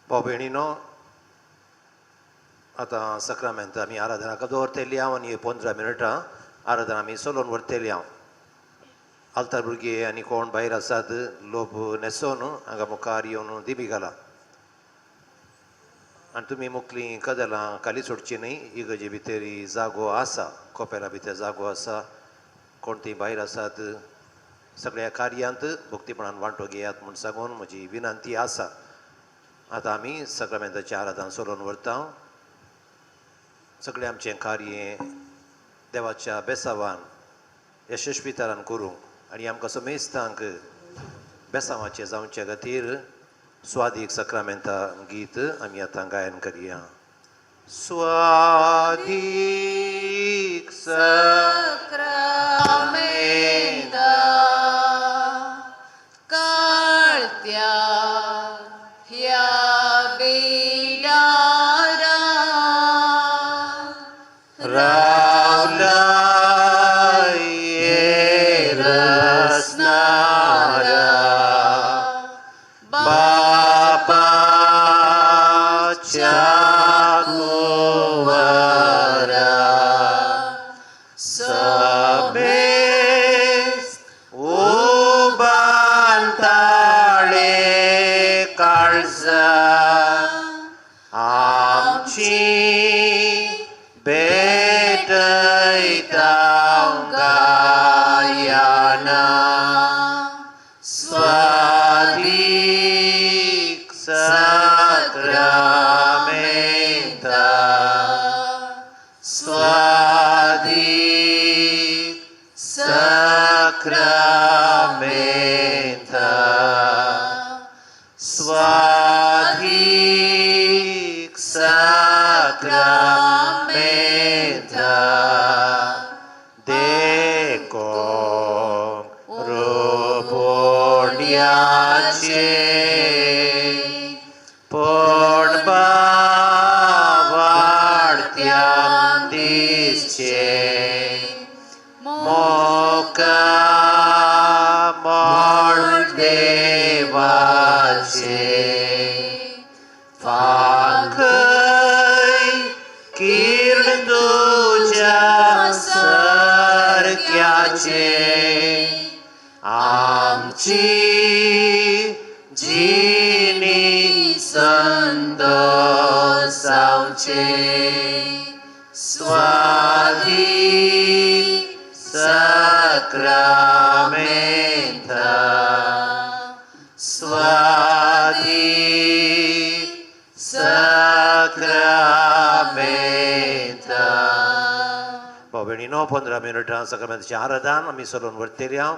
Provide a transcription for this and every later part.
भाव भयणीनो, आतां सक्रामेंत आमी आराधना दवरतली हांव आनी 15 मिनटां आराधना आमी चलोवन व्हरतली हांव. आल्तार भुरगे आनी कोण भायर आसात लोप न्हेसोन हांगा मुखार येवन दिमी घाला आनी तुमी मुखलीं कदलां खाली सोडची न्हय. इगर्जे भितर जागो आसा, कोपेला भितर जागो आसा. कोण ती भायर आसात सगळ्या कार्यांत भक्तीपणान वांटो घेयात म्हूण सांगून म्हजी विनंती आसा. आतां आमी सक्रामेंताची आराधना चलोवन व्हरता. सगळें आमचें कार्य देवाच्या बेसावान यशस्वीतरान करूंक आनी आमकां समेस्तांक बेसावाचें जावचे खातीर स्वादीक सक्रामेंता गीत आमी आतां गायन करया. स्वादीक सक्रामेंता काळत्या ह्या बेडारा रावला रसनारा बापाच्या कुंवरा समेस्त उबांताळे काळजा आमची भेटयता गायना स्वादीक सक्रामेंता स्वादीक सक्रामेंता स्वादीक सक्रामेंता देखोंक रोपोण्याचे पण बावाडत्या दिसचे मोका मोड देवाचे फांकय किर्ण तुज्या सारक्याचे आमची जिणी संतोसावचे स्वादीक सक्रामेंता स्वादीक सक्रामेंता. भाव भयणीनो, 15 मिनटां सक्रामेंताचें आराधन आमी चलोवन व्हरतली हांव.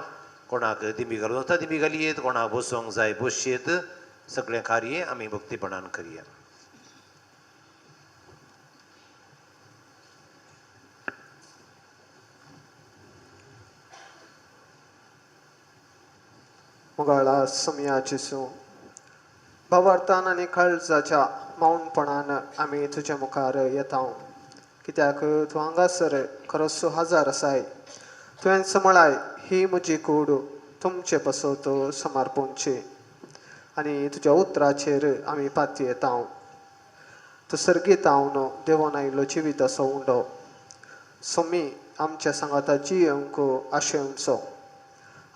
कोणाक दिमी घालून वता दिमी घालयेत, कोणाक बसोंक जाय बसयेत. सगळें कार्य आमी भक्तीपणान करया. मुगाळा समया जेजू, भावार्थान आनी काळजाच्या मौनपणान आमी तुज्या मुखार येता, कित्याक तूं हांगासर खरोच हजार आसाय. तुवें समळाय ही म्हजी कूड तुमचे पासत समर्पणची आनी तुज्या उतराचेर आमी पातयेता. तूं सर्गीत हांव देवोन आयिल्लो जिविताचो उंडो सोमी आमच्या सांगाता जियेवंक आशेवचो.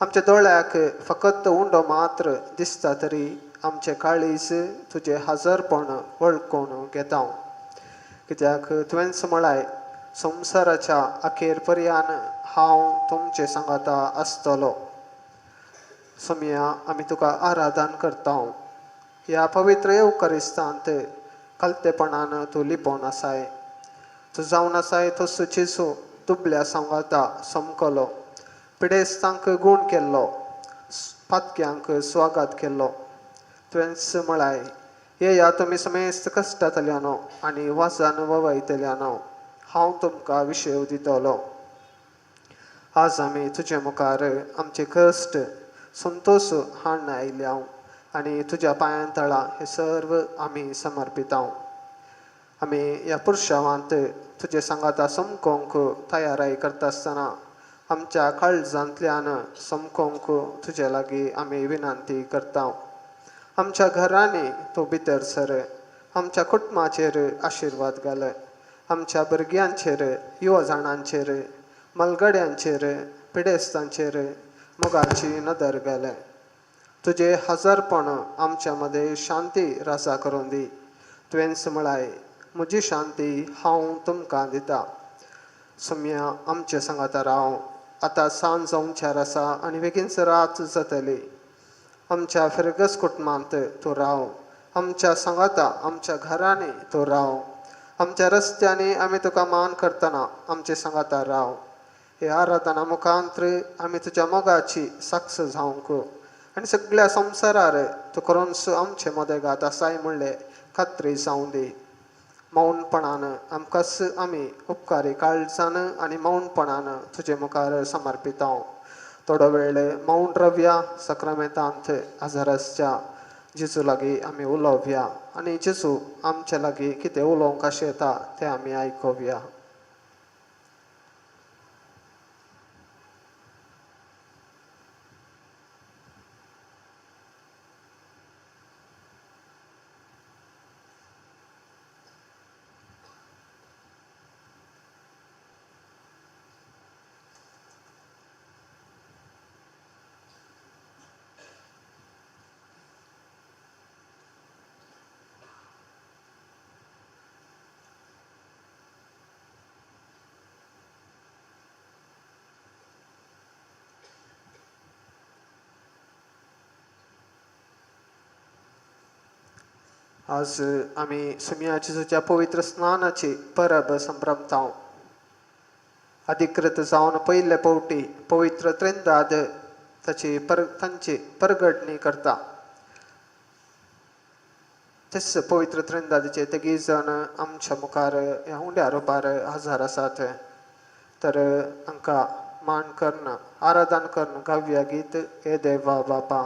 आमच्या दोळ्याक फकत उंडो मात्र दिसता तरी आमचे काळीज तुजें हजरपण वळखून घेता, कित्याक तुवें म्हळाय संवसाराच्या अखेर पर्यान हांव तुमचे सांगाता आसतलो. सोमया आमी तुका आराधन करता. ह्या पवित्र येवकरिस्तांत कलतेपणान तूं लिपोवन आसाय. तूं जावन आसाय तसो जेजू दुबल्या सांगाता समकलो, पिडेस्तांक गूण केल्लो, पातक्यांक स्वागत केल्लो. तुवेंच म्हळाय येया तुमी समेस्त कश्टांतल्यानो आनी वाजान ववयतल्यानो, हांव तुमकां विशेव दितलो. आज आमी तुजे मुखार आमचे कश्ट संतोश हाडून आयल्या आनी तुज्या पांयां तळा हे सर्व आमी समर्पिता. आमी ह्या पुरशावांत तुजे सांगाता समकोंक तयाराय करता आसतना आमच्या काळजांतल्यान समकोंक तुजे लागीं आमी विनंती करता. आमच्या घरांनी तूं भितर सर, आमच्या कुटुंबाचेर आशिर्वाद घाल, आमच्या भुरग्यांचेर, युवा जाणांचेर, मलगड्यांचेर, पिडेस्तांचेर मोगाची नदर घाल. तुजें हजारपण आमच्या मदें शांती राजा करून दी. तुवेंच म्हळाय, म्हजी शांती हांव तुमकां दिता. सोम्या आमचे सांगाता राव. आतां सांज जावच्यार आसा आनी बेगीनच रात जातली. आमच्या फिरगस कुटुंबांत तूं राव, आमच्या सांगाता, आमच्या घरांनी तूं राव, आमच्या रस्त्यांनी आमी तुका मान करतना आमचे सांगाता राव. हे आराधना मुखांत आमी तुज्या मोगाची साक्ष जावंक आनी सगळ्या संवसारार तूं करून आमचे मदेगात आसाय म्हणलें खात्री जावं दी. मौनपणान आमकांच आमी उपकारी काळजान आनी मौनपणान तुजे मुखार समर्पिता. थोडो वेळ मौन रव्या. सक्रामेंतांत आजाराच्या जेजू लागीं आमी उलोवया आनी जेजू आमचे लागीं कितें उलोवंक अशें येता तें आमी आयकुया. आज आमी सुम्या जेजूच्या पवित्र स्नानाची परब संभ्रमता. अधिकृत जावन पयले फावटी पवित्र त्रिंदाद ताची तांची परगडणी करता. तेच पवित्र त्रिंदादीचे तिगूय जाण आमच्या मुखार ह्या उंड्या रुपार हजर आसात. तर हांकां मान करून आराधन करून गावया गीत हे देवा बापा.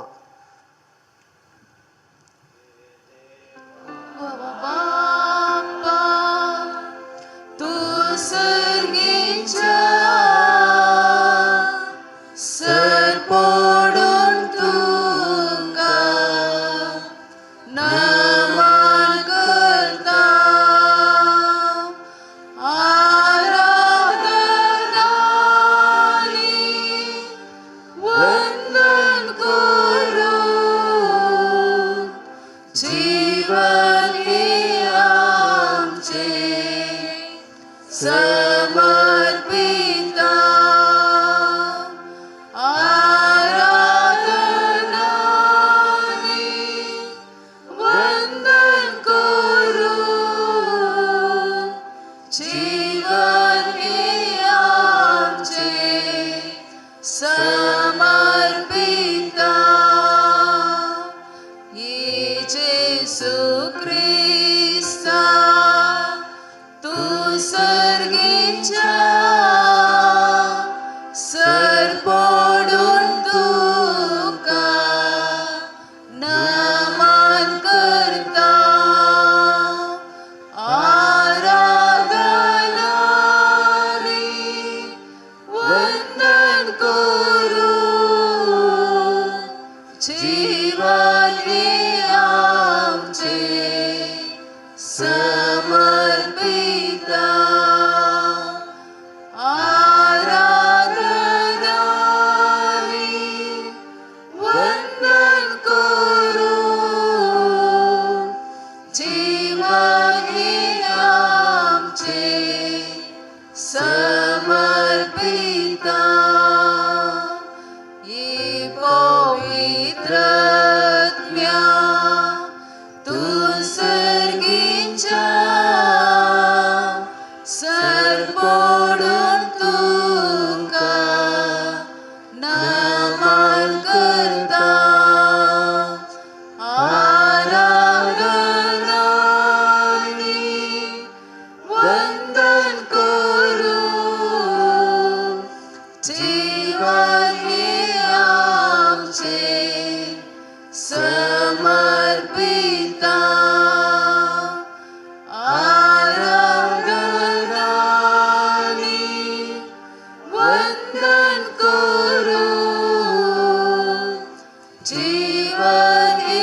जीवन हे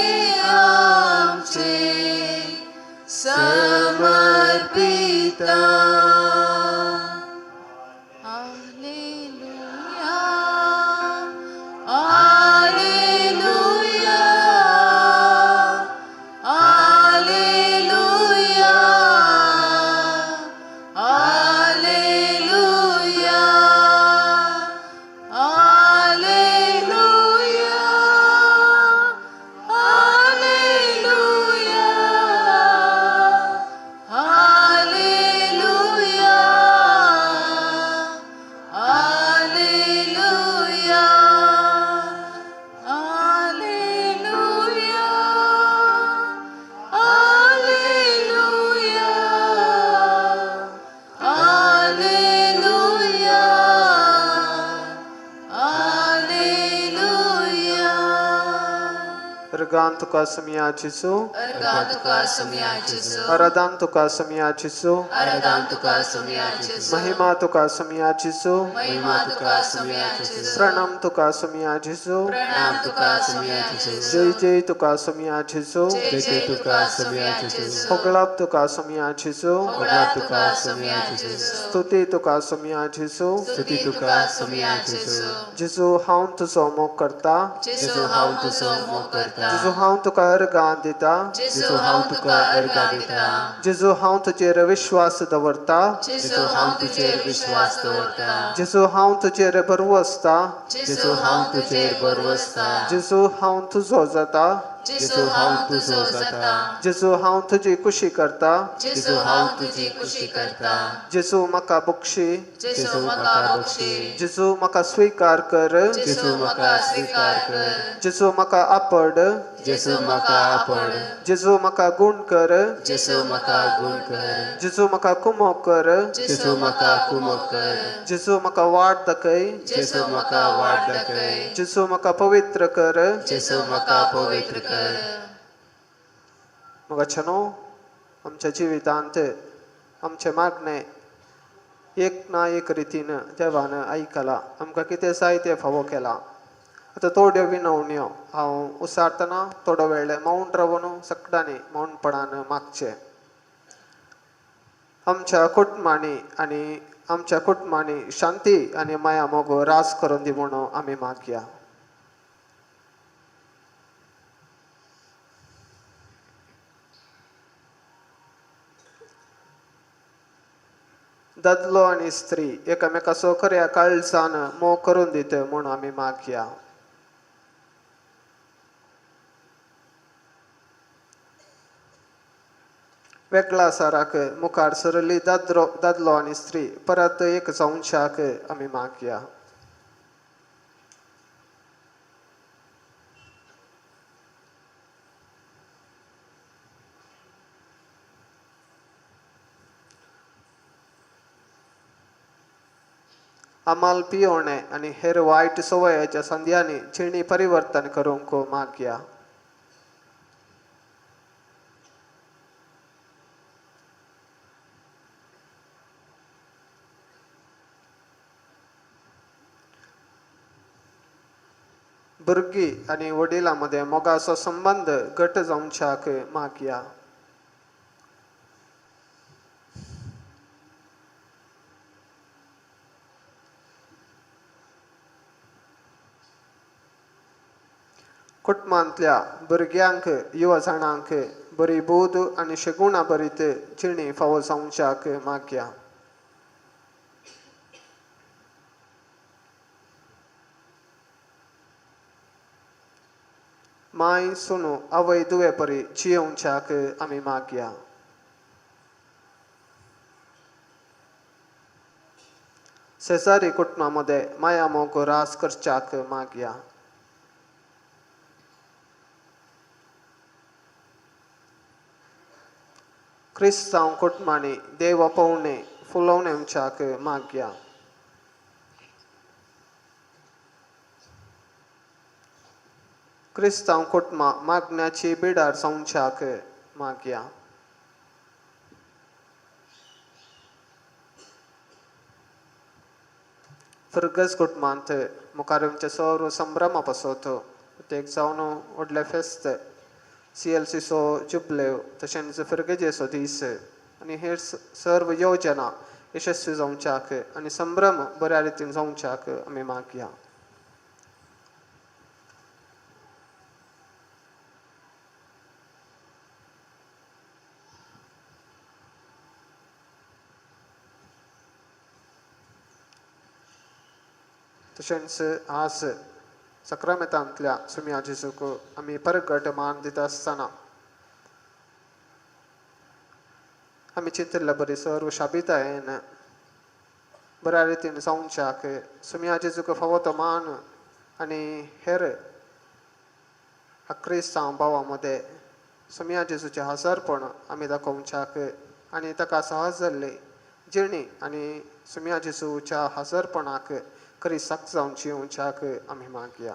अर्गान तुका सुमिया जेजू, अर्गां तुका सुमिया जेजू, आराधन तुका सुमिया जेजू, आराधन तुका सुमिया जेजू, महिमा तुका सुमिया जेजू, महिमा तुका सुमिया जेजू, प्रणाम तुका सुमिया जेजू, प्रणाम तुका सुमिया जेजू, जय जय तुका सुमिया जेजू, जय जय तुका सुमिया जेजू, होगळाप तुका सुमिया जेजू, होगळाप तुका सुमिया जेजू, स्तुती तुका सुमिया जेजू, स्तुती तुका सुमिया जेजू, जेजू हांव तुजो मोग करता, जेजू हांव तुजो मोग करता, जेजू हांव तुका अर्गां दिता, जेजू हांव तुका अर्गां दिता, जेजू हांव तुजेर विश्वास दवरता, जेजू हांव तुजेर विश्वास दवरता, जेजू हांव तुजेर भरवसता, जेजू हांव तुजेर भरवसता, जेजू हांव तुजो जाता, जेजू हांव तुजो जाता, जेजू हांव तुजी खुशी करता, जेजू हांव तुजी खुशी करता, जेजू म्हाका बक्षी, जेजू म्हाका बक्षी, जेजू म्हाका स्विकार कर, जेजू म्हाका स्विकार कर, जेजू म्हाका आपड, जेजू म्हाका आपड, जेजू म्हाका गुण कर, जेजू म्हाका गुण कर, जेजू म्हाका कुमोक कर, जेजू म्हाका कुमोक कर, जेजू म्हाका वाट दाखय, जेजू म्हाका वाट दाखय, जेजू म्हाका पवित्र कर, जेजू म्हाका पवित्र कर. मगाच्यानो आमच्या जिवितांत आमचें मागणें एक ना एक रितीन देवान आयकलां, आमकां कितें जाय तें फावो केलां. आतां थोड्यो विनवण्यो हांव उसारतना थोडो वेळ मौन रावन सगळ्यांनी मौनपणान मागचें. आमच्या कुटुंबांनी आनी आमच्या कुटुंबांनी शांती आनी माया मोग रास करून दी म्हणून आमी मागया. दादलो आनी स्त्री एकामेकाचो खऱ्या काळजान मोग करून दित म्हूण आमी मागया. वेगळा साराक मुखार सरली दादलो आनी स्त्री परत एक जावच्याक आमी मागया. अमाल पियोणे आनी हेर वायट संवयाच्या संद्यांनी जिणी परिवर्तन करूंक मागया. भुरगीं आनी वडिलां मदें मोगाचो संबंद घट जावच्याक मागया. कुटुंबांतल्या भुरग्यांक युवा जाणांक बरी बोध आनी शगुणा भरीत जिणी फावो जावच्याक मागया. माय सुनो आवय दुवे परी जियोवच्याक आमी मागया. शेजारी कुटुंबा मदें माया मोग रास करच्याक मागया. क्रिस्तांव कुटुंबांनी देव पवणे फुलोवण्याच्याक मागया. क्रिस्तांव कुटुंबां मागण्याची बिडार जावच्याक मागया. फिर्गज कुटुंबांत मुखार आमचे सर्व संभ्रमा पासत एक जावन व्हडलें फेस्त CLCचो जुबलेव तशेंच फिर्गजेचो दीस आनी हेर सर्व योजना यशस्वी जावच्याक आनी संभ्रम बऱ्या रितीन जावच्याक आमी मागया. तशेंच आज सक्रामेतांतल्या सुमिया जेजूक आमी परगट मान दिता आसतना आमी चिंतिल्ले बरी सर्व शाबितायेन बऱ्या रितीन जावच्याक सुमिया जेजूक फावो तो मान आनी हेर क्रिस्तांव भावां मदें सुमिया जेजूचें हजरपण आमी दाखोवच्याक आनी ताका सहज जाल्ली जिणी आनी सुमिया जेजूच्या हजरपणाक खरी साक जावन जियोवच्याक आमी मागया.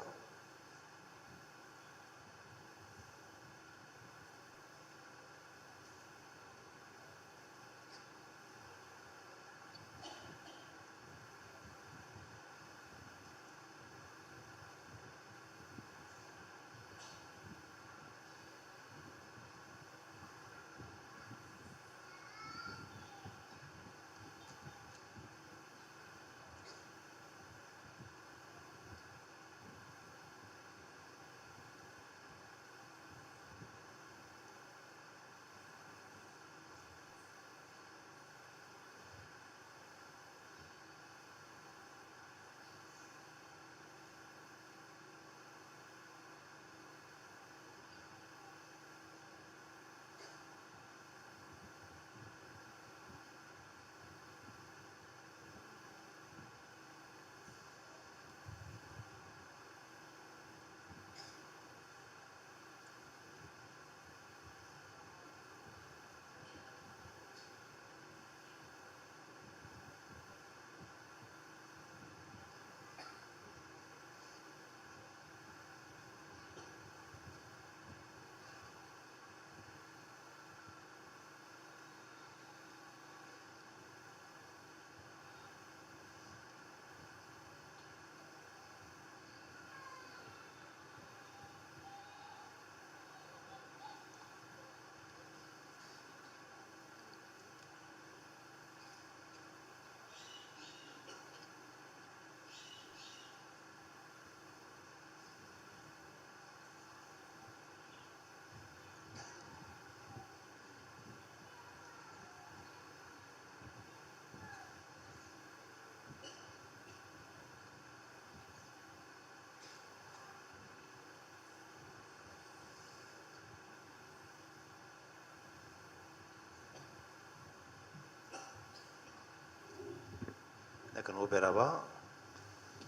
एकान उबे रावा,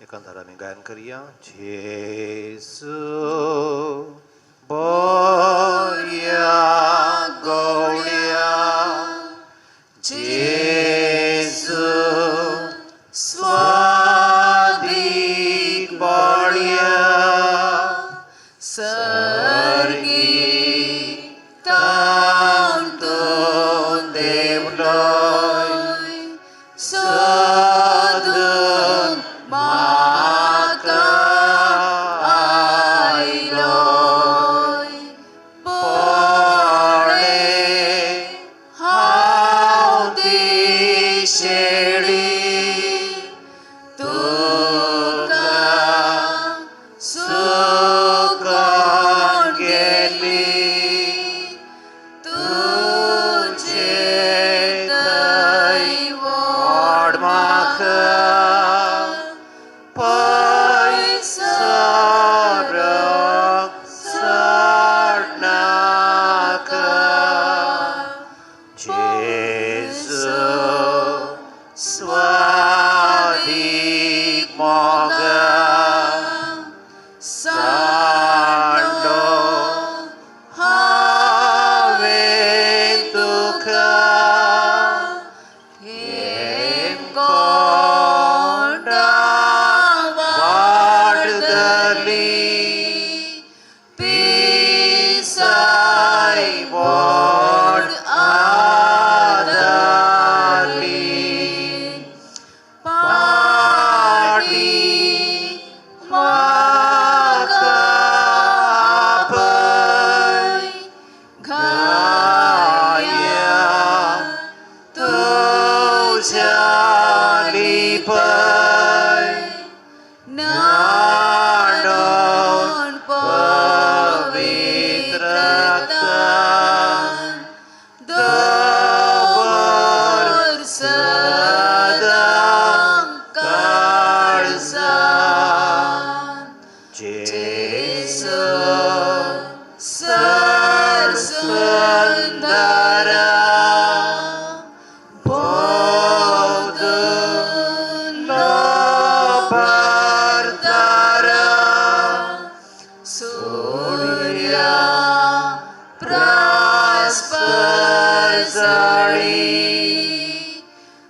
एकांतार आमी गायन करया. जेजू बऱ्या गवळ्या, जेजू स्वादीक बळ्या, सर्गी तावन तूं देवलोय, सोदून म्हाका आयलोय. पळे हांव ती शेळी, तुका सुकोन गेली, तुजे थंय वाड म्हाका पयसरो सोडनाका. जेजू स्वादीक मोगा, सांडलो हांवें तुका हेमकोंडा वाडदली, पिसाय वड आदाली, पाटी म्हाका आपय, घाया तुज्या लिपय, न्हाणोवन पवित्रतान दवर सदां काळजान. जेजू सरसुंदरा, भोवतून लोपारतारा, सूर्या प्रास परजळी,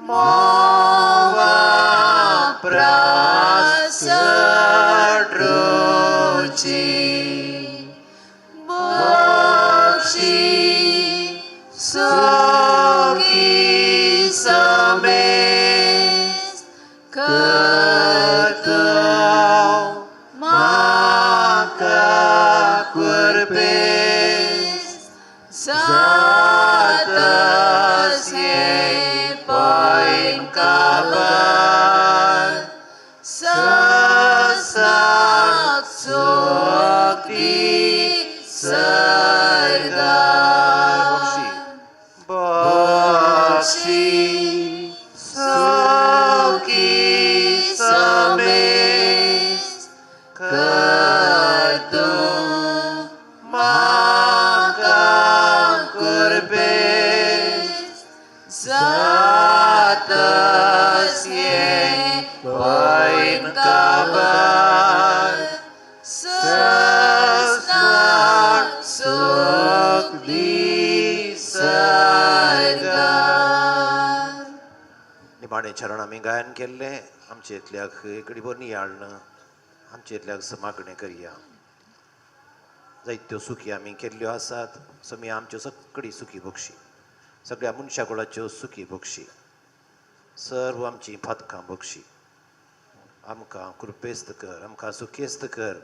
मोवा प्रास रुची, बक्षी सुखी समेस करतो म्हाका कुर्बेस, जातस हें पयन काबार, ससाक सुखी सर्गार. बक्षी सुखी समेस, करतूं म्हाका कुर्बेस, जातस हें पयन काबार, ससाक सुखी सर्गार. निमाणें चरण आमी गायन केल्लें. आमचे इतल्याक इकडे नियाळ्ळें, आमचे इतल्याक मागणें करया. जायत्यो सुखी आमी केल्ल्यो आसात, सो आमच्यो सगळी सुखी बक्षी, सगळ्या मनशा कुळाच्यो सुखी बक्षी, सर्व आमची फातकां बक्षी. आमकां कृपेस्त कर, आमकां सुखेस्त कर.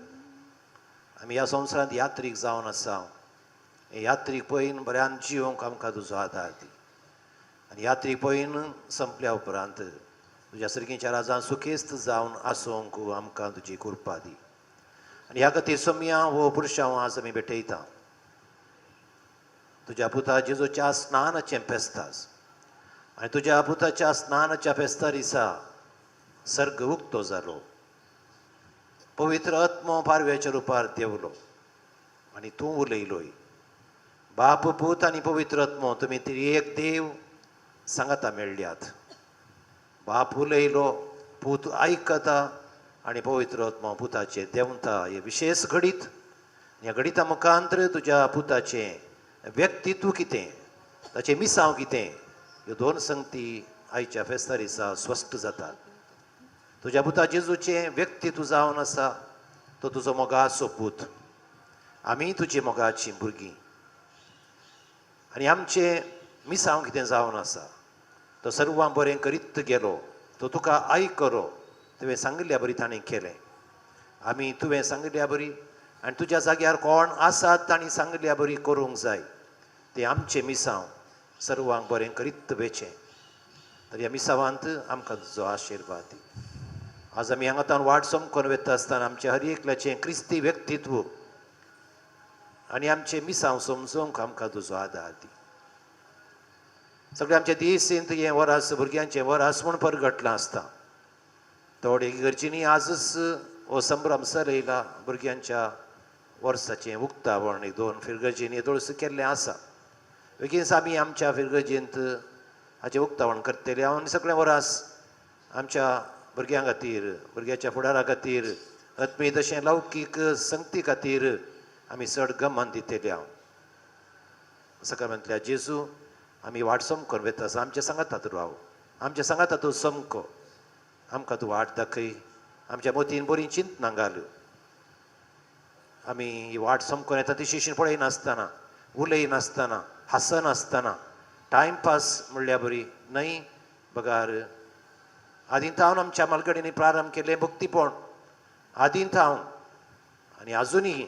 आमी ह्या संवसारांत यात्रीक जावन आसा, हे यात्रीक पळयन बऱ्यान जिवंक आमकां तुजो आदार दी. आनी यात्रीक पळयन संपल्या उपरांत तुज्या सर्गीच्या राजान सुखेस्त जावन आसूंक आमकां तुजी कृपा दी. आनी ह्या खातीर सोमया हो पुरुशांव आज आमी भेटयता. तुज्या पुता जेजूच्या स्नानाचें फेस्तास आनी तुज्या पुताच्या स्नानाच्या फेस्ता दिसा सर्ग उक्तो जालो, पवित्र आत्मो पारव्याच्या रुपार देंवलो आनी तूं उलयलोय. बाप, पूत आनी पवित्र आत्मो तुमी एक देव सांगाता मेळ्ळ्यात. बाप उलयलो, पूत आयकता आनी पवित्र आत्मा पुताचेर देंवता. हें विशेश घडीत, ह्या घडिता मुखांतर तुज्या पुताचें व्यक्तित्व कितें, ताचें मिसांव कितें, ह्यो दोन संगती आयच्या फेस्ता दिसा स्पश्ट जातात. तुज्या पुता जेजूचें व्यक्तित्व जावन आसा तो तुजो मोगाचो पूत, आमी तुजी मोगाचीं भुरगीं आनी आमचें मिसांव कितें जावन आसा तो सर्वां बरें करीत गेलो, तो तुका आयकलो, तुवें सांगिल्ल्या बरी ताणें केलें. आमी तुवें सांगिल्ल्या बरी आनी तुज्या जाग्यार कोण आसात तांणी सांगिल्ल्या बरी करूंक जाय, तें आमचें मिसांव सर्वांक बरें करीत वेचें. तर ह्या मिसांवांत आमकां तुजो आशिर्वाद दी. आज आमी हांगा तावन वाट समकोन वता आसतना आमचें हर एकल्याचें क्रिस्ती व्यक्तित्व आनी आमचें मिसांव समजूंक आमकां तुजो आदार दी. सगळें आमच्या देसींत हें वरास भुरग्यांचें वरास म्हूण परगटलां आसता. थोडे गरजेंनी आजच हो संभ्रम चलयला भुरग्यांच्या वर्साचें उक्तावण एक दोन फिरगर्जींनी येदोळस केल्लें आसा. बेगीनच आमी आमच्या फिरगर्जींत हाचें उक्तावण करतले आनी सगळें वरास आमच्या भुरग्यां खातीर, भुरग्याच्या फुडारा खातीर, आत्मीय तशें लौकीक संगती खातीर आमी चड गमन दितले. हांव सकाळ्यांतल्या जेजू आमी वाट समकोन वता आसा, आमच्या सांगाता तूं राव, आमच्या सांगाता तूं समको, आमकां तूं वाट दाखय, आमच्या मतीन बरीं चिंतनां घाल. आमी ही वाट समकोन येता ती शिशीन पळयनासतना, उलयनासतना, हांसनासतना, टायमपास म्हणल्या बरी न्हय बगार आदीं थावन आमच्या मालगडींनी प्रारंभ केलें भक्तीपण आदीं थावन आनी आजुनूय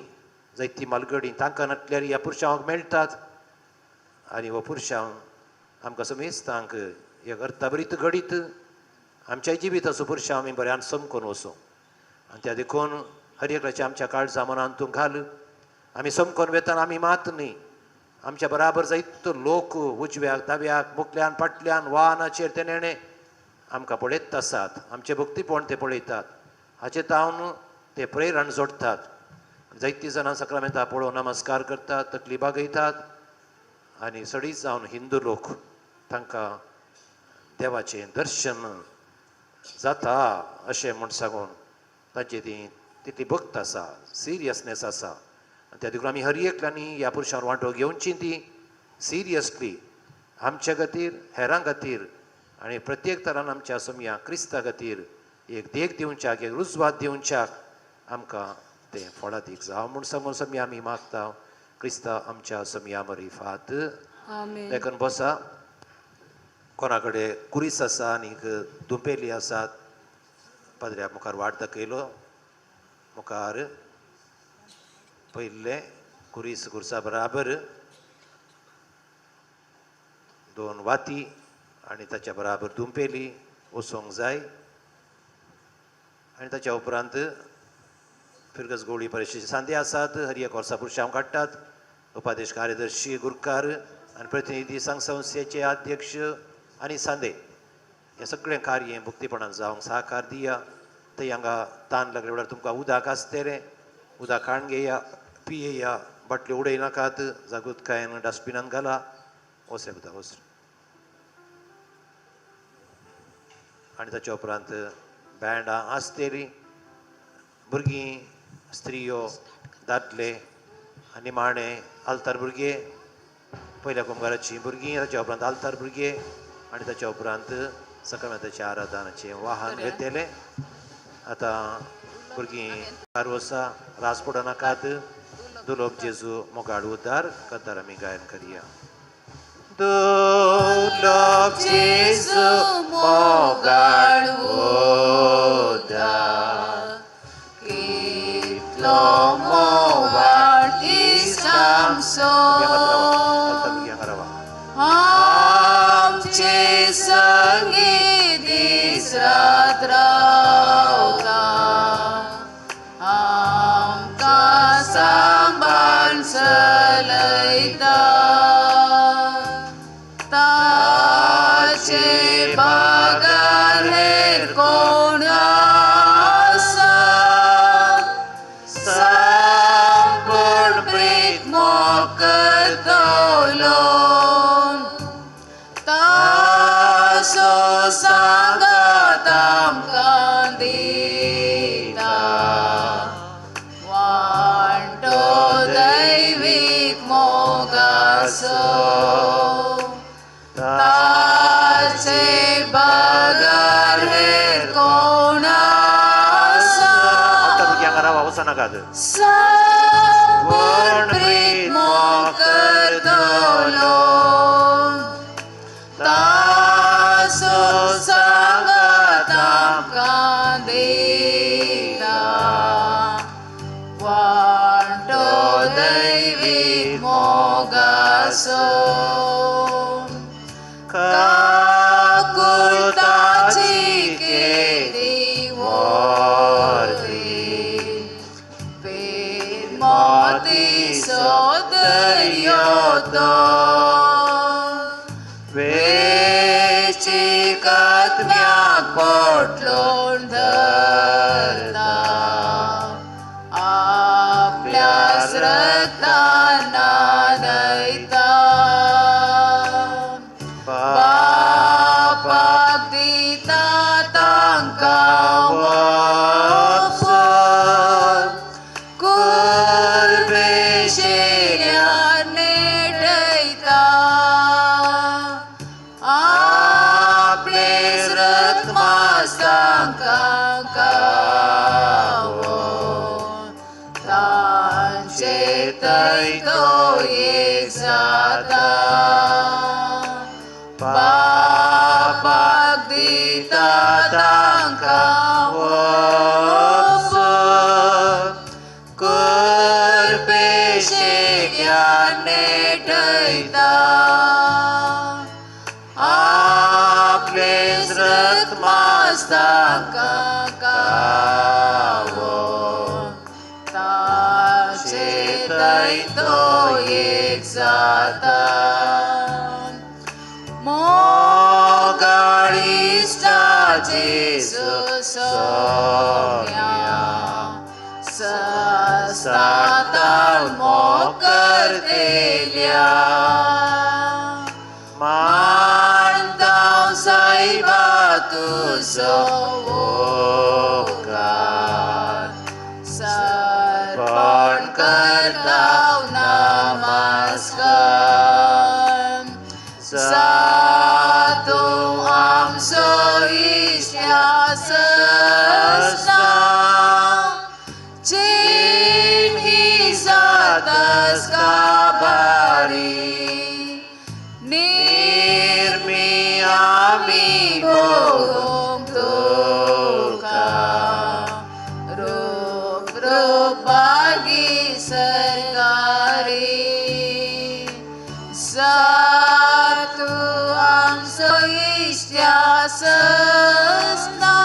जायती मालगडी तांकां नासल्यार ह्या पुरशांक मेळटात आनी हो पुरशांव आमकां समेस्तांक एक अर्थाभरीत घडीत आमच्या जिविताचो पुरशांव आमी बऱ्यान समकोन वचूं. आनी त्या देखून हर एकल्याच्या आमच्या काळजा मनान तूं घाल. आमी समकोन वेताना आमी मात न्ही, आमच्या बराबर जायतो लोक उजव्याक दाव्याक मुखल्यान फाटल्यान वाहनाचेर ते नेणे आमकां पळयत आसात, आमचें भक्तीपण ते पळयतात, हाचे तावन ते प्रेरण जोडटात. जायतीं जाणां सक्रामेंता पळोवन नमस्कार करतात, तकली बागयतात आनी सडीत जावन हिंदू लोक तांकां देवाचें दर्शन जाता अशें म्हूण सांगून तांची ती तितली भक्त आसा, सिरियसनेस आसा. आनी त्या देखून आमी हर एकल्यांनी ह्या पुरुशान वांटो घेवची ती सिरियसली आमच्या खातीर, हेरां खातीर आनी प्रत्येक तरान आमच्या समया क्रिस्ता खातीर एक देख दिवच्याक, एक रुजवात दिवच्याक आमकां तें फळादीक जावं म्हूण सांगून समया आमी मागता. क्रिस्ता आमच्या समया मरिफात. देखून बसा. कोणा कडेन कुरीस आसा आनीक दुंपेली आसात, पाद्र्या मुखार वाट दाखयलो, मुखार पयलें कुरीस कुर्सा बराबर दोन वाती आनी ताच्या बराबर दुंपेली वचोंक जाय. आनी ताच्या उपरांत फिरगज गोवळी परिशदेचे सांदे आसात, हर एक वर्सा पुरशांव काडटात. उपादेश कार्यदर्शी गुरकार आनी प्रतिनिधी संघ संस्थेचे अध्यक्ष आनी सांदे हें सगळें कार्य भक्तीपणान जावंक सहकार दिया. थंय हांगा तान लागले वेळार तुमकां उदक आसतलें, उदक हाडून घेया, पियेया, बाटल्यो उडयनाकात, जागृतकायेन डस्टबिनान घाला. वचरें पुता वचरें. आनी ताच्या उपरांत बँडां आसतलीं, भुरगीं, स्त्रियो, दादले आनी माणे, आल्तार भुरगे, पयल्या कुमगाराचीं भुरगीं, ताच्या उपरांत आल्तार भुरगे आनी ताच्या उपरांत सकाळच्या आराधनाचें वाहन घेतलें. आतां भुरगीं कारवसा रास पडनाकात. दुलोब जेजू मोगाळ उद्धार कतार आमी गायन करया. दुलोब जेजू मोगाळ उद्धार कितलो मोगाळ इश्टांचो आमचे संगी दीस रात रावता, आमकां सांबाळ चलयता, ताचे बगर हेर कोण आसा, संपूर्ण प्रीत मोग करतलो, ताचो सांगात हेर कोण आसा. आमच्या भुरग्यांक रावा वचनाकात. संपूर्ण प्रीत करतलो तासो सांगात आमकां दिता वांटो दैवीक मोगाचो काकुळताची केदी वरती मोती सोदर्यो तो वेचिकात्म्याक पोटलोन धरता आपल्या रक्तान न्हयता बापाक दिता तांकां वचून कुर्बेशेल्या नेटयता आपलें रक्त मास तांकां गावोन तांचे तैतो एक जाता बापाक दिता तांकां वचून कुर्बेशेल्या नेटयता आपलें रक्त मास तांकां गावोन ताचे तैतो एक जाता मोगाळिश्टा जेजू सोम्या सस्तातान मोग करतेल्या मानतांव सायबा तुजो उपकार सर्पण करताव नमस्कार जातूं आमचो इश्टा सस्ता चिन्ही जातास काबारी निर्मी आमी भोगूंक तुका रूप रूपागी सरकारी जातूं आमचो इश्टा सस्ता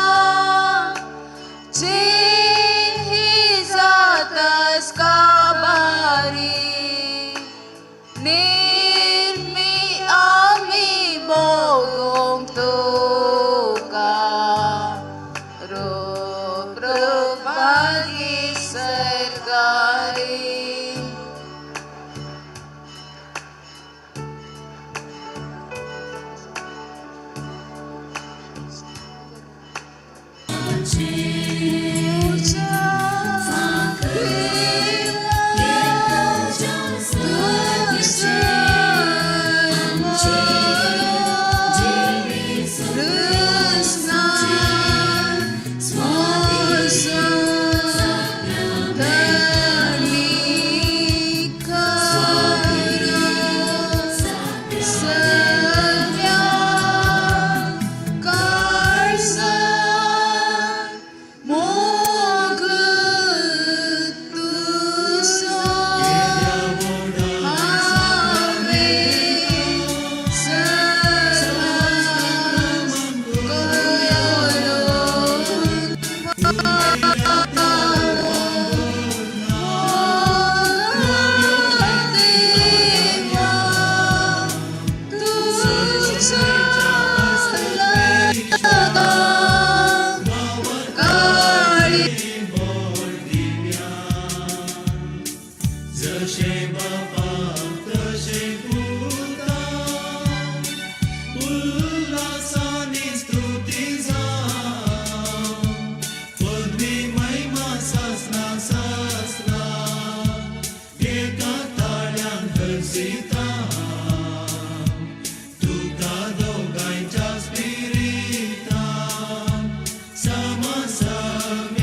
सामसामीना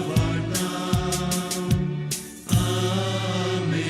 वाटा. आमेन.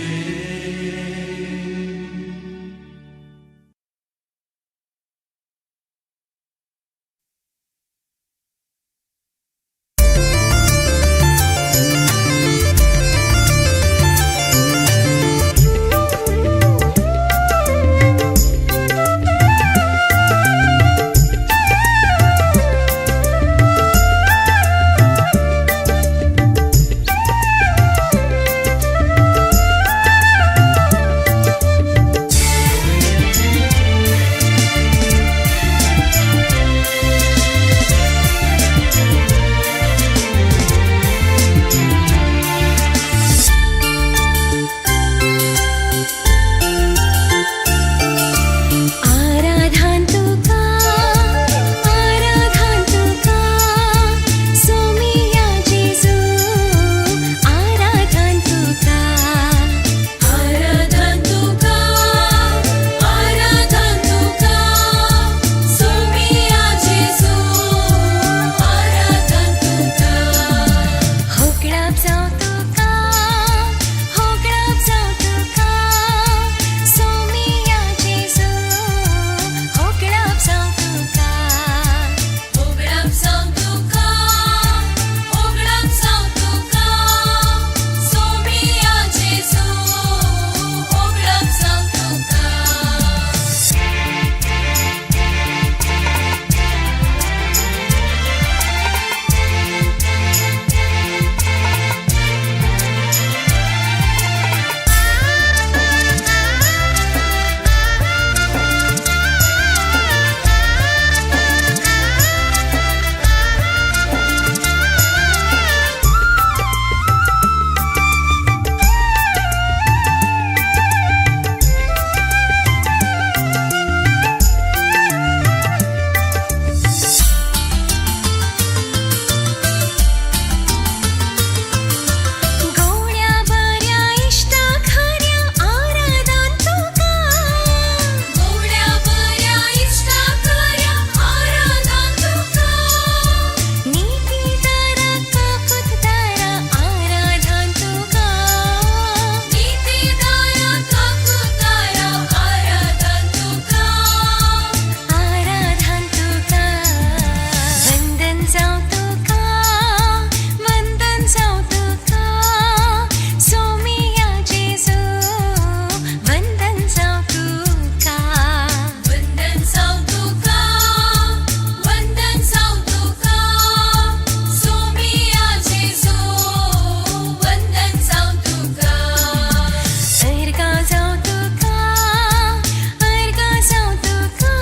आराधान तुका, आराधान तुका, सोमिया जेजू, आराधान तुका. आराधन तुका, आराधन तुका, सोमिया जेजू, आराधन तुका. होगडाप जावं तुका, होगडाप जावं तुका, सोमिया जेजू, होगडाप जावं तुका. होगडाप जावं तुका, होगडाप जावं तुका, सोमिया जेजू, होगडाप जावं तुका. गोड्या बऱ्या इश्टा खऱ्या आराधान तुका. गोड्या बऱ्या इश्टा खऱ्या आराधन तुका. नीती दारा काकुत दारा आराधान तुका. नीती दारा काकुतारा आराधन तुका. आराधान तुका. वंदन जावं तुका, वंदन जावं तुका, सोमिया जेजू, वंदन जावं तुका. वंदन जावं तुका, वंदन जावं तुका, सोमिया जेजू, वंदन जावं तुका. अर्गां जावं तुका, अर्गां जावं तुका,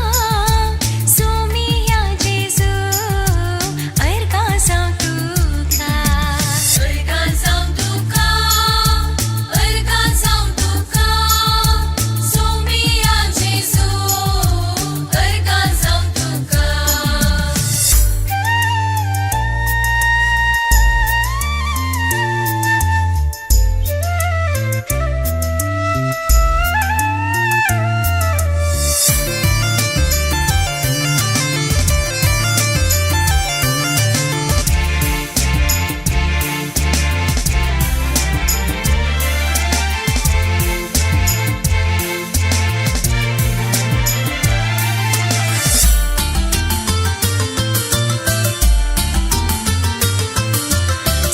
सोमिया जेजू, अर्गां जावं तुका. अर्गां जावं तुका, अर्गां जावं तुका, सोमिया जेजू, अर्गां जावं तुका.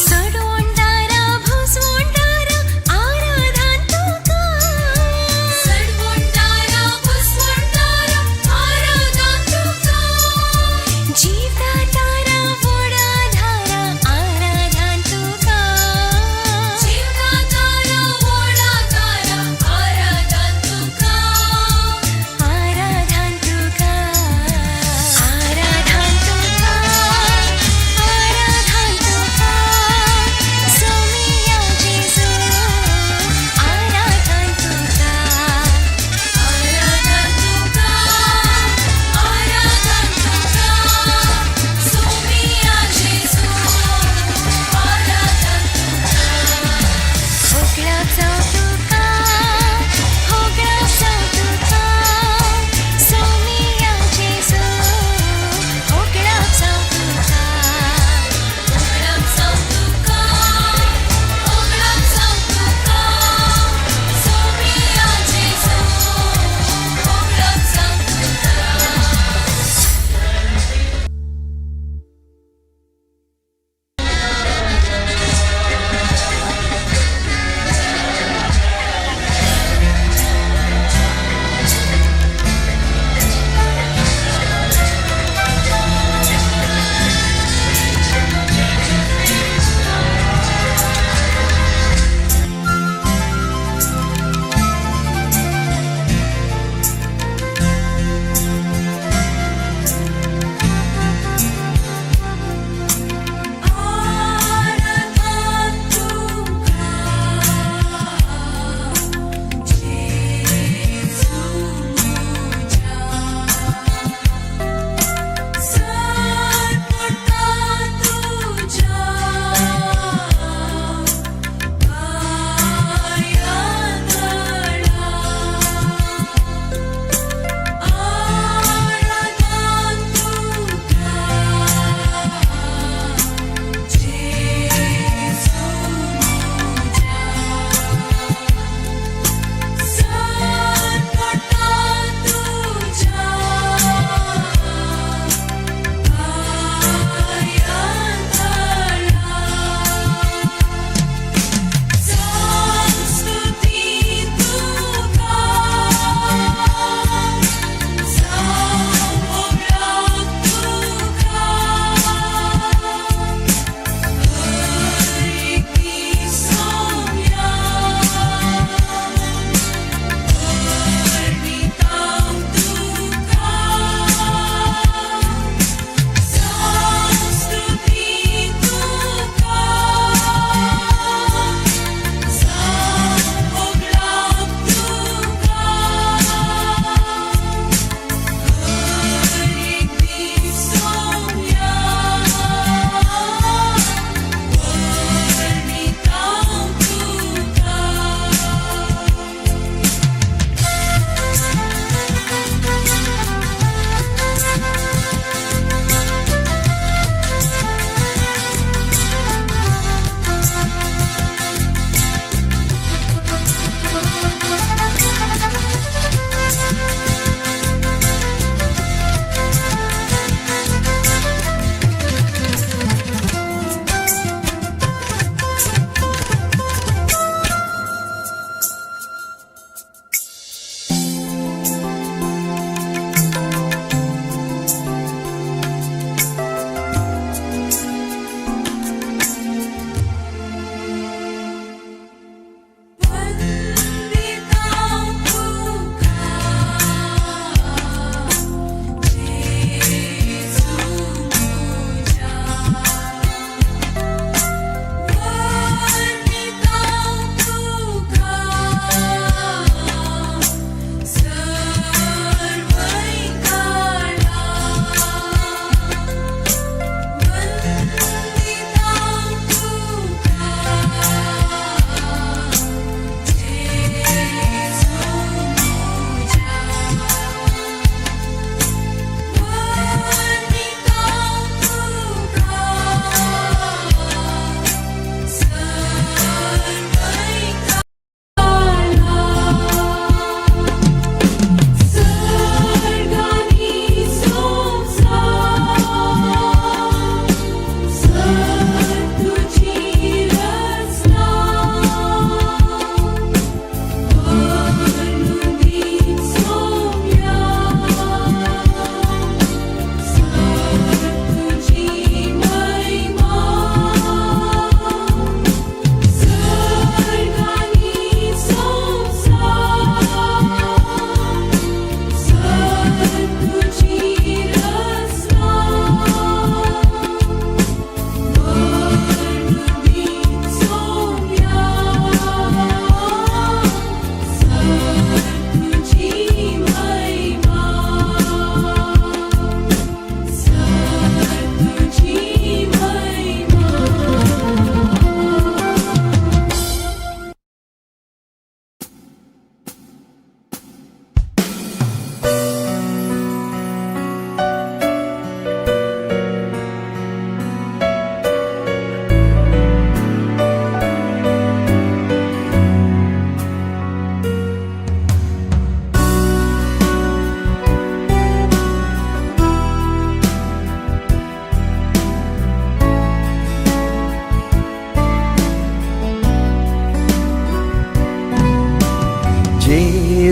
सडवणदारा भोसवणदारा आराधान तुका. सडवणदारा भोसवणदारा आराधन तुका. जीवदातारा वडाधारा आराधान तुका. जीवदातारा वडाधारा आराधन तुका. आराधान तुका, आराधान तुका, आराधान तुका, सोमिया जेजू, आराधान तुका. आराधन तुका, आराधन तुका,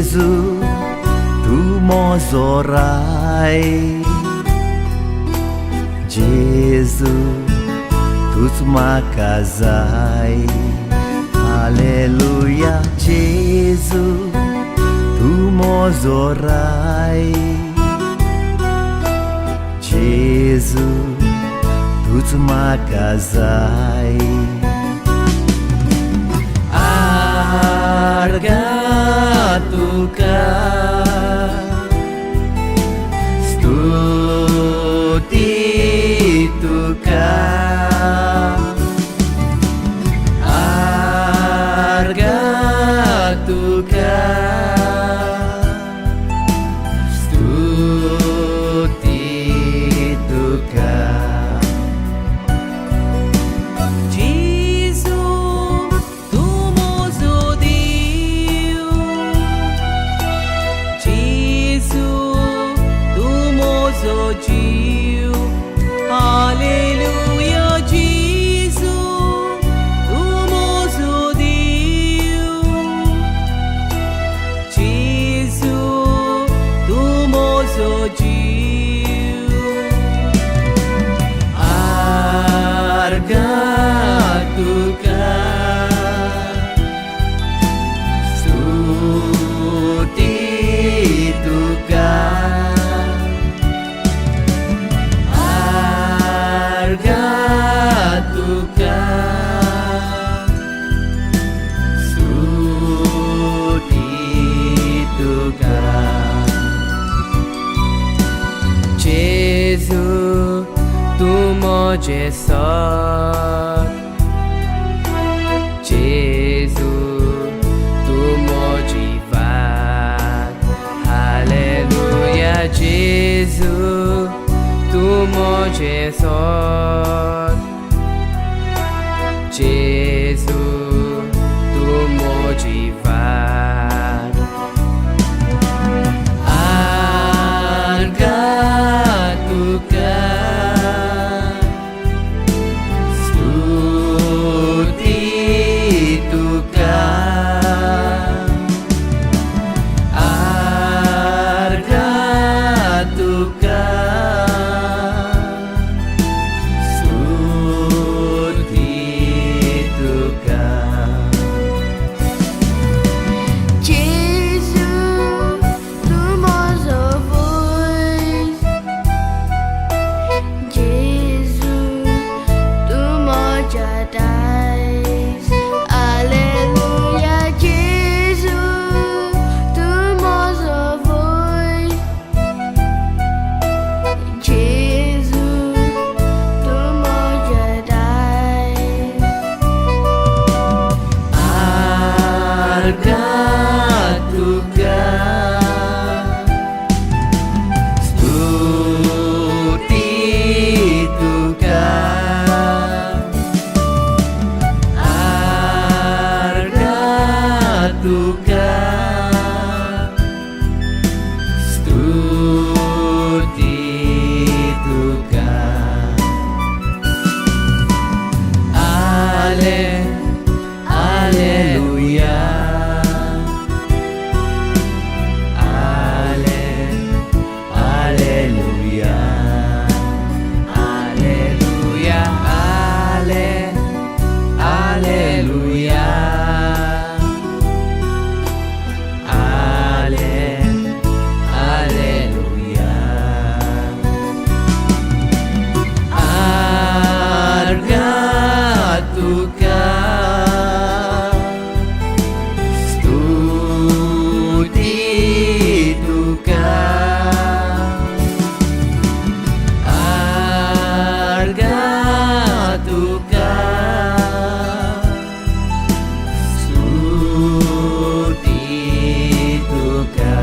जेजू तूं म्हजो राय, जेजू तूंच म्हाका जाय। हालेलुया जेजू तूं म्हजो राय, जेजू तूंच म्हाका जाय। आर्गां तुका स्तुती तुका, आर्गां तुका स्तुती तुका। जेजू तूं म्हजो देव, जेजू तूं म्हजो जीव। हालेलुया जेजू तूं म्हजो देव, जेजू तूं म्हजो जीव। आर्गां तुका स्तुती तुका, आर्गां तुका स्तुती तुका। जेजू तूं म्हजें सत, जेजू तूं म्हजी वाट। हालेलुया जेजू तूं म्हजें सत, जेजू तूं म्हजी वाट। आर्गां तुका स्तुती तुका, आर्गां तुका स्तुती तुका। जेजू तूं म्हजो वैज, जेजू तूं म्हज्या दायज। हालेलुया जेजू तूं म्हजो वैज, जेजू तूं म्हज्या दायज। आर्गां तुका स्तुती तुका, आर्गां तुका स्तुती तुका। आले हालेलुया, आले हालेलुया, हालेलुया आले हालेलुया, आले हालेलुया। आर्गां तुका स्तुती तुका, आर्गां तुका स्तुती तुका।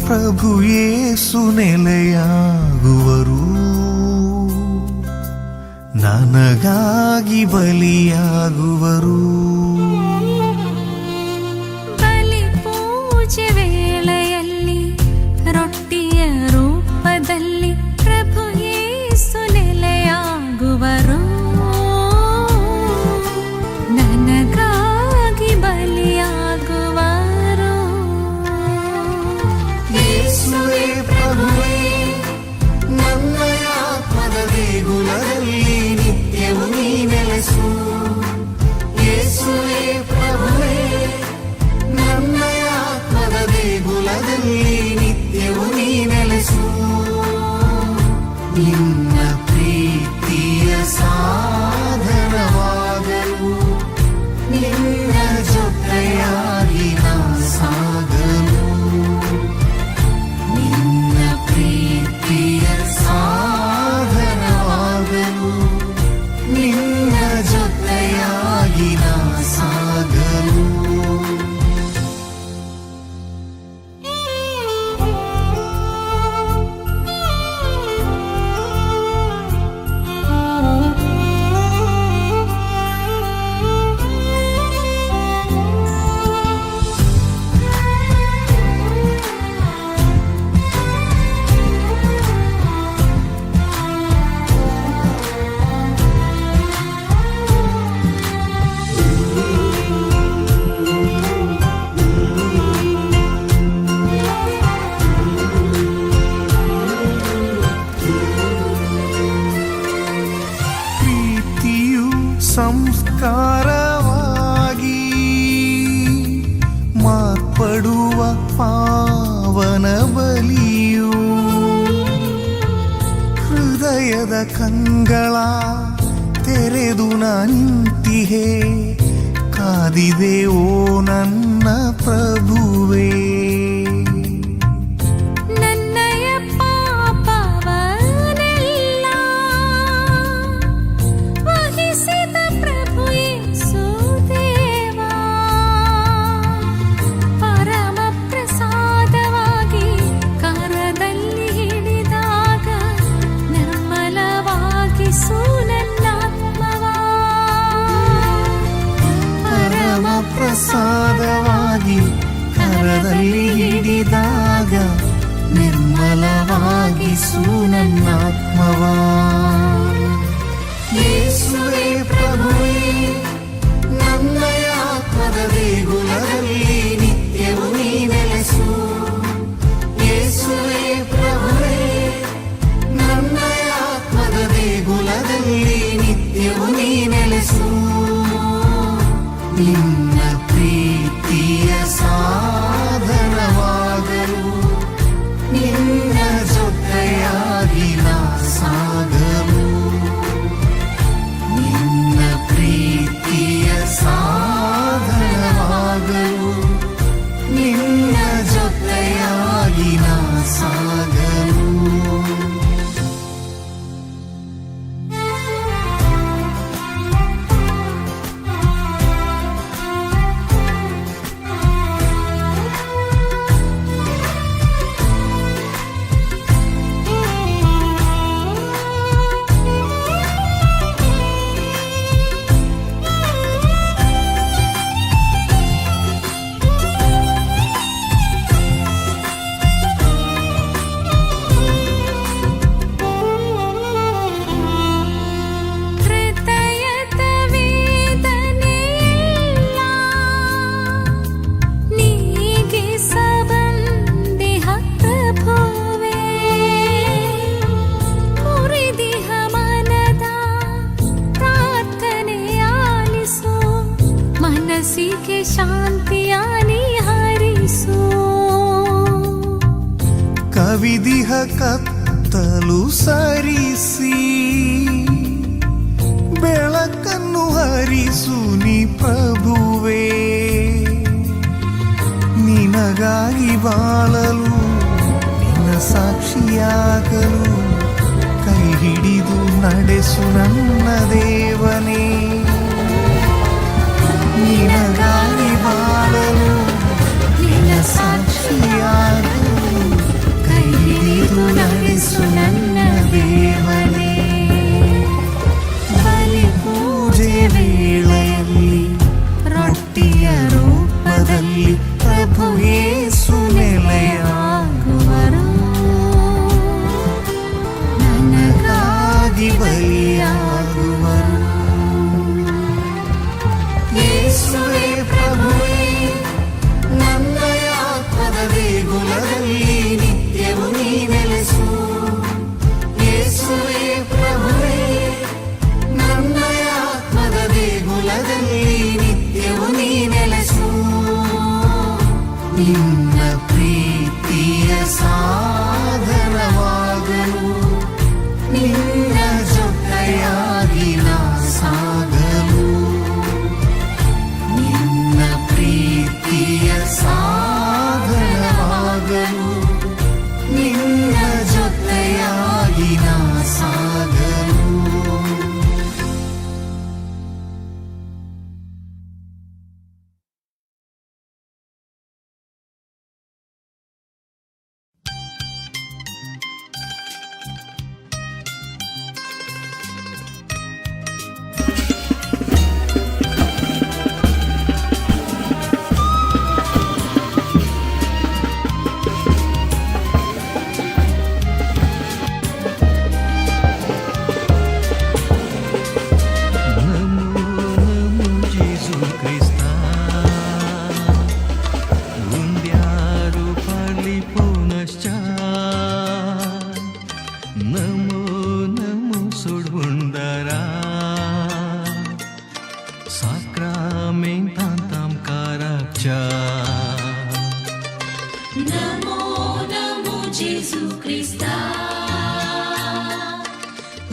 ಪ್ರಭು ಯೇಸು ನೆಲೆಯಾಗುವರು, ನನಗಾಗಿ ಬಲಿಯಾಗುವರು. ಬಲಿ ಪೂಜೆ ವೇಳೆಯಲ್ಲಿ ರೊಟ್ಟಿಯ ರೂಪದಲ್ಲಿ ಪ್ರಭು ಯೇಸು ನೆಲೆಯಾಗುವರು, ನನಗಾಗಿ ಬಲಿಯಾಗುವರು. ಯೇಸುವೇ ಪ್ರಭುವೇ, ನನ್ನ ಆತ್ಮದ ದೇಗುಲದಲ್ಲಿ ನಿತ್ಯವು ನೀ ನೆಲೆಸು. ಯೇಸುವೇ ಪ್ರಭುವೇ, ನನ್ನ ಆತ್ಮದ ದೇಗುಲದಲ್ಲಿ ನಿತ್ಯವು ನೀ ನೆಲೆಸು. ನಿನ್ನ ಪ್ರೀತಿಯ ಸಾಧನವಾಗಲು, ನಿನ್ನ ಜೊತೆಯಾಗಿ ನಾ ಸಾಗಲು, ನಿನ್ನ ಪ್ರೀತಿಯ ಸಾಧನವಾಗಲು, ನಿನ್ನ ಜೊತೆಯಾಗಿ ನಾ ಸಾಗಲು. ಪ್ರೀತಿಯು ಸಂಸ್ಕಾರವಾಗಿ ಮಾರ್ಪಡುವ ಪಾವನ ಬಲಿಯು, ಹೃದಯದ ಕಂಗಳ ತೆರೆದು ನಿಂತಿಹೆ, ಕಾದಿದೆ ಓ ನನ್ನ ಪ್ರಭುವೇ. ನನ್ನಯ ಪಾಪವನೆಲ್ಲ ವಹಿಸಿದ ಪ್ರಭು ಯೇಸು ದೇವಾ, ಪರಮ ಪ್ರಸಾದವಾಗಿ ಕರದಲ್ಲಿ ಹಿಡಿದಾಗ ನಿರ್ಮಲವಾಗಿಸು ನನ್ನಾತ್ಮವ. ಪರಮ ಪ್ರಸಾದವಾಗಿ ಕರದಲ್ಲಿ ಹಿಡಿದಾಗ ನಿರ್ಮಲವಾಗಿಸು ನನ್ನಾತ್ಮವ. ಯೇಸುವೇ ಪ್ರಭುವೇ, ನನ್ನ ಆತ್ಮದ ದೇಗುಲದಲ್ಲಿ ನಿತ್ಯವು ನೀ ನೆಲೆಸು. ಯೇಸುವೇ ಪ್ರಭುವೇ, ನನ್ನ ಆತ್ಮದ ದೇಗುಲದಲ್ಲಿ ನಿತ್ಯವು ನೀ ನೆಲೆಸು. ನಿನ್ನ ಪ್ರೀತಿಯ ಸಾಧನವಾಗಲು, ನಿನ್ನ ಜೊತೆಯಾಗಿ ನಾ ಸಾಗಲು, ನಿನ್ನ ಪ್ರೀತಿಯ ಸಾಧನವಾಗಲು, ನಿನ್ನ ಜೊತೆಯಾಗಿ ನಾ ಸಾಗಲು. ಹೃದಯದ ವೇದನೆಯೆಲ್ಲ ನೀಗಿಸಬಂದಿಹ ಪ್ರಭುವೇ, ಮುರಿದಿಹ ಮನದ ಪ್ರಾರ್ಥನೆ ಆಲಿಸು, ಮನಸ್ಸಿಗೆ ಶಾಂತಿಯ ಹರಿಸು. ಕವಿದಿಹ ಕತ್ತಲು ಸರಿಸಿ ಬೆಳಕನ್ನು ಹರಿಸು ನೀ ಪ್ರಭುವೇ. ನಿನಗಾಗಿ ಬಾಳಲು, ನಿನ್ನ ಸಾಕ್ಷಿಯಾಗಲು ಕೈ ಹಿಡಿದು ನಡೆಸು ನನ್ನ ದೇವನೇ. ನಿನಗಾಗಿ ಬಾಳಲು, ನಿನ್ನ ಸಾಕ್ಷಿಯಾಗಲು ನಿನ್ನ ಜೊತೆಯಾಗಿ ನಾ ಸಾಗಲು. ನಮೋ ನಮೋ ಜೇಸು ಕ್ರಿಸ್ತ, ಉಂಡ್ಯಾರು ಪಾರ್ಲಿ ಪುನಶ್ಚ. ನಮೋ ನಮೋ ಸುಡ್ಬುಂಡರ, ಸಾಕ್ರಾಮೆಂತಾಂತಾಂ ಕಾರಾಕ್ಷ. ನಮೋ ನಮೋ ಜೇಸು ಕ್ರಿಸ್ತ,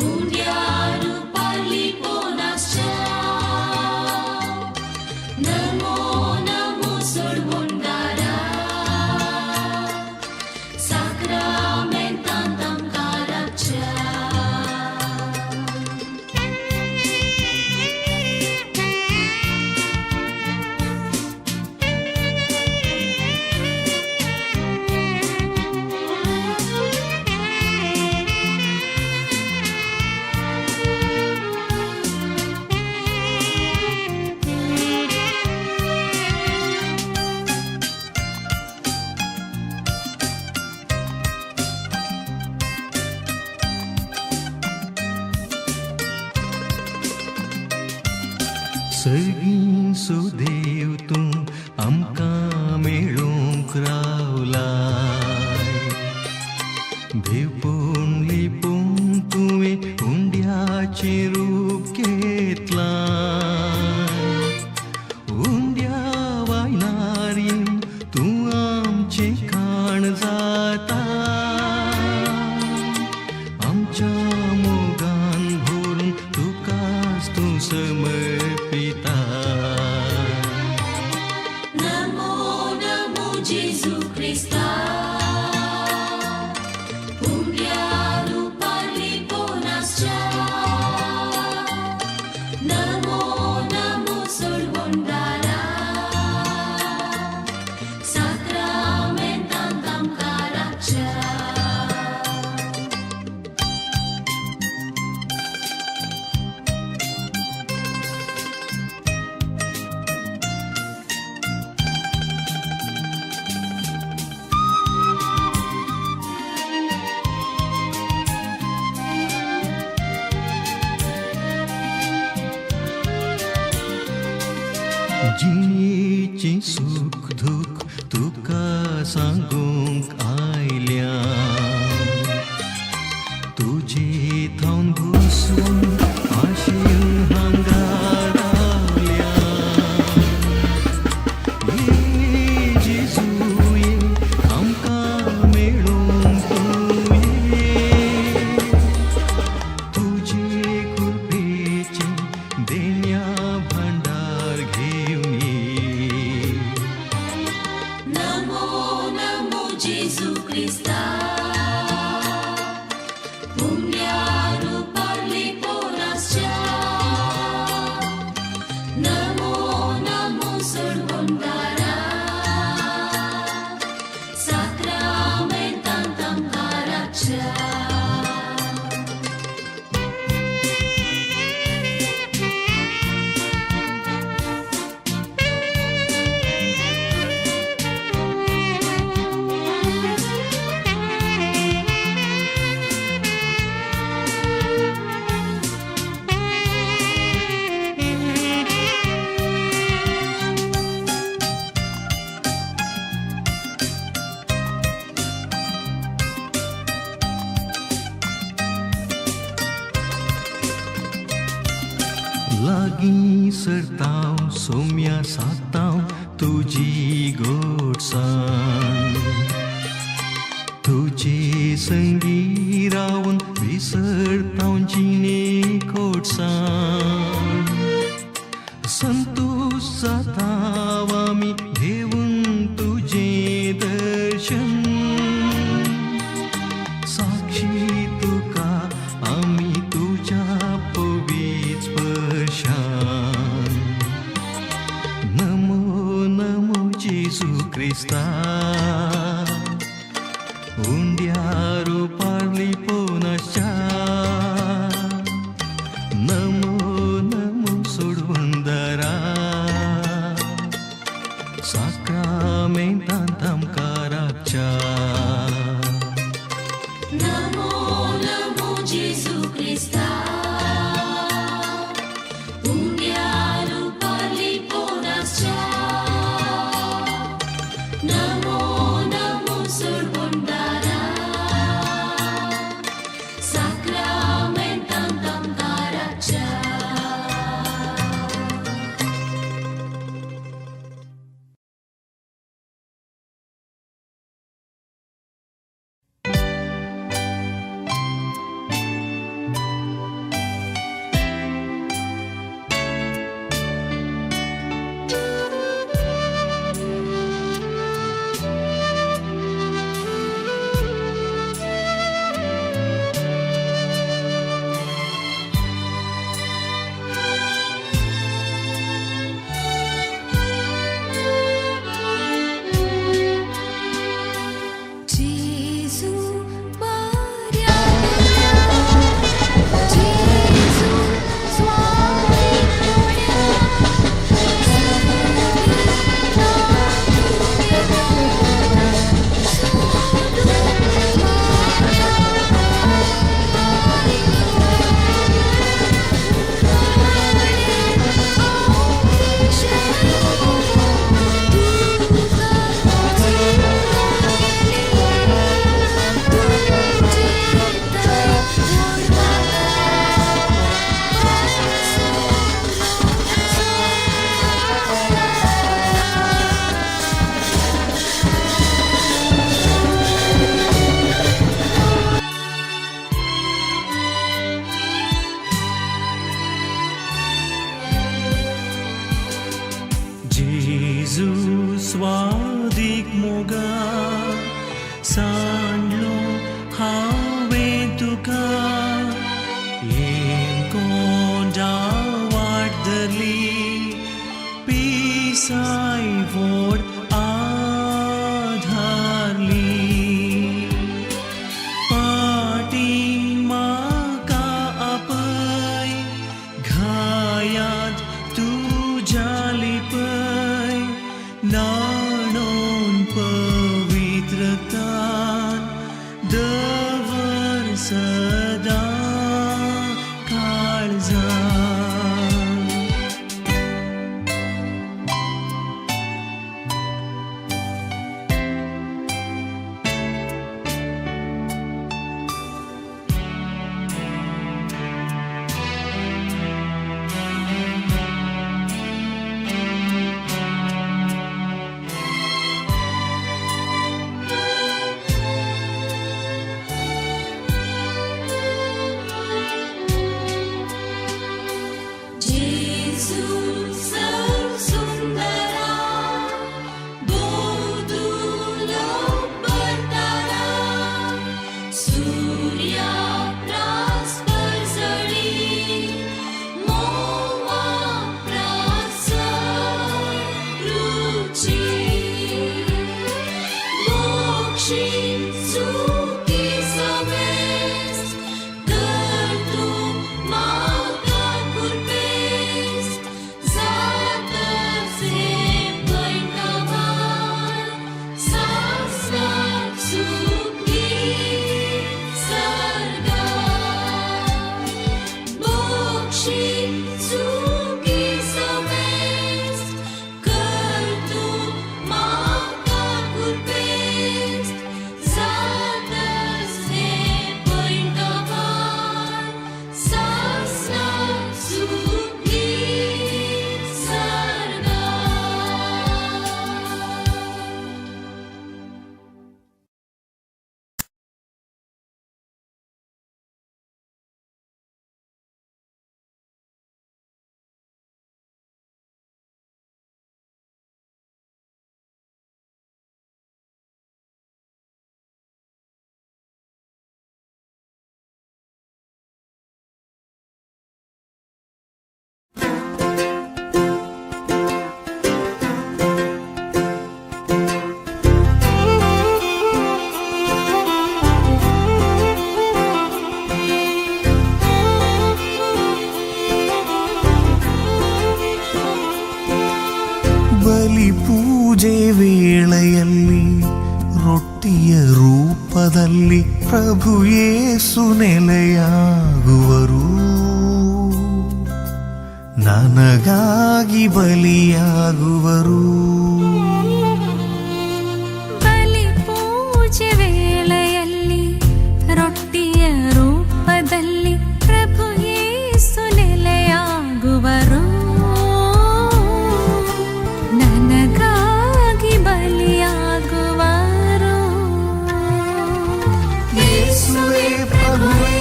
ಉಂಡ್ಯಾರು ಪಾರ್ಲಿ ಪೋನಾಶ್ಚ. ನಮೋ ನಮೋ ಸುಡ್ಬುಂಡಾರ, ಸಾಕ್ರಾಮೆಂತಾಂತಾಂ ಕಾರಾಕ್ಷ. सर्गीं देव तूं आमकां मेळूंक रावलाय, देवपूण लिपून तुवें उंड्याचें रूप घेतलां. उंड्या वायनार येवन तूं आमचें खाण जाता, आमच्या मोगान भरून तुकाच तूं समर्पिता. नमो नमो जेजू क्रिस्ता, उंड्यारू पार्ली पोनाश्च. नमो नमो सोडवणदारा, साक्रामेंतांतां काराक्षा. जिणेचें सूख दुख तुका सांगूंक आयल्या, तुजे थावन बसून आशेन हांगा रावल्या. ये जेजू ये, आमकां मेळूंक तूं ये, तुजे कृपेचें देण्या भांडार घेवन ये. नमो नमो जेजू क्रिस्ता, उंड्यारू पार्ली पोनाश्च. नमो नमो सोडवणदारा, साक्रामेंतांतां काराक्षा. लागीं सरतांव सोम्या सातांव तुजी गोडसाण, तुजे संगी रावन विसरतांव जिणे कोडसाण. संतोष जाताव आमी घेवन तुजें दर्शन. उंड्यारू पारली पोनाच्या नमो नमो सोडवंदरा साक्रामेंतांत आमकां राखच्या. नमो नमो जेजू क्रिस्ता उंड्यारू पारली पोनासच्या नमो नमो सोडवणदारा साक्रामेंतांत आमकां राखच्या. जेजू बऱ्या जेजू स्वामी जेजू स्वादीक मोगा सांडलो हांवें तुका येमकोंडा वाट धरली पिसाय व्होड आधारली पाटी म्हाका आपय घायांत तुज्या लिपय न्हाणोन पवित्रतान दवर सदां काळजान. जेजू सुंदरा बोदुलो परतारा सूर्या प्रास परजळी मोवा प्रास रुची मोक्षी सुखी समेस्त तर तूं म्हाका कुरपेस्त जातसे पैंगमार सासणाक सुखी ಪ್ರಭು ಯೇಸು ನೆಲೆಯಾಗುವರು, ನನಗಾಗಿ ಬಲಿಯಾಗುವರು. ಬಲಿ ಪೂಜೆ ವೇಳೆಯಲ್ಲಿ ರೊಟ್ಟಿಯ ರೂಪದಲ್ಲಿ ಪ್ರಭು ಯೇಸು ನೆಲೆಯಾಗುವರು, ನನಗಾಗಿ ಬಲಿಯಾಗುವರು. ಯೇಸುವೇ ಪ್ರಭುವೇ,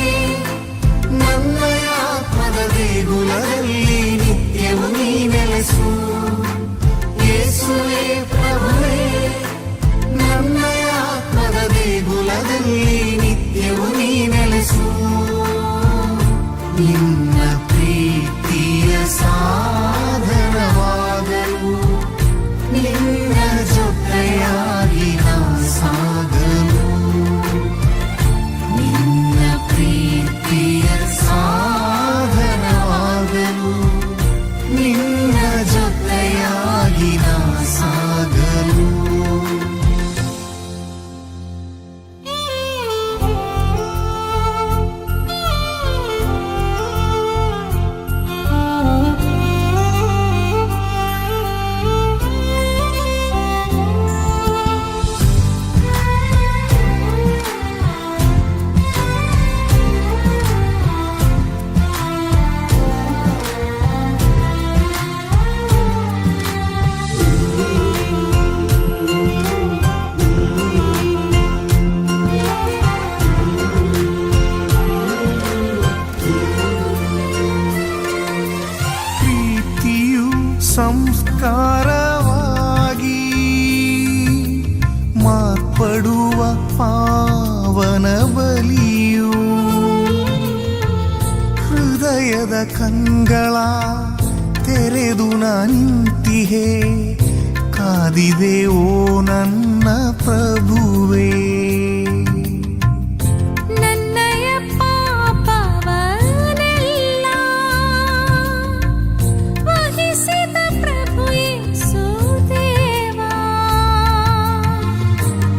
ನನ್ನ ಆತ್ಮದ ದೇಗುಲದಲ್ಲಿ ನಿತ್ಯವು ನೀ ನೆಲೆಸು. ಯೇಸುವೇ ಪ್ರಭುವೇ, ನನ್ನ ಆತ್ಮದ ದೇಗುಲದಲ್ಲಿ ನಿತ್ಯವು ನೀ ನೆಲೆಸು. ನಿನ್ನ ಪ್ರೀತಿಯ ಸಾಧನವಾಗಲು, ನಿನ್ನ ಜೊತೆಯಾಗಿ ನಾ ಸಾಗಲು, ನಿನ್ನ ಪ್ರೀತಿಯ ಸಾಧನವಾಗಲು, ನಿನ್ನ ಜೊತೆಯಾಗಿ ನಾ ಸಾಗಲು. ಪ್ರೀತಿಯು ಸಂಸ್ಕಾರವಾಗಿ ಮಾರ್ಪಡುವ ಪಾವನ ಬಲಿಯು, ಹೃದಯದ ಕಂಗಳ ತೆರೆದು ನಿಂತಿಹೆ, ಕಾದಿದೆ ಓ ನನ್ನ ಪ್ರಭುವೇ. ನನ್ನಯ ಪಾಪವನೆಲ್ಲ ವಹಿಸಿದ ಪ್ರಭು ಯೇಸು ದೇವಾ,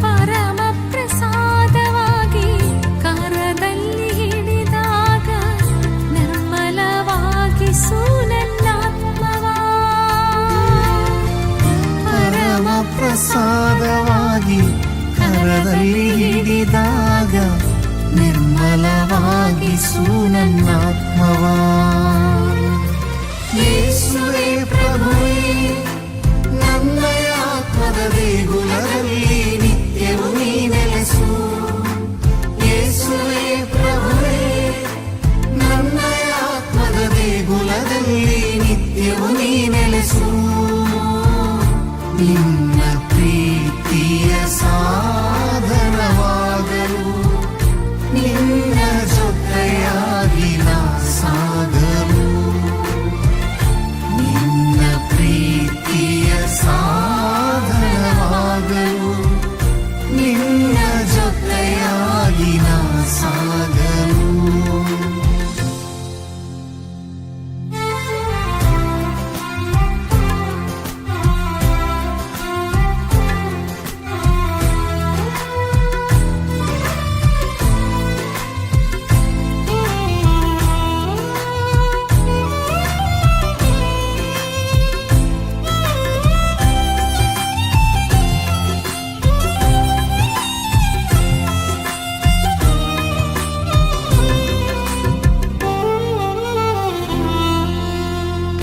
ಪರಮ ಪ್ರಸಾದವಾಗಿ ಕರದಲ್ಲಿ ಹಿಡಿದಾಗ ನಿರ್ಮಲವಾಗಿಸು ನನ್ನಾತ್ಮವ. ಪರಮ ಪ್ರಸಾದವಾಗಿ ಕರದಲ್ಲಿ ಹಿಡಿದಾಗ ನಿರ್ಮಲವಾಗಿಸು ನನ್ನಾತ್ಮವ. ಯೇಸುವೇ ಪ್ರಭುವೇ, ನನ್ನ ಆತ್ಮದ ದೇಗುಲದಲ್ಲಿ ನಿತ್ಯವು ನೀ ನೆಲೆಸು. ಯೇಸುವೇ ಪ್ರಭುವೇ, ನನ್ನ ಆತ್ಮದ ದೇಗುಲದಲ್ಲಿ ನಿತ್ಯವು ನೀ ನೆಲೆಸು. ನಿನ್ನ ಪ್ರೀತಿಯ ಸಾಧನವಾಗಲು, ನಿನ್ನ ಜೊತೆಯಾಗಿ ನಾ ಸಾಗಲು, ನಿನ್ನ ಪ್ರೀತಿಯ ಸಾಧನವಾಗಲು, ನಿನ್ನ ಜೊತೆಯಾಗಿ ನಾ ಸಾಗಲು.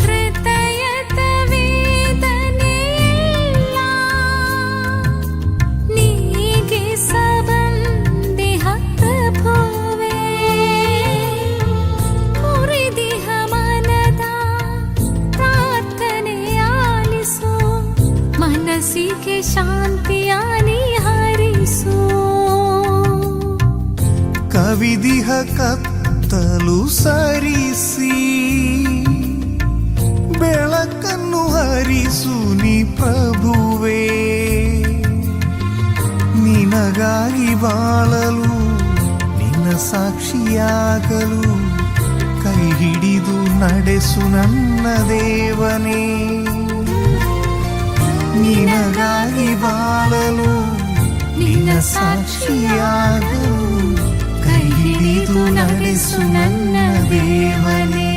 ಹೃದಯದ ವೇದನೆಯೆಲ್ಲ ನೀಗಿಸಬಂದಿಹ ಪ್ರಭುವೇ, ಮುರಿದಿಹ ಮನದ ಪ್ರಾರ್ಥನೆಯಾಲಿಸು, ಮನಸ್ಸಿಗೆ ಶಾಂತಿಯ ಹರಿಸು. ಕವಿದಿಹ ಕತ್ತಲು ಸರಿಸಿ ಬೆಳಕನ್ನು ಹರಿಸು ನೀ ಪ್ರಭುವೇ. ನಿನಗಾಗಿ ಬಾಳಲು, ನಿನ್ನ ಸಾಕ್ಷಿಯಾಗಲು ಕೈ ಹಿಡಿದು ನಡೆಸು ನನ್ನ ದೇವನೇ. ನಿನಗಾಗಿ ಬಾಳಲು, ನಿನ್ನ ಸಾಕ್ಷಿಯಾಗಲು ನಡೆಸು ನನ್ನ ದೇವನೇ.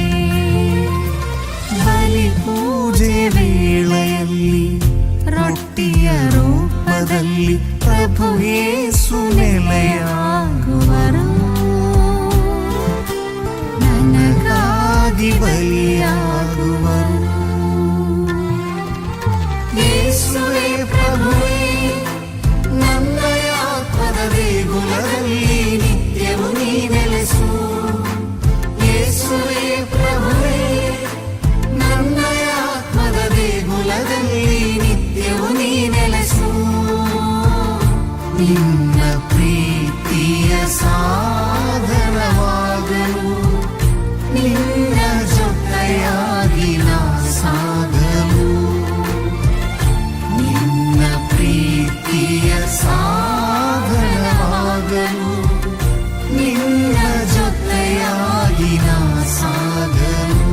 ಬಲಿ ಪೂಜೆ ವೇಳೆಯಲ್ಲಿ ರೊಟ್ಟಿಯ ರೂಪದಲ್ಲಿ ಪ್ರಭು ಯೇಸು ನೆಲೆಯಾಗುವರು, ನನಗಾಗಿ ಬಲಿಯಾಗುವರು. ಯೇಸುವೆ ಪ್ರಭುವೇ, ನನ್ನ ಆತ್ಮದ ದೇಗುಲದಲ್ಲಿ ನಿತ್ಯವು ನೀ ನೆಲೆಸು. ಯೇಸುವೆ ಪ್ರಭುವೇ, ನನ್ನ ಆತ್ಮದ ದೇಗುಲದಲ್ಲಿ ನಿತ್ಯವು ನೀ ನೆಲೆಸು. ನಿನ್ನ ಪ್ರೀತಿಯ ಸಾಧನವಾಗಲು, ನಿನ್ನ ಜೊತೆಯಾಗಿ ನಾ ಸಾಗಲು, ನಿನ್ನ ಪ್ರೀತಿಯ ಸಾಧನವಾಗಲು, ನಿನ್ನ ಜೊತೆಯಾಗಿ ನಾ ಸಾಗಲು.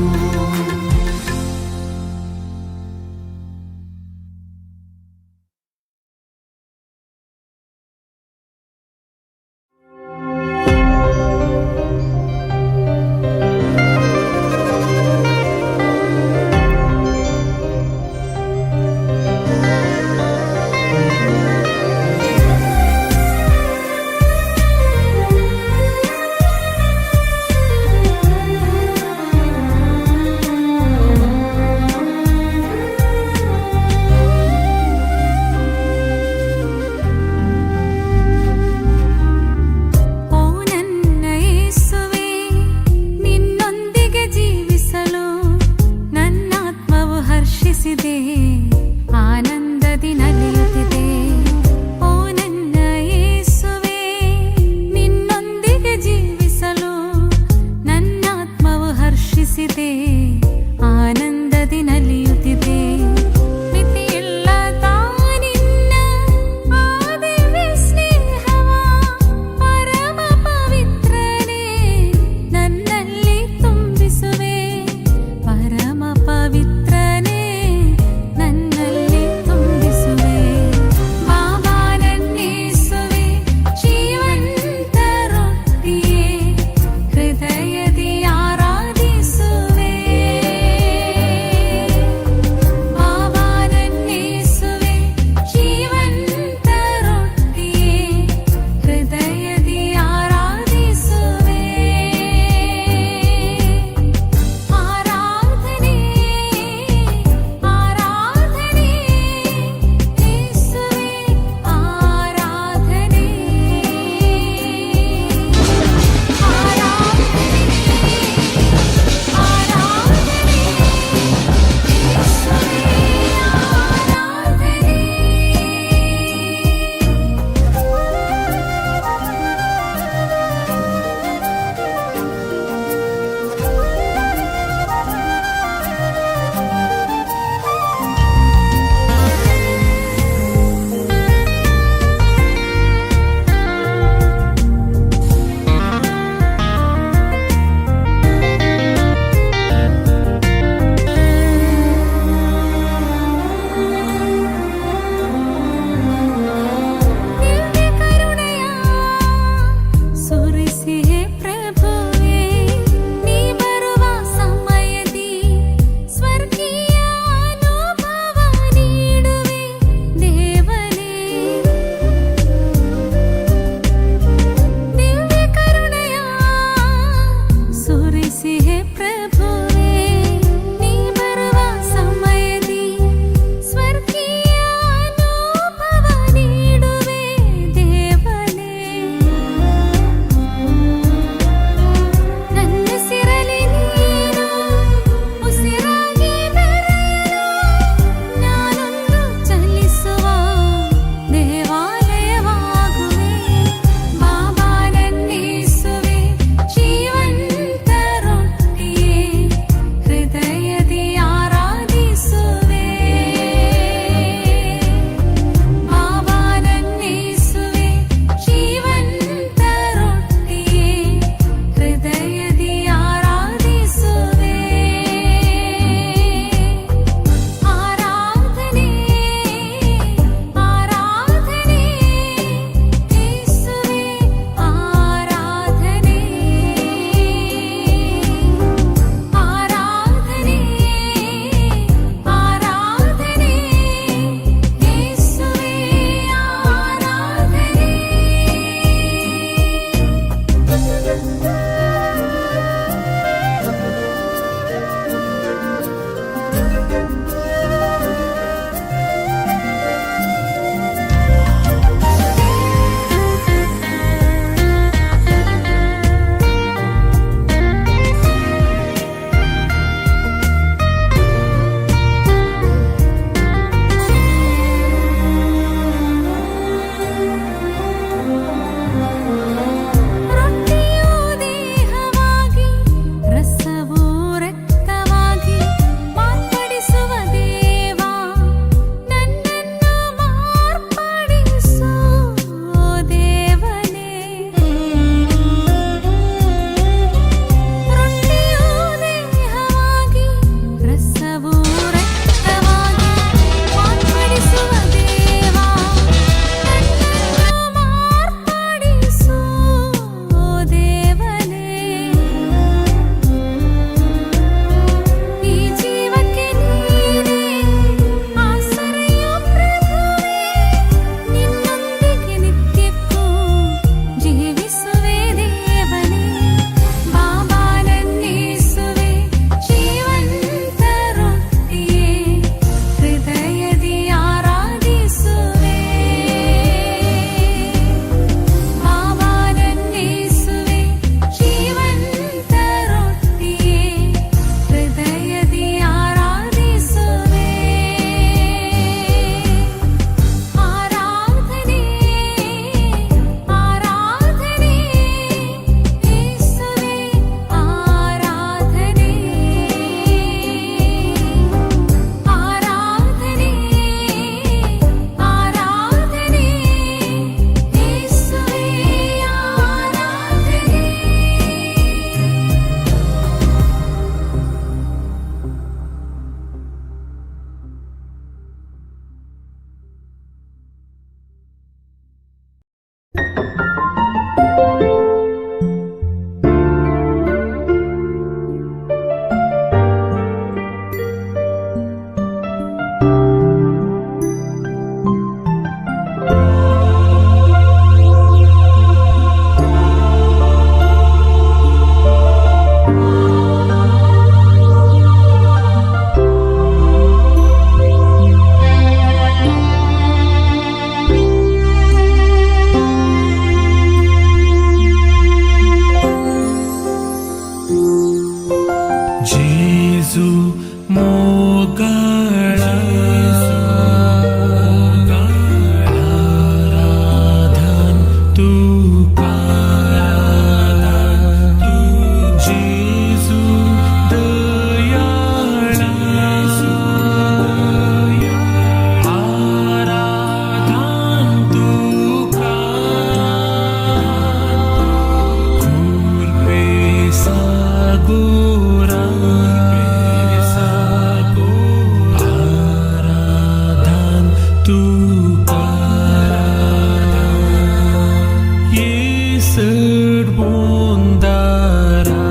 बोंदारा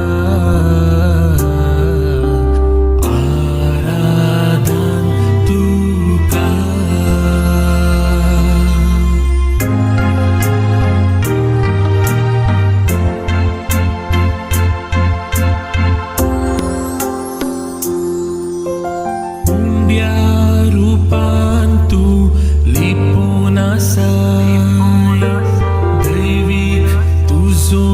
आराधन तुका. उंड्या रूपान तूं लिपून आसाय, दैवीक तुजो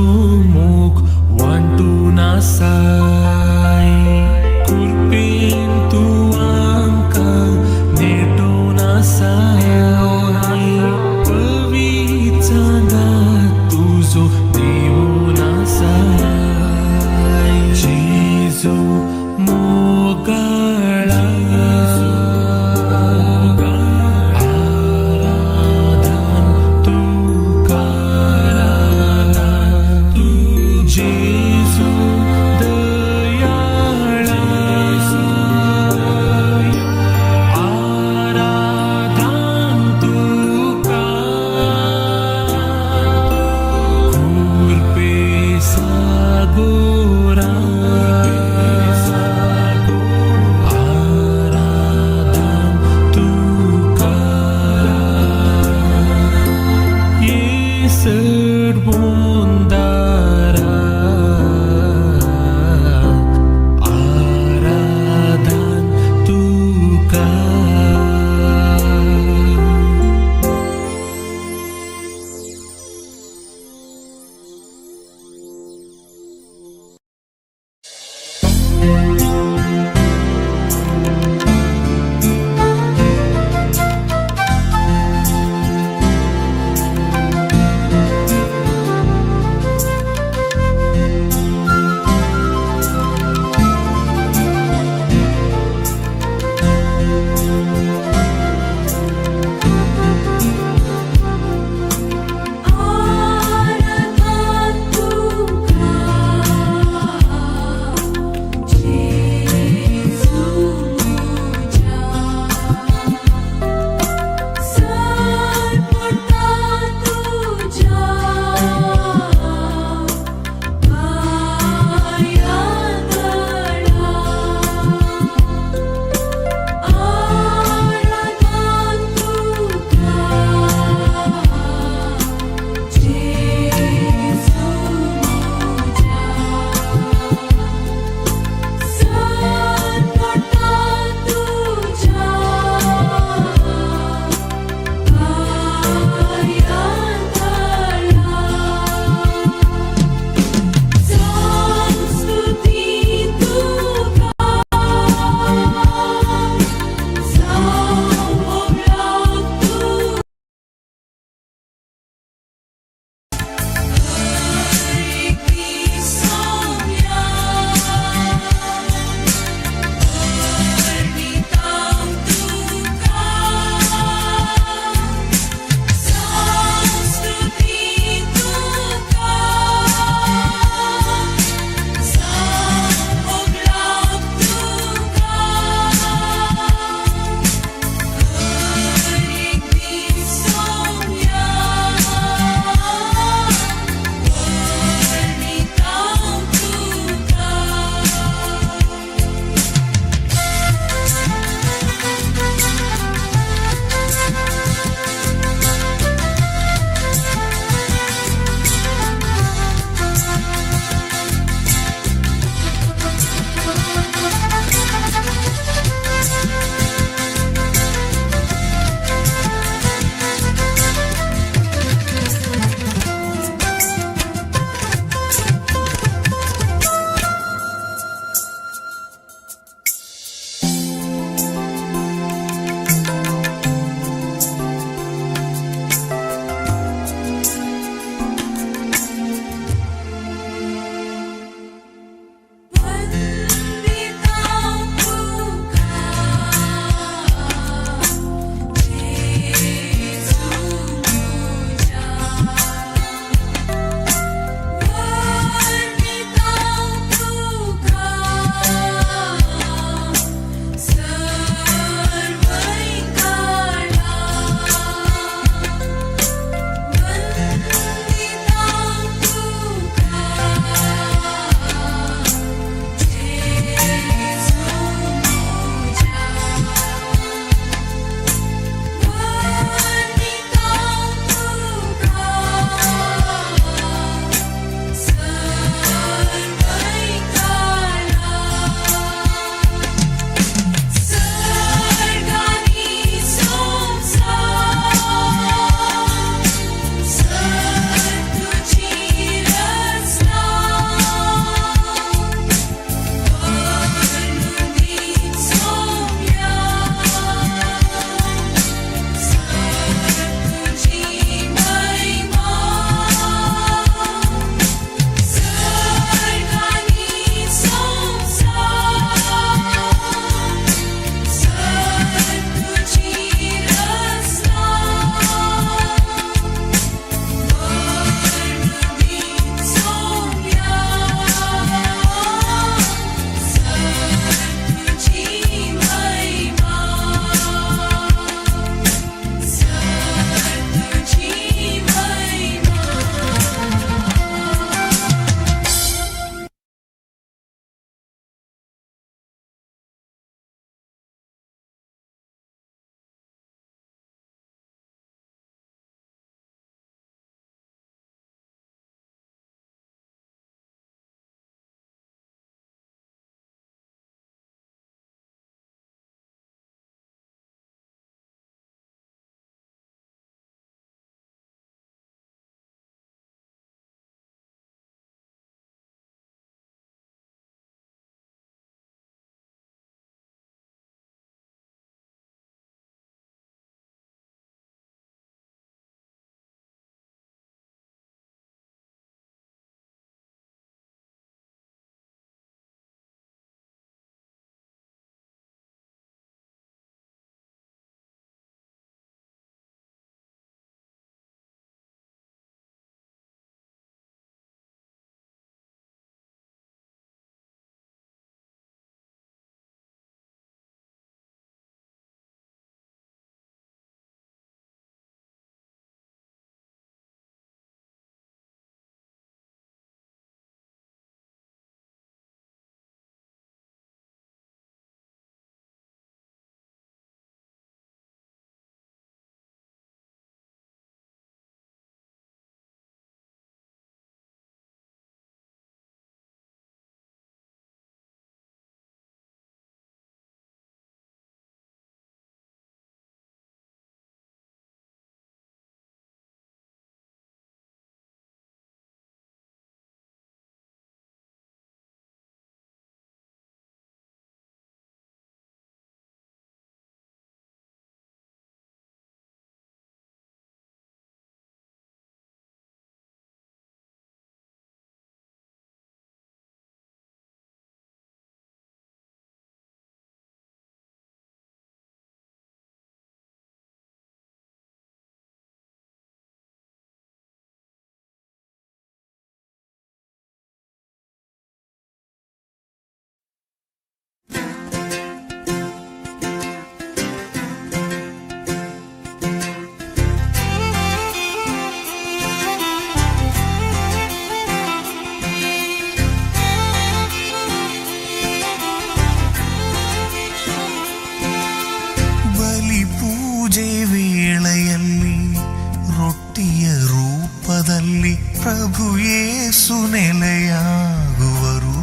ಯೇಸು ನೆಲೆಯಾಗುವರು,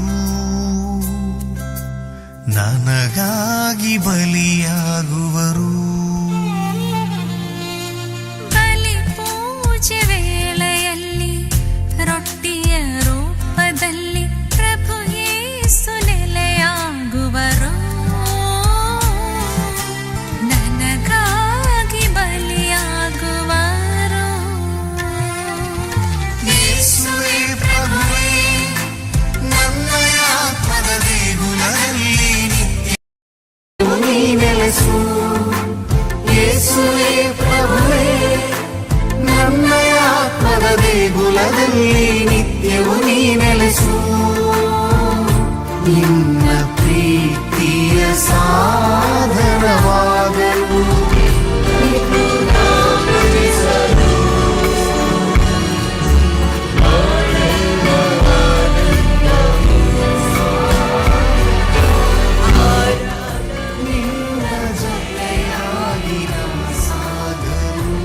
ನನಗಾಗಿ ಬಲಿಯಾಗುವರು. ಬಲಿ ಪೂಜೆ ವೇಳೆಯಲ್ಲಿ ರೊಟ್ಟಿಯ ರೂಪದಲ್ಲಿ ಪ್ರಭು ಯೇಸು ನೆಲೆಯಾಗುವರು, ನನಗಾಗಿ ಬಲಿಯಾಗುವರು. ಯೇಸುವೇ ಪ್ರಭುವೇ, ನನ್ನ ಆತ್ಮದ ದೇಗುಲದಲ್ಲಿ ನಿತ್ಯವೂ ನೀ ನೆಲೆಸು. ಯೇಸುವೇ ಪ್ರಭುವೇ, ನನ್ನ ಆತ್ಮದ ದೇಗುಲದಲ್ಲಿ ನಿತ್ಯವೂ ನೀ ನೆಲೆಸು. ನಿನ್ನ ಪ್ರೀತಿಯ ಸಾಧನವಾಗಲು. ನಿನ್ನ ಜೊತೆಯಾಗಿ ನಾ ಸಾಗಲು.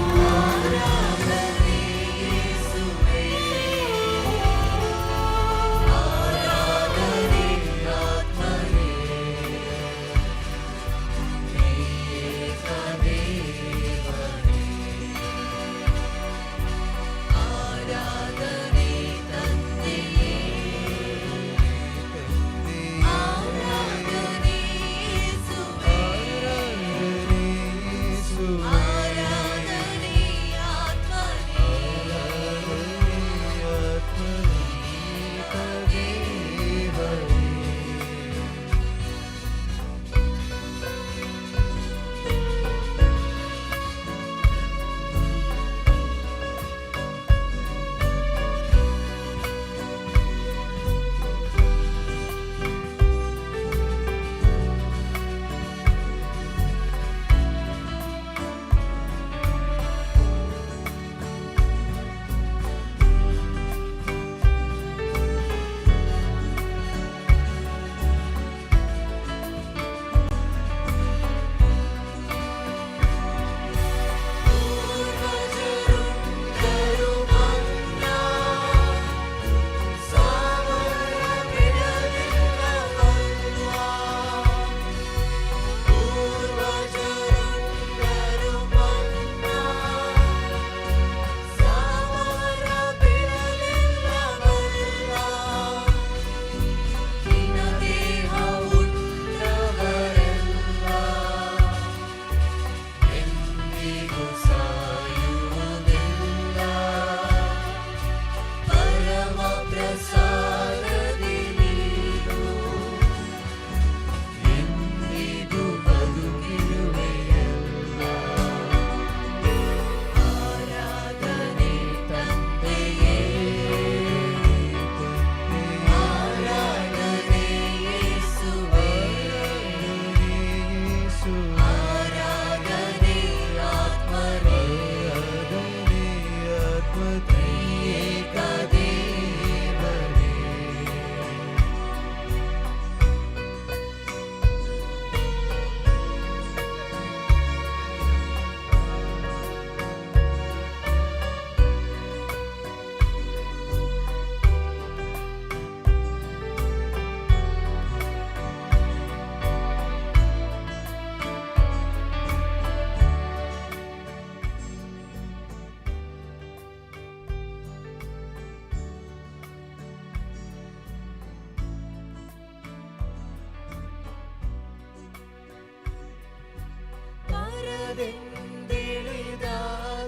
ಪರದಿಂದಿಳಿದ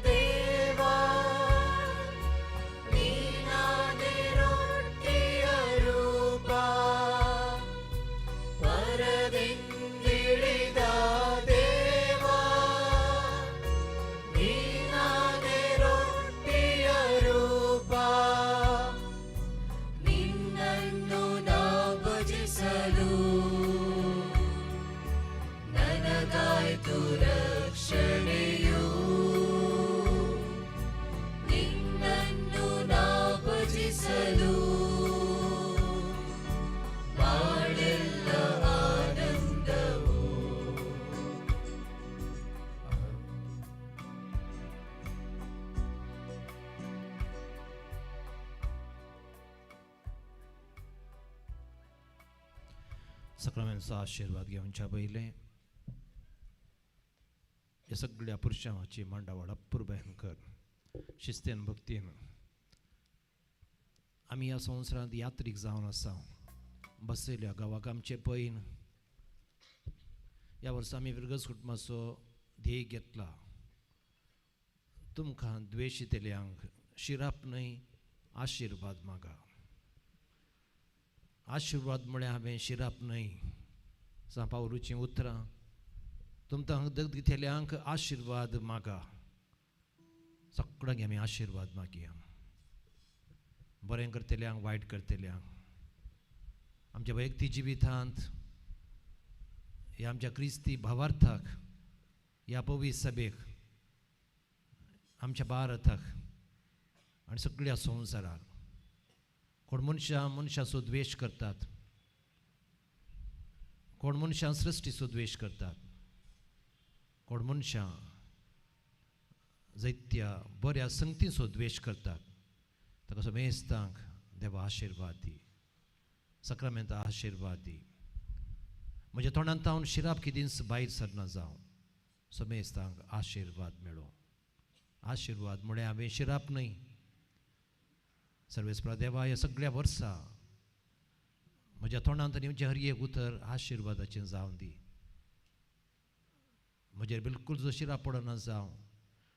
ದೇವಾ, ನೀನಾದೆ ರೊಟ್ಟಿಯ ರೂಪ. ಪರದಿಂದಿಳಿದ ದೇವಾ, ನೀನಾದೆ ರೊಟ್ಟಿಯ ರೂಪ. ನಿನ್ನನ್ನು ನಾ ಭಜಿಸಲು ನನಗಾಯ್ತು ರಕ್ಷಣೆ. सक्रामेंचा आशिर्वाद घेवच्या पयलें ह्या सगळ्या पुरुषाची मांडावळ अपुरबायन कर शिस्तेन भक्तीन. आमी ह्या संवसारांत यात्रीक जावन आसा बसयल्या गांवाक आमचे पयन. ह्या वर्सा आमी फिरगज कुटुंबाचो ध्येय घेतला, तुमकां द्वेशितल्यांक शिराप न्हय आशिर्वाद मागा. आशिर्वाद म्हळ्यार हांवें शिराप न्हय, सांत पावलूचीं उतरां, तुमकां दगदितल्यांक आशिर्वाद मागा. सगळ्यांक आमी आशिर्वाद मागया, बरें करतल्यांक वायट करतल्यांक. आमच्या वैयक्तीक जिवितांत ह्या आमच्या क्रिस्ती भावार्थाक, ह्या पवित्र सभेक, आमच्या भारताक आनी सगळ्या संवसाराक कोण मनशां मनशाचो द्वेश करतात, कोण मनशां सृश्टीचो द्वेश करतात, कोण मनशां जैत्या बऱ्या संगतीचो द्वेश करतात, ताका समेस्तांक देवा आशिर्वाद दी, सक्रामेंता आशिर्वाद दी. म्हज्या तोंडांत तावन शिराप किदींच भायर सरना जावं, समेस्तांक आशिर्वाद मेळो. आशिर्वाद म्हळ्यार हांवें शिराप न्हय. सर्वेस्परा देवा, ह्या सगळ्या वर्सा म्हज्या तोंडांत आनी म्हजें हर एक उतर आशिर्वादाचें जावं दी. म्हजेर बिलकूल जो शिराप पडना जावं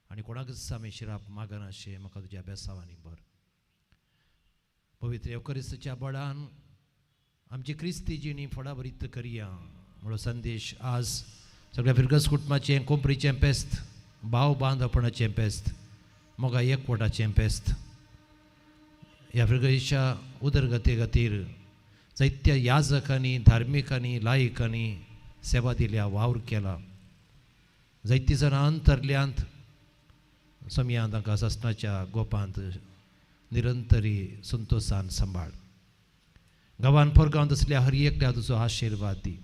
आनी कोणाकच आमी शिराप मागनाशें म्हाका तुज्या बेसांवांनी भर. पवित्र येवकरिस्ताच्या बळान आमची क्रिस्ती जिणी फळाभरीत करया म्हणो संदेश आज सगळ्या फिरगज कुटुंबाचें, कोंपरीचें पेस्त, भाव बांदपणाचें पेस्त, मोगा एकवटाचें पेस्त, ह्या फिरगजीच्या उदरगती खातीर जायत्या याजकांनी, धार्मिकांनी, लायकांनी सेवा दिल्या, वावर केला. जायतीं जाणां अंतरल्यांत समयान तांकां सासणाच्या गोपांत निरंतरी संतोशान सांबाळ. गांवान परगांवांत आसल्या हर एकल्या तुजो आशिर्वाद दी.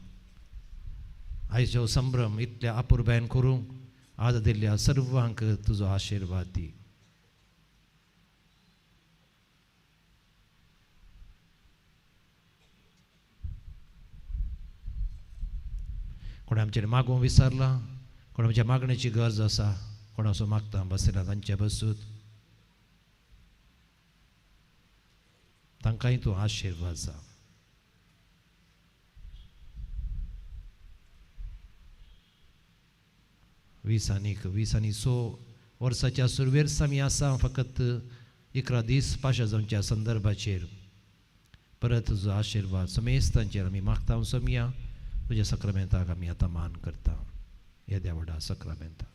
आयचो संभ्रम इतल्या अपुरबायेन करूंक आज दिल्ल्या सर्वांक तुजो आशिर्वाद दी. कोण आमचेर मागूंक विसरला, कोण आमच्या मागणेची गरज आसा, कोण असो मागता बसयला तांचे बसूत तांकांय तूं आशिर्वाद जा. वीस आनीक वीस आनी स वर्साच्या सुरवेर आमी आसा, फकत 11 दीस पाशा जावच्या संदर्भाचेर परत तुजो आशिर्वाद समेस्तांचेर आमी मागता. समया तुज्या सक्रामेंताक आमी आतां मान करता, येद्या व्हडा सक्रामेंताक.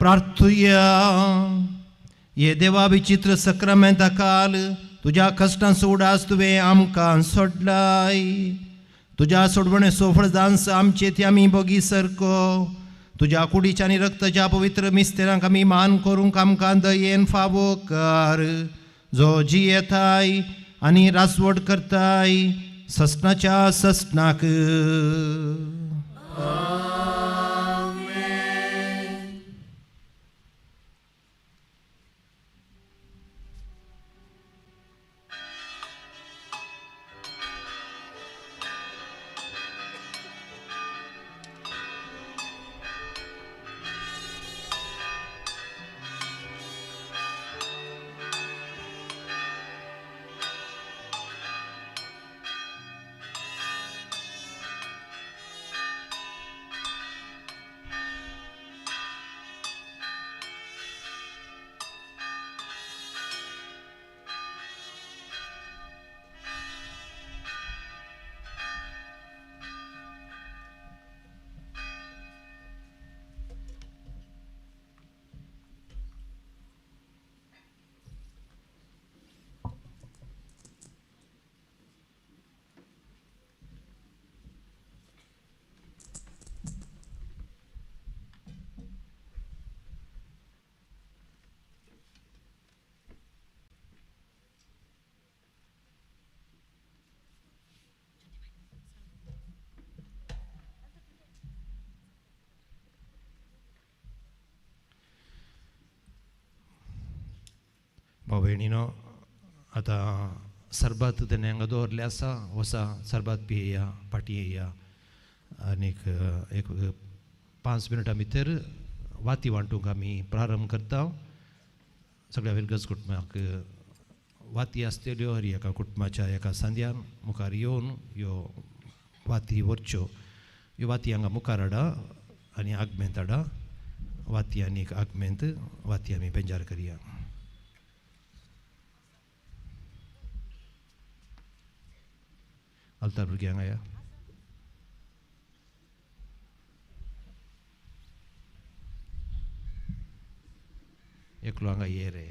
प्रार्थुया. ये देवा विचित्र सक्रामेंता काल तुज्या कश्टांचो उडास तुवें आमकां सोडलाय. तुज्या सोडवणे सोफळ दांस आमचे ती आमी बोगी सरको. तुज्या कुडीच्या आनी रक्ताच्या पवित्र मिस्तेरांक आमी मान करूंक आमकां दयेन फावो कर, जो जियेताय आनी राजवट करताय ससनाच्या ससनाक. भाव भयणीनो, आतां सरबत तेणें हांगा दवरलें आसा, वसा सरबत पियेया, फाटीं येया आनीक एक 5 मिनटां भितर वाती वांटूंक आमी प्रारंभ करता. सगळ्या विरगज कुटुंबाक वाती आसतल्यो, हर एका कुटुंबाच्या एका सांद्यान मुखार येवन ह्यो वाती व्हरच्यो. ह्यो वाती हांगा मुखार हाडा आनी आगमेंत हाडा. वाती आनीक आगमेंत वाती आमी पेंजार करया. आलतार भुरग्यांक या. एकलो हांगा ये रे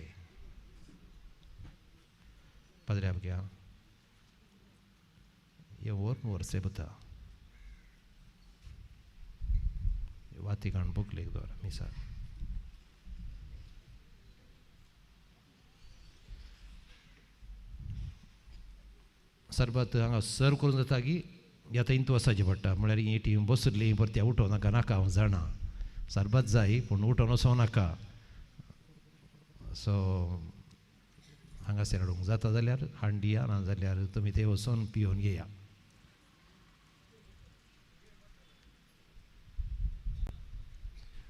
पाद्र्या भुरग्यां, हे वर वर्से पुता वाती काण बुकलेक दवर मिसाक. सरबत हांगा सर्व करून जाता की आतां इंतू वचपाचें पडटा, म्हळ्यार ही टीम बसली परती उठोवं नाका, नाका हांव जाणा सरबत जाय पूण उठोवन वचों नाका. सो हांगासर हाडूंक जाता जाल्यार हांडिया, ना जाल्यार तुमी ते वचोन पियोवन घेया.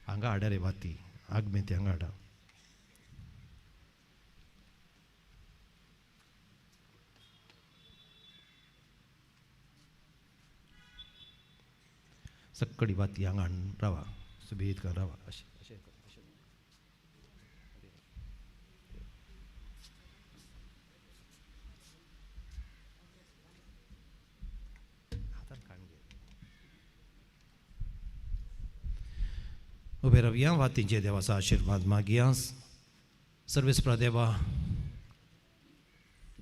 हांगा हाडा रे वाती, आगमेंती हांगा हाडा. सक्कडी वाती हांगा हाडून रावा, सुबेद कर रावा. अशें अशें अशें हातान काण घे. उबे रावया, वातींचे देवाचो आशिर्वाद मागया. सर्वेस्परा देवा,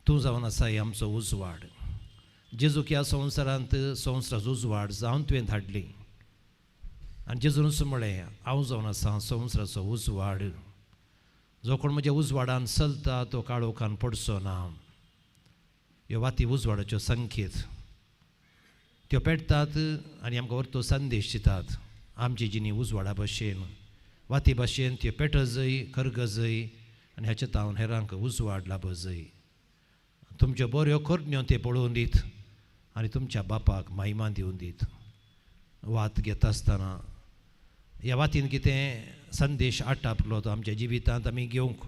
तूं जावन आसा आमचो उजवाड. जेजूक ह्या संवसारांत संवसाराचो उजवाड जावन तुवें धाडली आनी जेजूनच म्हळें, हांव जावन आसा संवसाराचो उजवाड, जो कोण म्हज्या उजवाडान चलता तो काळोखान पडचो ना. ह्यो वाती उजवाडाच्यो संकेत, त्यो पेटतात आनी आमकां व्हरतो संदेश दितात. आमची जिणी उजवाडा भशेन, वाती भशेन त्यो पेटजय, करगजय आनी हाचे तावन हेरांक उजवाड लाभजय. तुमच्यो बऱ्यो करण्यो ते पळोवन दीत आनी तुमच्या बापाक महिमा दिवन दीत. वात घेता आसतना ह्या वातीन कितें संदेश आटापलो तो आमच्या जिवितांत आमी घेवंक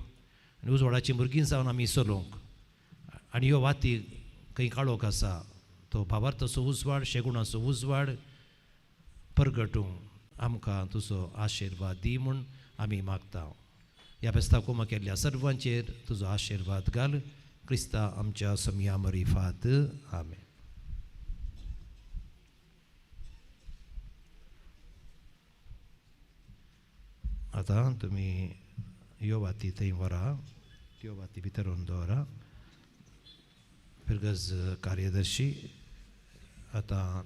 आनी उजवाडाची भुरगीं जावन आमी चलोवंक. आनी ह्यो वाती खंय काळोख आसा तो भावार्थाचो उजवाड, शेगुणाचो उजवाड परगटूंक आमकां तुजो आशिर्वाद दी म्हूण आमी मागता. ह्या फेस्ताक कुमा केल्ल्या सर्वांचेर तुजो आशिर्वाद घाल. क्रिस्ता आमच्या समया मरिफात. आमेन. आतां तुमी ह्यो वाती थंय व्हरा, त्यो वाती भितर व्हरून दवरा. फिरगज कार्यदर्शी आतां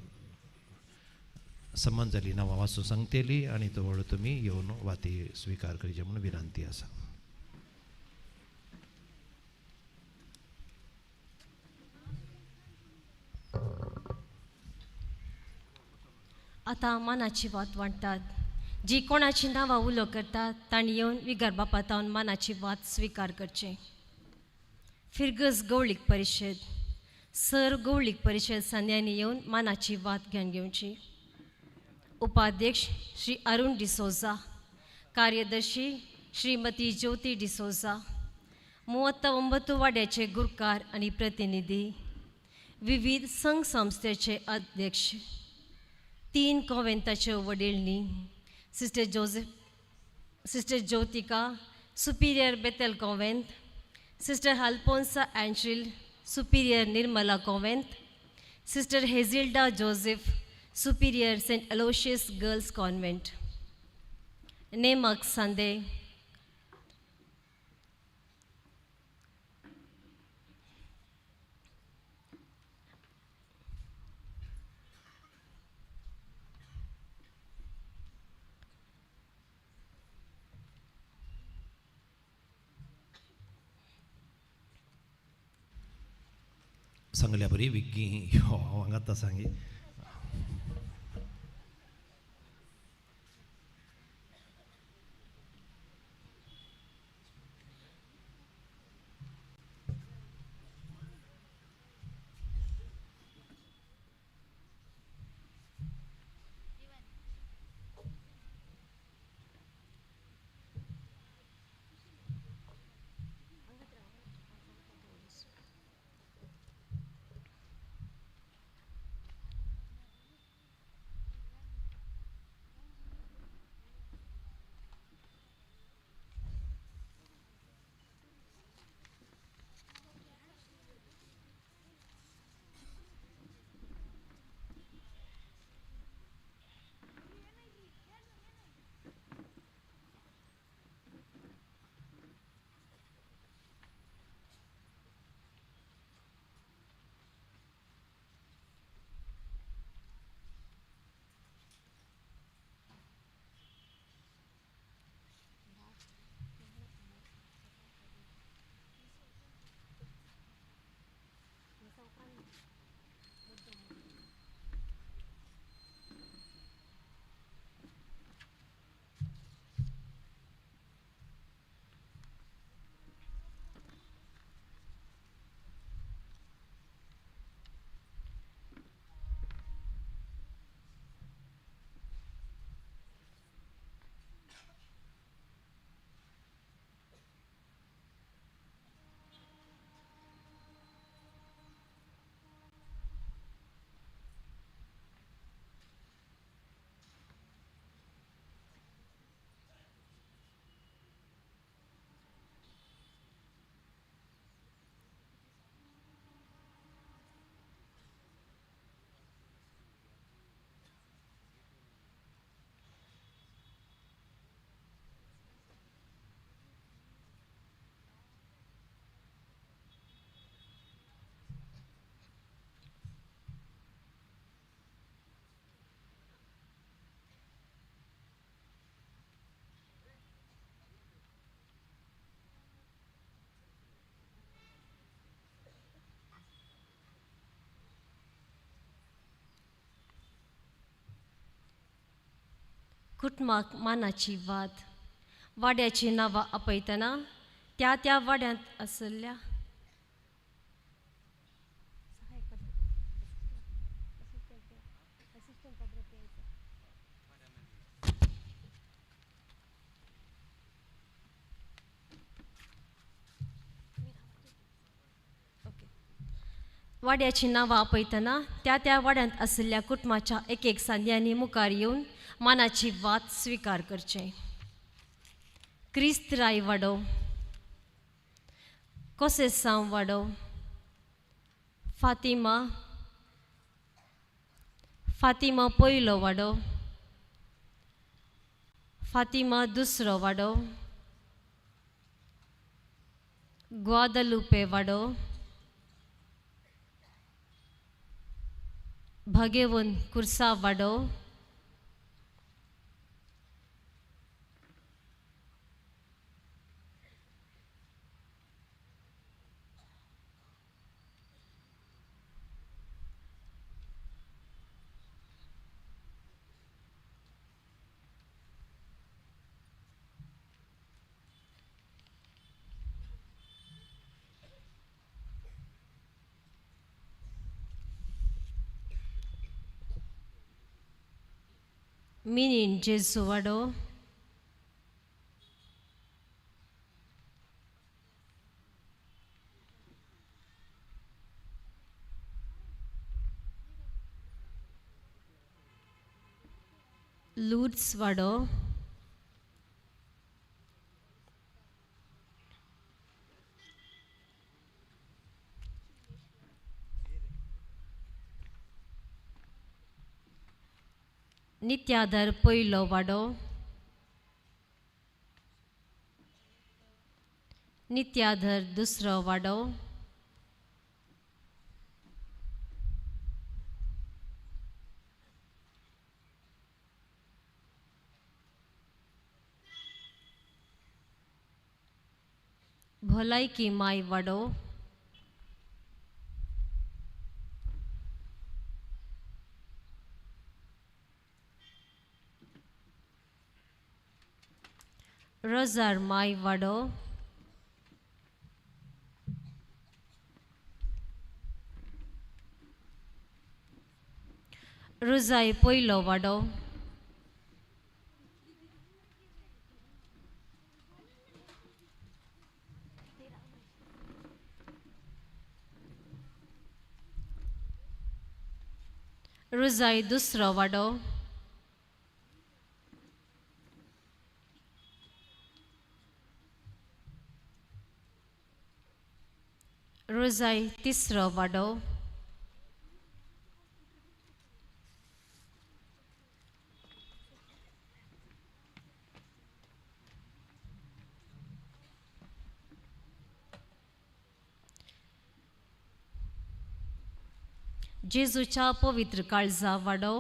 संबंद जाली नांवां वाचून सांगतली आनी तो तुमी येवन वाती स्विकार करचे म्हूण विनंती आसा. आतां मानाची वात वांट्टात. जी कोणाची नांवां उलो करतात तांणी येवन विगर बापातावन मानाची वात स्विकार करचें. फिरगज गवळीक परिशद, सर गवळीक परिशद सांद्यांनी येवन मानाची वात घेवन घेवची. उपाध्यक्ष श्री अरुण डिसोजा, कार्यदर्शी श्रीमती ज्योती डिसोजा, 39 वाड्याचे गुरकार आनी प्रतिनिधी, विविध संघ संस्थेचे अध्यक्ष, 3 कॉन्वेंटाच्यो वडीलनी, sister Joseph, sister Jyotika, superior Bethel convent, sister Alphonsa Anshil, superior Nirmala convent, sister Hezilda Joseph, superior Saint Aloysius girls convent. नेमक सांदे, सांगल्या बरी विग्गी हो हांगा आतां सांगी. कुटुंबाक मानाची वाद. वाड्याची नांवां आपयतना त्या त्या वाड्यांत आशिल्ल्या वाड्याची नांवां आपयतना त्या त्या वाड्यांत आशिल्ल्या कुटुंबाच्या एक एक सांद्यांनी मुखार येवन मानाची वात स्विकार करचें. क्रिस्त राय वाडो, कोसेसांव वाडो, फातिमा, फातिमा पयलो वाडो, फातिमा दुसरो वाडो, ग्वादलुपे वाडो, भगेवन कुर्सा वाडो, मिनीन जेजू वाडो, लूर्द्स वाडो, नित्याधर पयलो वाडो, नित्याधर दुसरो वाडो, भलायकी माय वाडो, रोजार माय वाडो, रोजाय पयलो वाडो, रोजाय दुसरो वाडो, रोजाय तिसरो वाडो, जेजूच्या पवित्र काळजा वाडो,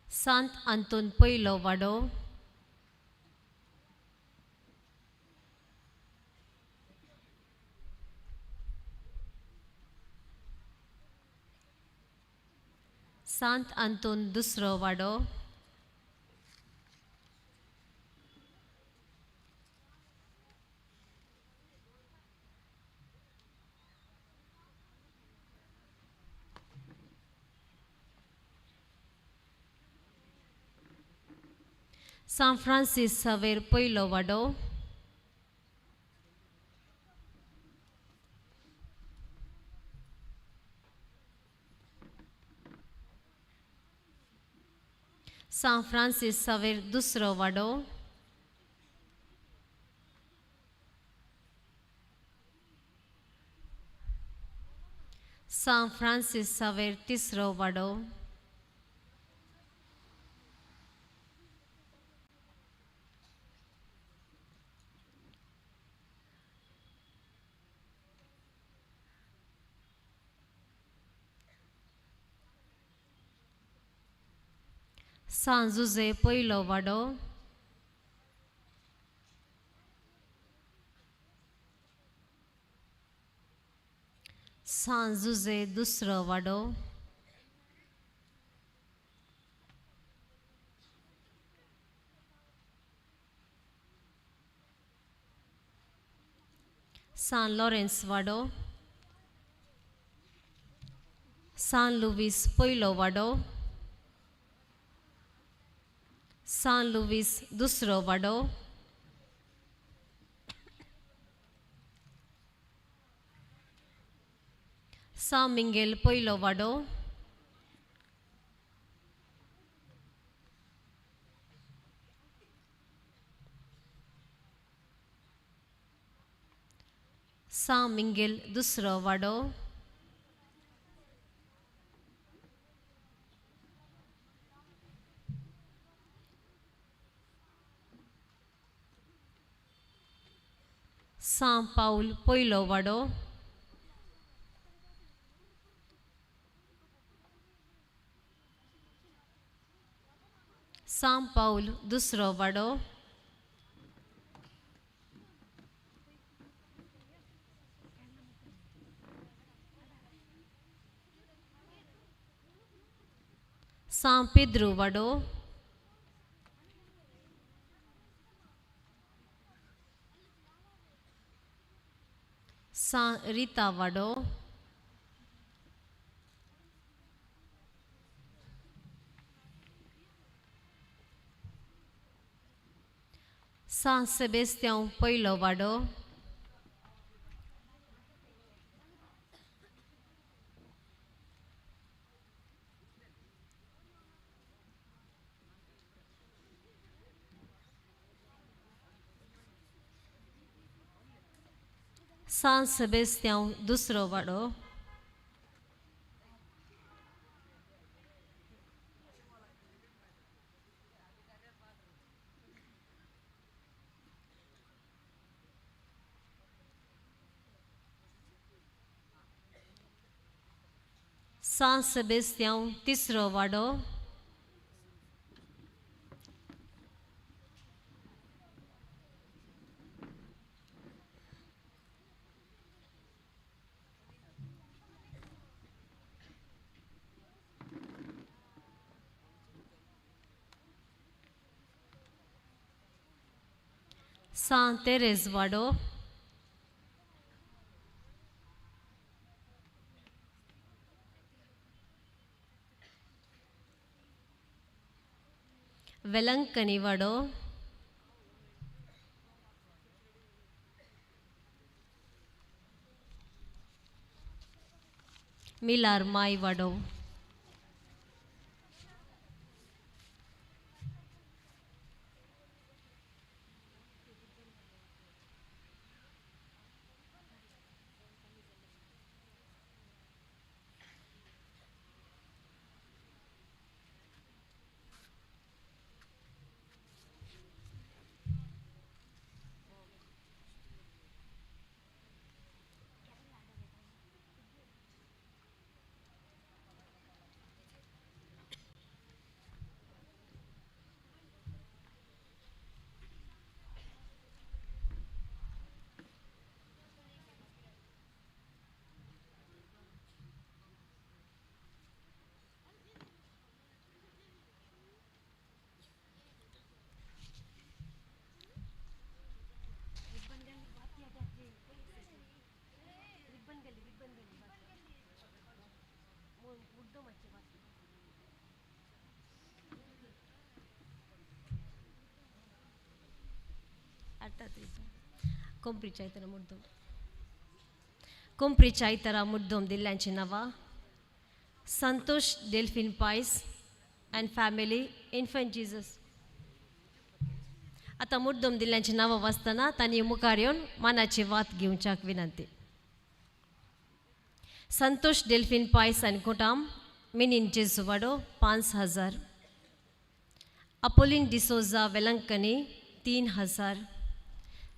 सांत आंतोन पयलो वाडो, सांत आंतोन दुसरो वाडो, सांत फ्रांसीस सावेर पयलो वाडो, सांत फ्रांसीस सावेर दुसरो वाडो, सांत फ्रांसीस सावेर तिसरो वाडो, सांत जुजे पयलो वाडो, सांत जुजे दुसरो वाडो, सान लॉरेन्स वाडो, सान लुवीस पयलो वाडो, सान लुवीस दुसरो वाडो, सान मिंगेल पयलो वाडो, सान मिंगेल दुसरो वाडो, सान पावल पयलो वाडो, सान पावल दुसरो वाडो, सान पेद्रू वाडो, सान रिता वाडो, सान सेबेस्त्यांव पयलो वाडो, सान सेबेस्त्यांव दुसरो वाडो, सान सेबेस्त्यांव तिसरो वाडो, सान तेरेज वाडो, वेलंकनी वाडो, मिलार माय वाडो, कोंप्रीच्या मुद्दम कोंप्रीच्या इतरा मुद्दम दिल्ल्यांची नांवां Santosh Delphine Pais and family infant Jesus. आतां मुद्दम दिल्ल्यांची नांवां वाचतना तांणी मुखार येवन मानाची वात घेवच्याक विनंती. संतोष डेल्फीन पायस आनी कुटाम मिनीन जेजू वाडो 5000, अपोलीन डिसोजा वेलंकनी 3000,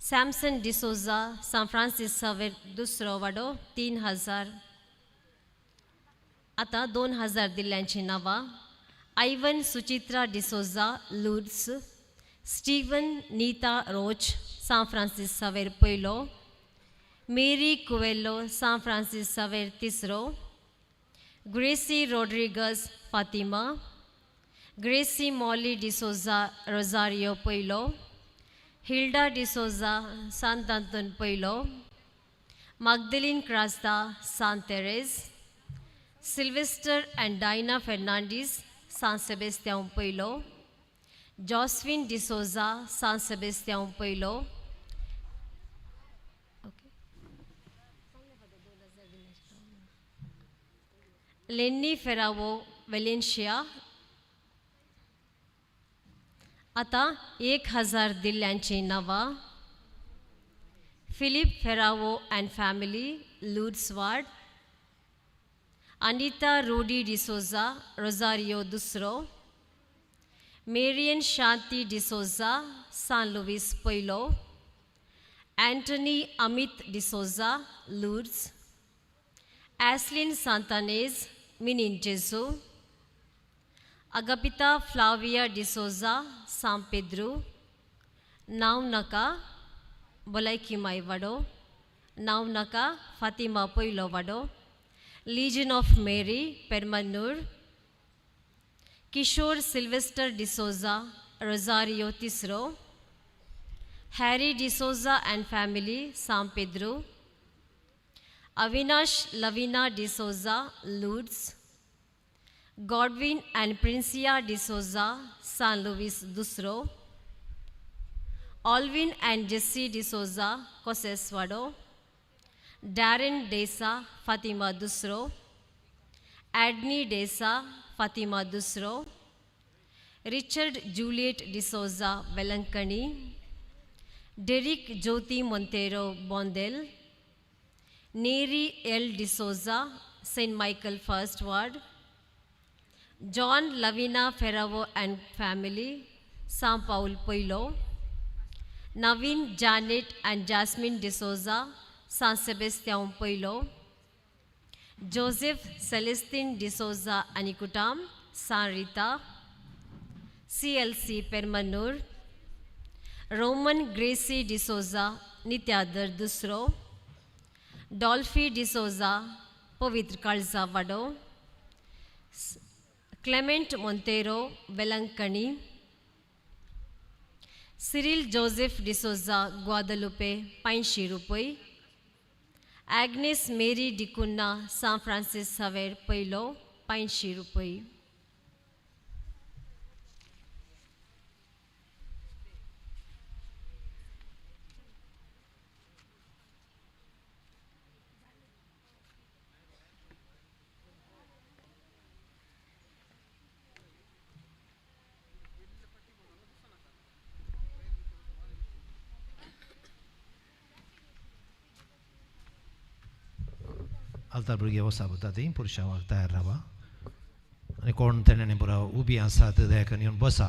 सॅमसन डिसोजा सान फ्रांसीस सावेर दुसरो वाडो 3000. आतां 2000 दिल्ल्यांची नांवां Ivan Suchitra D'Souza Lourdes, Steven Neeta Roche San Francis Xavier पयलो, Mary Coelho San Francis Xavier तिसरो, Gracy Rodrigues Fatima, Gracy Molly D'Souza Rosario पयलो, Hilda D'Souza Sant Anton पयलो, Magdalene Crasta Sant Therese, Sylvester and Diana Fernandes San Sebastiao पयलो, Josephine D'Souza San Sebastiao पयलो. लेन्नी फेरावो वेलेन्शिया. आतां 1000 दिल्ल्यांचीं नांवां. Philip Ferrao and family, Lourdes ward, Anita Rudy D'Souza Rosario दुसरो, Marian Shanti D'Souza San Luis पयलो, Anthony Amit D'Souza Lourdes, Ashlin Santanez Minin Jesu, Agapita Flavia D'Souza San Pedro, नांव नाका भलायकी माय वाडो, नांव नाका फातिमा पयलो वाडो, Legion of Mary Permanur, Kishore Sylvester D'Souza Rosario तिसरो, Harry D'Souza and family San Pedro, Avinash Lavina D'Souza Lourdes, Godwin and Princia D'Souza San Luis दुसरो, Alvin and Jessy D'Souza Koseswado, Darren D'Sa Fatima दुसरो, Adney D'Sa Fatima दुसरो, Richard Juliet D'Souza Velankanni, Derek Jyoti Monteiro Bondel, Neri L D'Souza Saint Michael first ward, John Lavina Ferrao and family San Paul पयलो, Naveen Janet and Jasmine D'Souza San Sebastiao पयलो, Joseph Celestine D'Souza आनी कुटाम San Rita, CLC Permanur, Roman Gracy D'Souza Nityadar दुसरो, Dolphy D'Souza Pavitra Kalja Wado, Clement Monteiro Velankanni, Cyril Joseph D'Souza Guadalupe 500 रुपये, Agnes Mary D'Cunha San Francis Xavier पयलो 500 रुपये. आल्तार भुरगे वसा वता ती पुरुषावाक तयार रावा आनी कोण तेणें पुरा उबी आसात दयाकन येवन बसा.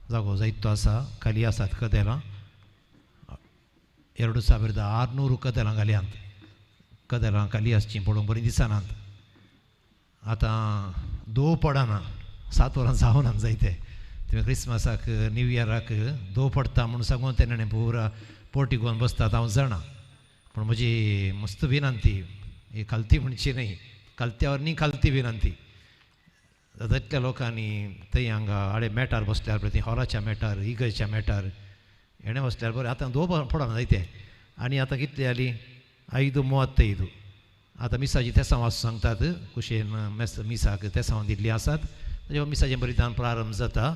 जागो जायतो आसा, खाली आसात कदेलां, 2600 कदेलां घाल्यांत. कदेलां खाली आसचीं पळोवंक बरीं दिसनात. आतां दो पडना, 7 वरां जावना जायते. तुमी क्रिसमसाक न्यू इयराक दो पडटा म्हूण सांगून तेणें पुरा पोर्टिगोन बसतात हांव जाणा. पूण म्हजी मस्त विनंती, ही खालती म्हणची न्ही, खालत्यावर न्ही खालती विनंती, जातल्या लोकांनी थंय हांगा आडे मेटार बसल्यार पळय, ती हॉलाच्या मेटार, इगर्जच्या मेटार हेणें बसल्यार बरें. आतां दो पडना जायते. आनी आतां कितली जाली, 5:35. आतां मिसाची तेसांव आसूं सांगतात, कुशेन मेस मिसाक तेसांव दिल्ली आसात. ताच्या मिसाचें बलिदान प्रारंभ जाता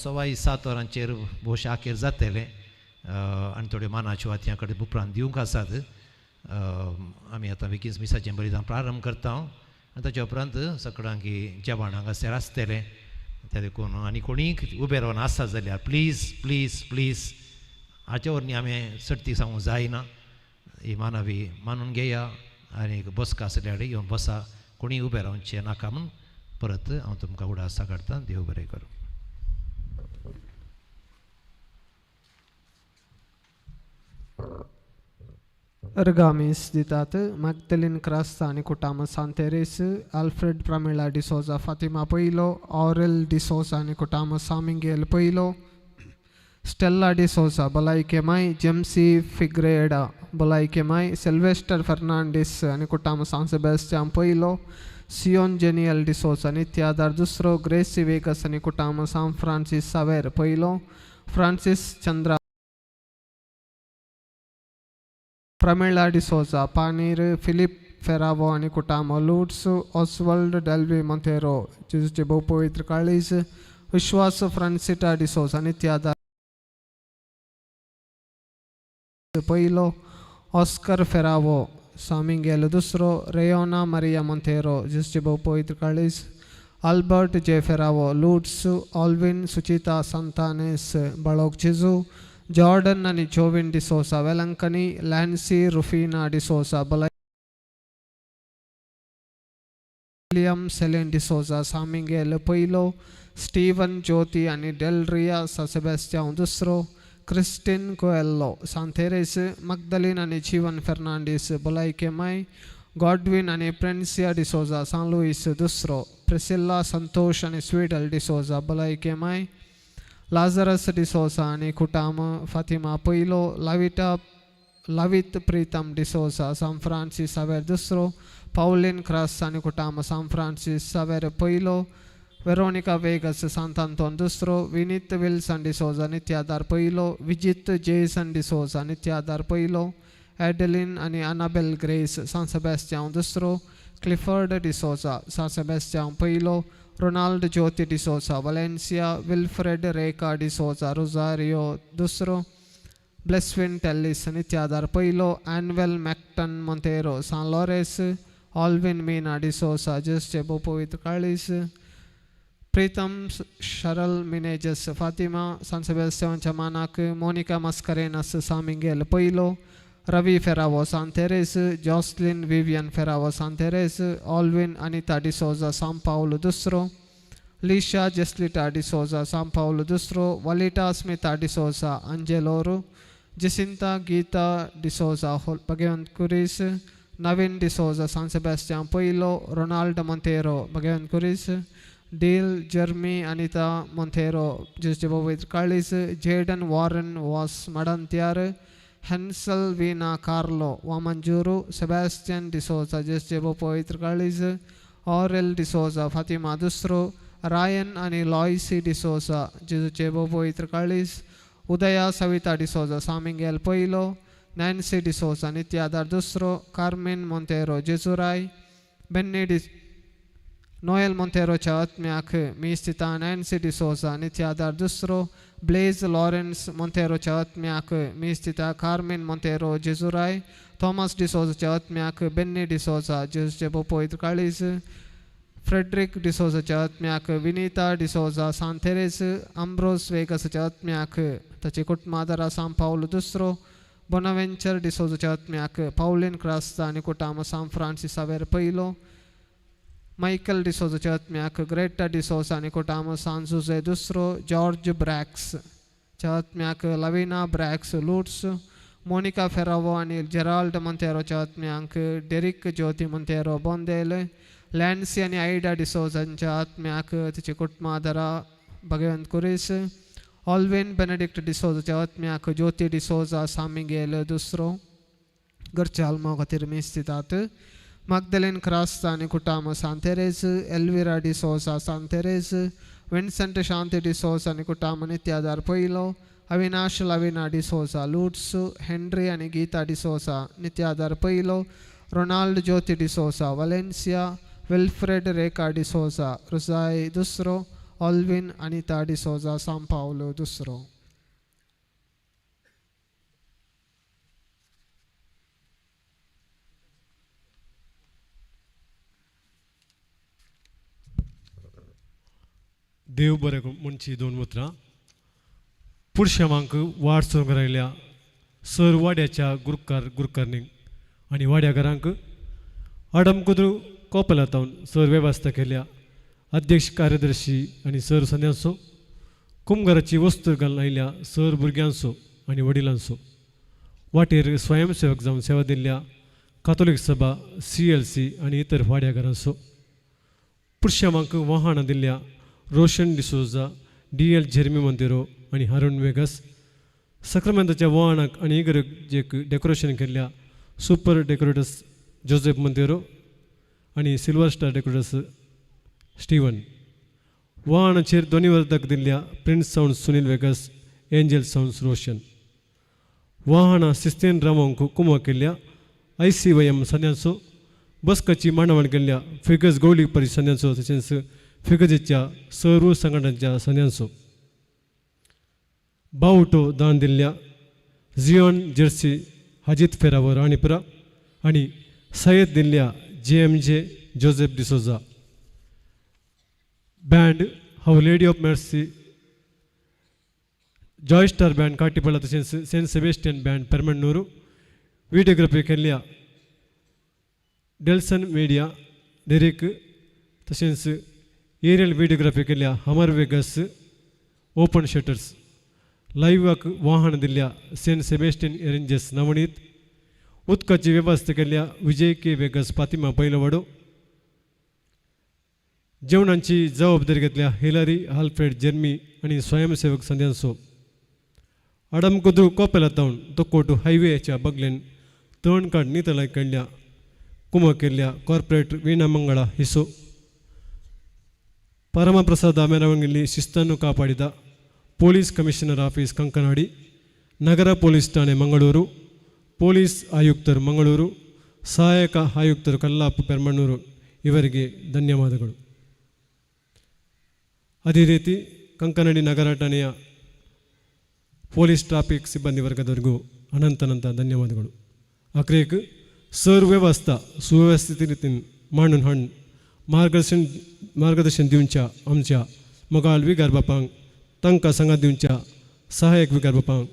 7:15 वरांचेर भोवशा आखेर जातलें. आनी थोड्यो मानाच्यो वातयां कडेन उपरांत दिवंक आसात. आमी आतां बेगीन मिसाचें बलिदान प्रारंभ करता आनी ताच्या उपरांत सगळ्यांक जेवण हांगासर आसतलें. त्या देखून आनी कोणीय उबे रावन आसा जाल्यार प्लीज प्लीज प्लीज हाचे वरवीं आमी सट्टी सांगूंक जायना. ही मानवी मानून घेया आनी बसका आसल्यार येवन बसा, कोणीय उबे रावचें नाका म्हूण परत हांव तुमकां उडासा काडटा. देव बरें करूं. अर्गामीस दितात मॅगदलीन क्रास्ता आनी कुटाम सांतेरेस, आल्फ्रेड प्रमिळा डिसोजा फातिमा पयलो, ऑरेल डिसोजा आनी कुटाम सामिंगेल पयलो, स्टेल्ला डिसोजा भलायके माय, जेम्सी फिग्रेडा भलायके माय, सिल्वेस्टर फर्नांडीस आनी कुटाम सान सेबेस्टियान पयलो, सियोन जेनियल डिसोजा नित्यादार दुसरो, ग्रेसी वेगस आनी कुटाम सान फ्रांसीस सावेर पयलो, फ्रांसीस चंद्रा प्रमिळा डिसोजा पानीर, फिलीप फेरावो आनी कुटाम लूट्स, ऑस्वल्ड डेल्वी मोंतेरो जेजूचे भोव पवित्र काळीज, विश्वास फ्रांसिटा डिसोजा नित्यादार पयलो, ऑस्कर फेरावो सामिंगेल दुसरो, रेयोना मरिया मोंतेरो जेजूचे भोव पवित्र काळीज, अल्बर्ट जे फेरावो लूट्स, ऑल्विन सुचिता संतानेस बळोक जेजू, जॉर्डन आनी जोविन डिसोसा वेलंकनी, लॅन्सी रुफिना डिसोसा बलाय, विलियम सेलेन डिसोजा सामिंगेल पयलो, स्टीवन ज्योती आनी डेलरिया सेबेस्टियांव दुसरो, क्रिस्टीन कोएल्लो सांतेरेस, मगदलीन आनी जीवन फेर्नांडीस भलायके माय, गॉडविन आनी प्रेन्सिया डिसोजा सान लुईस दुसरो, प्रिसिल्ला संतोष आनी स्वीडल डिसोजा भलायके माय, लाजरस डिसोजा आनी कुटाम फातिमा पयलो, लाविटा लवित प्रीतम डिसोजा सान फ्रांसीस सावेर दुसरो, पावलीन क्रास आनी कुटाम सान फ्रांसीस सावेर पयलो, वेरोनिका वेगस सांत आंतोन दुसरो, विनीत विल्सन डिसोजा नित्यादार पयलो, विजीत जेसन डिसोजा नित्यादार पयलो, एडलिन आनी अनाबेल ग्रेस सान सेबेस्टियांव दुसरो, क्लिफर्ड डिसोजा सान सेबेस्टियांव पयलो, रोनाल्ड ज्योती डिसोजा वलेन्सिया, विल्फ्रेड रेका डिसोजा रोजारियो दुसरो, ब्लेस्विन टेल्लिस नित्यादार पयलो, एनवेल मॅक्टन मोंतेरो सान लॉरेस, ऑल्विन मीना डिसोसा जेजूचे भोव पवित्र काळीस, प्रीतम शरल मिनेजस फातिमा सान सेबेस्टियांच्या मानाक, मोनिका मस्करेनस सामिंगेल पयलो, रवी फेरावो सांतेरेस, जॉस्लिन विवियन फेरावो सांतेरेस, ऑल्विन अनिता डिसोजा सान पावलो दुसरो, लिशा जेस्लिटा डिसोजा सान पावलो दुसरो, वलिटा स्मिता डिसोजा अंजेलोरू, जसिंता गीता डिसोजा भगवंत कुरीस, नवीन डिसोजा सान सेबेस्टियान पयलो, रोनाल्ड मोंतेरो भगवंत कुरीस, डील जर्मी अनिता मोंतेरो जेजूचे पवित्र काळीस, जेडन वॉरन वास मडंत्यार, हेन्सल वीना कार्लो वामंजूरू, सेबॅस्टियन डिसोजा जेजूचे पवित्र काळीस, ऑरेल डिसोजा फातिमा दुसरो, रायन आनी लॉयसी डिसोजा जेजूचे पवित्र काळीस, उदया सविता डिसोजा सामिंगेल पयलो, नॅन्सी डिसोजा नित्यादार दुसरो, कार्मेन मोंतेरो जेजुराय, बेन्नी डिस नोएल मोंतेरोच्या आत्म्याक मीस दिता नॅन्सी डिसोजा नित्यादार दुसरो, ब्लेज लॉरेन्स मोंतेरोच्या आत्म्याक मीस दिता Carmen Monteiro जेजुराय, Thomas डिसोजाच्या आत्म्याक Benny D'Souza जेजूचे पवित्र काळीज, फ्रेडरिक डिसोजाच्या आत्म्याक विनीता डिसोजा सांतेरेस, आंब्रोस वेगसाच्या आत्म्याक ताचे कुटुंबादारा सान पावलो दुसरो, बोनावेंचर डिसोजाच्या आत्म्याक पावलीन क्रास्ता आनी कुटाम सान फ्रांसीस सावेर पयलो, मायकल डिसोजाच्या आत्म्याक ग्रेटा डिसोजा आनी कुटाम सान जुजे दुसरो, जॉर्ज ब्रॅक्स च्या आत्म्याक लविना ब्रॅक्स लूट्स, मोनिका फेरावो आनी जेराल्ड मोंतेरोच्या आत्म्यांक डेरिक ज्योती मोंतेरो बोंदेल, लॅन्सी आनी आयडा डिसोजांच्या आत्म्याक तिचे कुटुंबादारा भगवंत कुरीस, ऑल्विन बेनेडिक्ट डिसोजाच्या आत्म्याक ज्योती डिसोजा सामिगेल दुसरो. घरच्या आल्मांव खातीर मीस दितात मगदलीन क्रास्ता आनी कुटाम सांतेरेज, एल्विरा डिसोजा सांतेरेज, विन्संट शांती डिसोजा आनी कुटाम नित्यादार पयलो, अविनाश लविना डिसोजा लूट्स, हेनरी आनी गीता डिसोजा नित्यादार पयलो, रोनाल्ड ज्योती डिसोजा वलेन्सिया, विल्फ्रेड रेका डिसोजा रुजाय दुसरो, ऑल्विन अनिता डिसोजा सान पावलो दुसरो. देव बरें करूं म्हणची दोन उतरां. पुरुषांक वाड सोडूंक रायल्या सर वाड्याच्या गुरकार गुरकारणीक आनी वाड्याघरांक आडमकुद्रू कोपलातावन सर वेवस्था केल्या अध्यक्ष कार्यदर्शी आनी सर संद्यांचो कुमगाराची वस्तू घालून आयल्या सर भुरग्यांचो आनी वडिलांचो. वाटेर स्वयंसेवक जावन सेवा दिल्ल्या कातोलीक सभा CLC आनी इतर वाड्याघरांचो पुरुषांक वाहनां दिल्ल्या रोशन डिसोजा DL Jeremy Monteiro आनी हारून वेगस सक्रामेंताच्या वाहनाक आनी इगर्जेक डेकोरेशन केल्ल्या सुपर डेकोरेटर्स जोसेफ मंतेरो आनी सिल्वर स्टार डेकोरेटर्स स्टीवन वाहनाचेर ध्वनिवर्धक दिल्ल्या Prince sound Sunil Vegas Angel sounds Roshan वाहनां सिस्तेन रावोंक कुमो केल्ल्या ICYM संद्यांचो बसकाची मांडावळ केल्ल्या फिगज गौली परिशद संद्यांचो तशेंच फिगजेच्या सर्व संघटनांच्या संद्यांचो बावटो दान दिल्ल्या झियोन जर्सी हाजीत फेरावर राणीपुरा आनी सयत दिल्ल्या JMJ Joseph D'Souza band Our Lady of Mercy Joy Star band Katipalla तशेंच Saint Sebastian band Permannur videography केल्ल्या डेल्सन मिडिया डेरिक तशेंच एरियल व्हिडिओग्राफी केल्ल्या हमर वेगस ओपन शटर्स लायव्हाक वाहन दिल्ल्या सेंट सेबेस्टियन एरेंजर्स नवनीत उदकाची वेवस्था केल्ल्या विजय के वेगस फातिमा पैलवाडो जेवणांची जबाबदारी घेतल्या हिलरी आल्फ्रेड जेर्मी आनी स्वयंसेवक संद्यांचो आडमकुदू कोपेला तोकोटू हायवेच्या बगलेन तणकाड नितळाय कडल्या कुमो केल्ल्या कॉर्पोरेट वीणा मंगळा हिसो ಪರಮಪ್ರಸಾದ ಮೆರವಣಿಗೆಯಲ್ಲಿ ಶಿಸ್ತನ್ನು ಕಾಪಾಡಿದ ಪೊಲೀಸ್ ಕಮಿಷನರ್ ಆಫೀಸ್ ಕಂಕನಾಡಿ, ನಗರ ಪೊಲೀಸ್ ಠಾಣೆ ಮಂಗಳೂರು, ಪೊಲೀಸ್ ಆಯುಕ್ತರು ಮಂಗಳೂರು, ಸಹಾಯಕ ಆಯುಕ್ತರು ಕಲ್ಲಾಪು ಪೆರ್ಮಣ್ಣೂರು ಇವರಿಗೆ ಧನ್ಯವಾದಗಳು. ಅದೇ ರೀತಿ ಕಂಕನಾಡಿ ನಗರ ಠಾಣೆಯ ಪೊಲೀಸ್ ಟ್ರಾಫಿಕ್ ಸಿಬ್ಬಂದಿ ವರ್ಗದವರಿಗೂ ಅನಂತನಂತ ಧನ್ಯವಾದಗಳು. ಅಕ್ರೇಕ್ सर व्यवस्था सुव्यवस्थित रितीन मांडून हाडून मार्गदर्शन मार्गदर्शन दिवच्या आमच्या मोगाळ विगार बापांक, तांकां सांगात दिवच्या सहायक विगार बापांक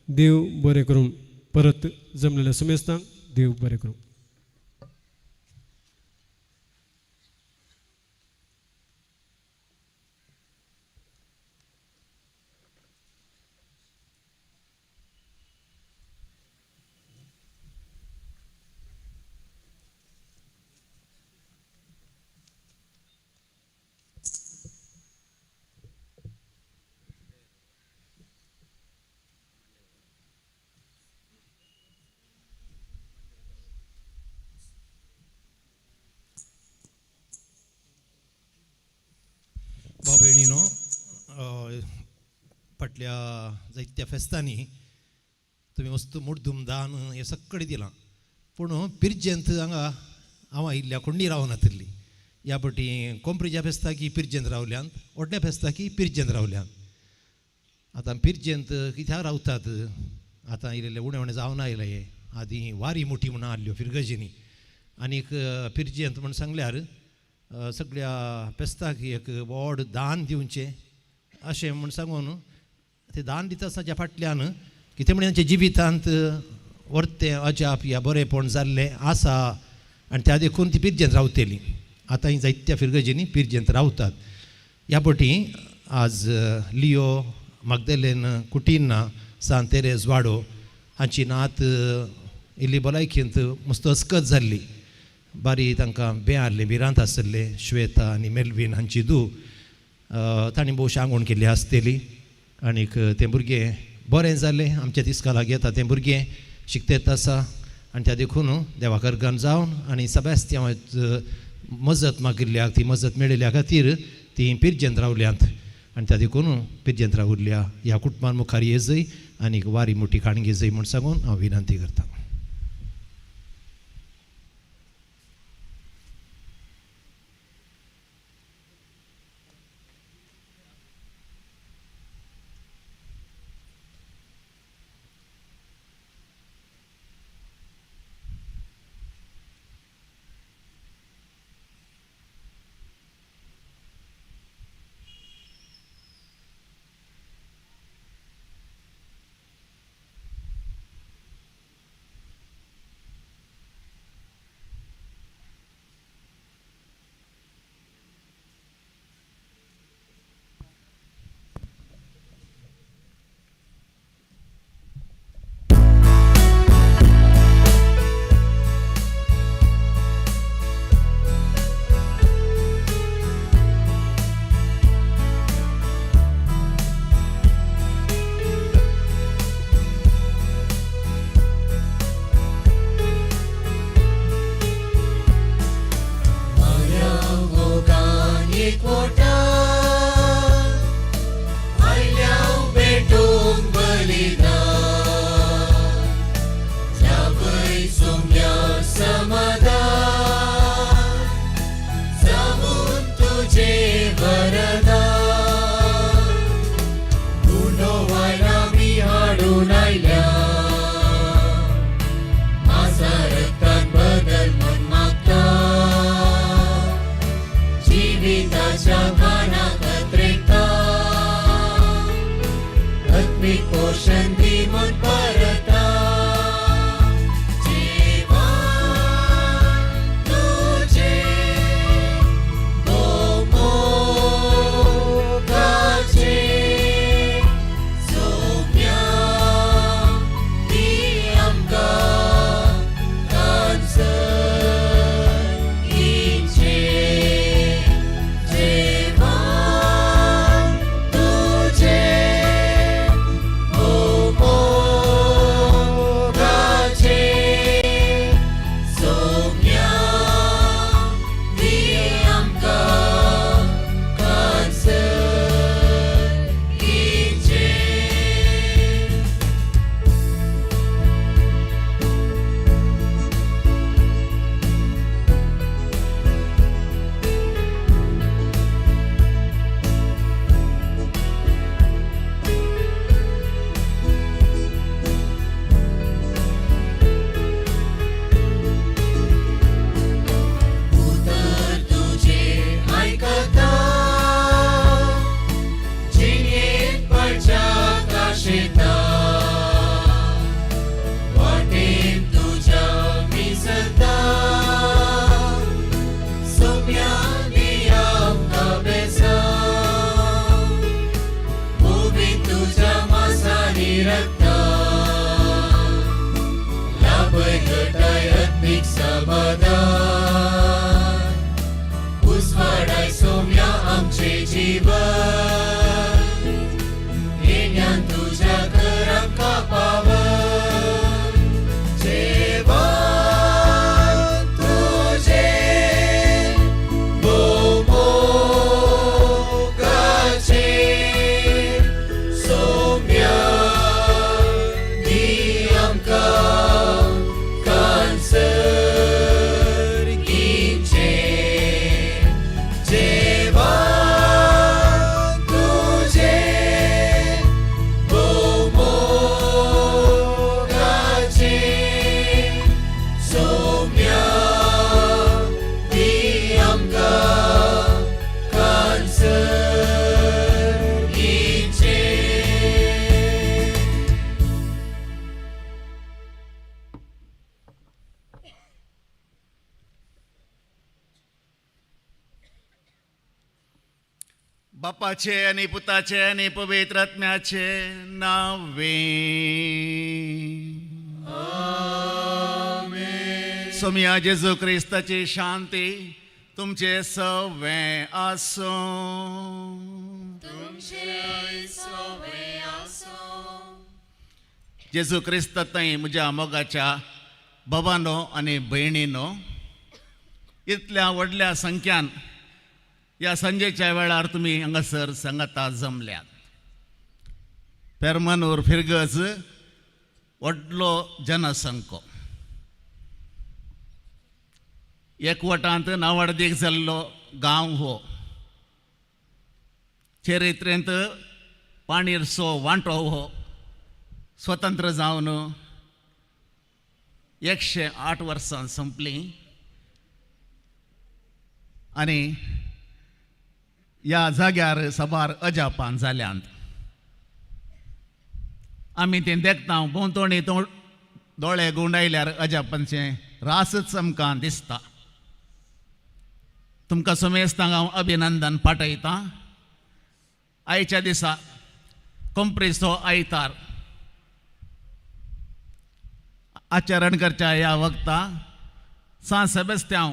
देव बरें करूं. परत जमलेल्या सुमेस्तांक देव बरें करूं. भाव भयणीनो, फाटल्या जायत्या फेस्तांनी तुमी वस्तू मुड्डूम दान हें सगळें दिलां, पूण पिर्जेंत हांगा हांव आयिल्ल्या कोंडी रावनातिल्ली. ह्या फावटी कोंपरीच्या फेस्ताकी पिर्जेंत रावल्यांत, व्हडल्या फेस्ताकी पिर्जेंत रावल्यांत. आतां पिर्जेंत कित्याक रावतात, आतां आयिल्ले उणें उणें जावन आयलें. हे आदीं वारी मोठी म्हणून आहल्यो फिरगजींनी, आनीक पिर्जेंत म्हूण सांगल्यार सगळ्या फेस्ताक एक व्हड दान दिवचें अशें म्हूण सांगून तें दान दिता आसतना फाटल्यान कितें म्हण तांच्या जिवितांत वर्तें अजाप या बरेंपण जाल्लें आसा आनी त्या देखून ती पिर्जेंत रावतली. आतां ही जायत्या फिरगजींनी पिर्जेंत रावतात. ह्या फावटी आज लियो मागदेलेन कुटिन्ना सान तेरेज वाडो हांची नात इल्ली भलायकेंत मस्त अस्कत जाल्ली, बारी तांकां बें आहलें, भिरांत आसले. श्वेता आनी मेल्वीन हांची धूव तांणी भोवशी आंगवण केल्ली आसतली आनीक तें भुरगें बरें जालें. आमच्या तिस्कालाक येता तें भुरगें शिकतेत आसा आनी त्या देखून देवा कर्गान जावन आनी सेबास्तियांव मजत मागिल्ल्याक ती मजत मेळिल्ल्या खातीर ती पिर्जेंत रावल्यांत आनी त्या देखून पिर्जेंत रावल्ल्या ह्या कुटुंबान मुखार येजय आनीक वारी मोठी काणगी जय म्हूण सांगून हांव विनंती करतां. एकवटान आयल्या भेटूंक बलिदान लाभय सोम्या समाधान जावून तुजे वरदान गुणो वायना आमी हाडून आयल्या मासा रक्तान बदल म्हण मागता जिविताच्या गानाक अत्रेकता आत्मीक पोशण दी म्हण परता जेवण तुजें भोवमोगाचें सोम्या दी आमकां कांसर जेवण तुजें भोवमोगाचें सोम्या दी आमकां कांसर उतर तुजें आयकता जिणेंत पडच्याक आशेता वाटेन तुज्या मिसता सोम्या दी आमकां बेसांव उबी तुज्या मासानी रक्ता लाभय घटाय आत्मीक समाधान उजवाडाय सोम्या आमचें जीवन येण्यान तुज्या घरांका पावन जेवण तुजें भोवमोगाचें सोम्या दी आमकां कांसर्गीचें जेवण तुजें भोवमोगाचें सोम्या दी आमकां कांसर्गीचें. बापाचे आनी पुताचे आनी पवित्र आत्म्याचे नावे. सोमया जेजू क्रिस्ताची शांती तुमचे सवे आसूं. जेजू क्रिस्ता थंय म्हज्या मोगाच्या बाबानो आनी भयणीनो, इतल्या व्हडल्या संख्यान ह्या सांजेच्या वेळार तुमी हांगासर सांगाता जमल्यात. पेरमानूर फिरगज व्हडलो जनसंको, एकवटांत नावाडदीक जाल्लो गांव हो, चरित्रेंत पाणीरसो वांटो हो, स्वतंत्र जावन 108 वर्सां संपलीं आनी ह्या जाग्यार साबार अजापान जाल्यांत. आमी तें देखता, भोंवतणी दोळे गुंडायल्यार अजापांचें रासच आमकां दिसता. तुमकां समेस्तांक हांव अभिनंदन पाठयतां. आयच्या दिसा कोंप्रीचो आयतार आचरण करच्या ह्या वखता सांत सेबेस्त्यांव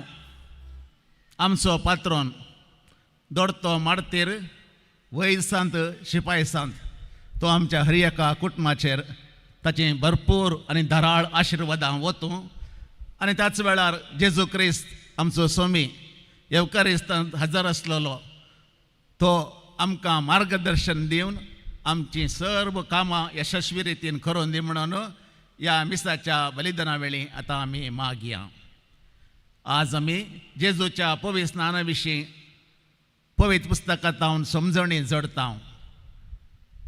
आमचो पात्रोन दोडतो माडतीर वैज सांत शिपाय सांत तो आमच्या हर एका कुटुंबाचेर ताची भरपूर आनी धाराळ आशिर्वादां वतूं आनी त्याच वेळार जेजू क्रिस्त आमचो स्वामी येवकारिस्तांत हजर आसलेलो तो आमकां मार्गदर्शन दिवन आमचीं सर्व कामां यशस्वी रितीन करून दी म्हणून ह्या मिसाच्या बलिदाना वेळी आतां आमी मागया. आज आमी जेजूच्या पवित्र स्नाना विशीं पवित्र पुस्तकांत समजणी जोडता.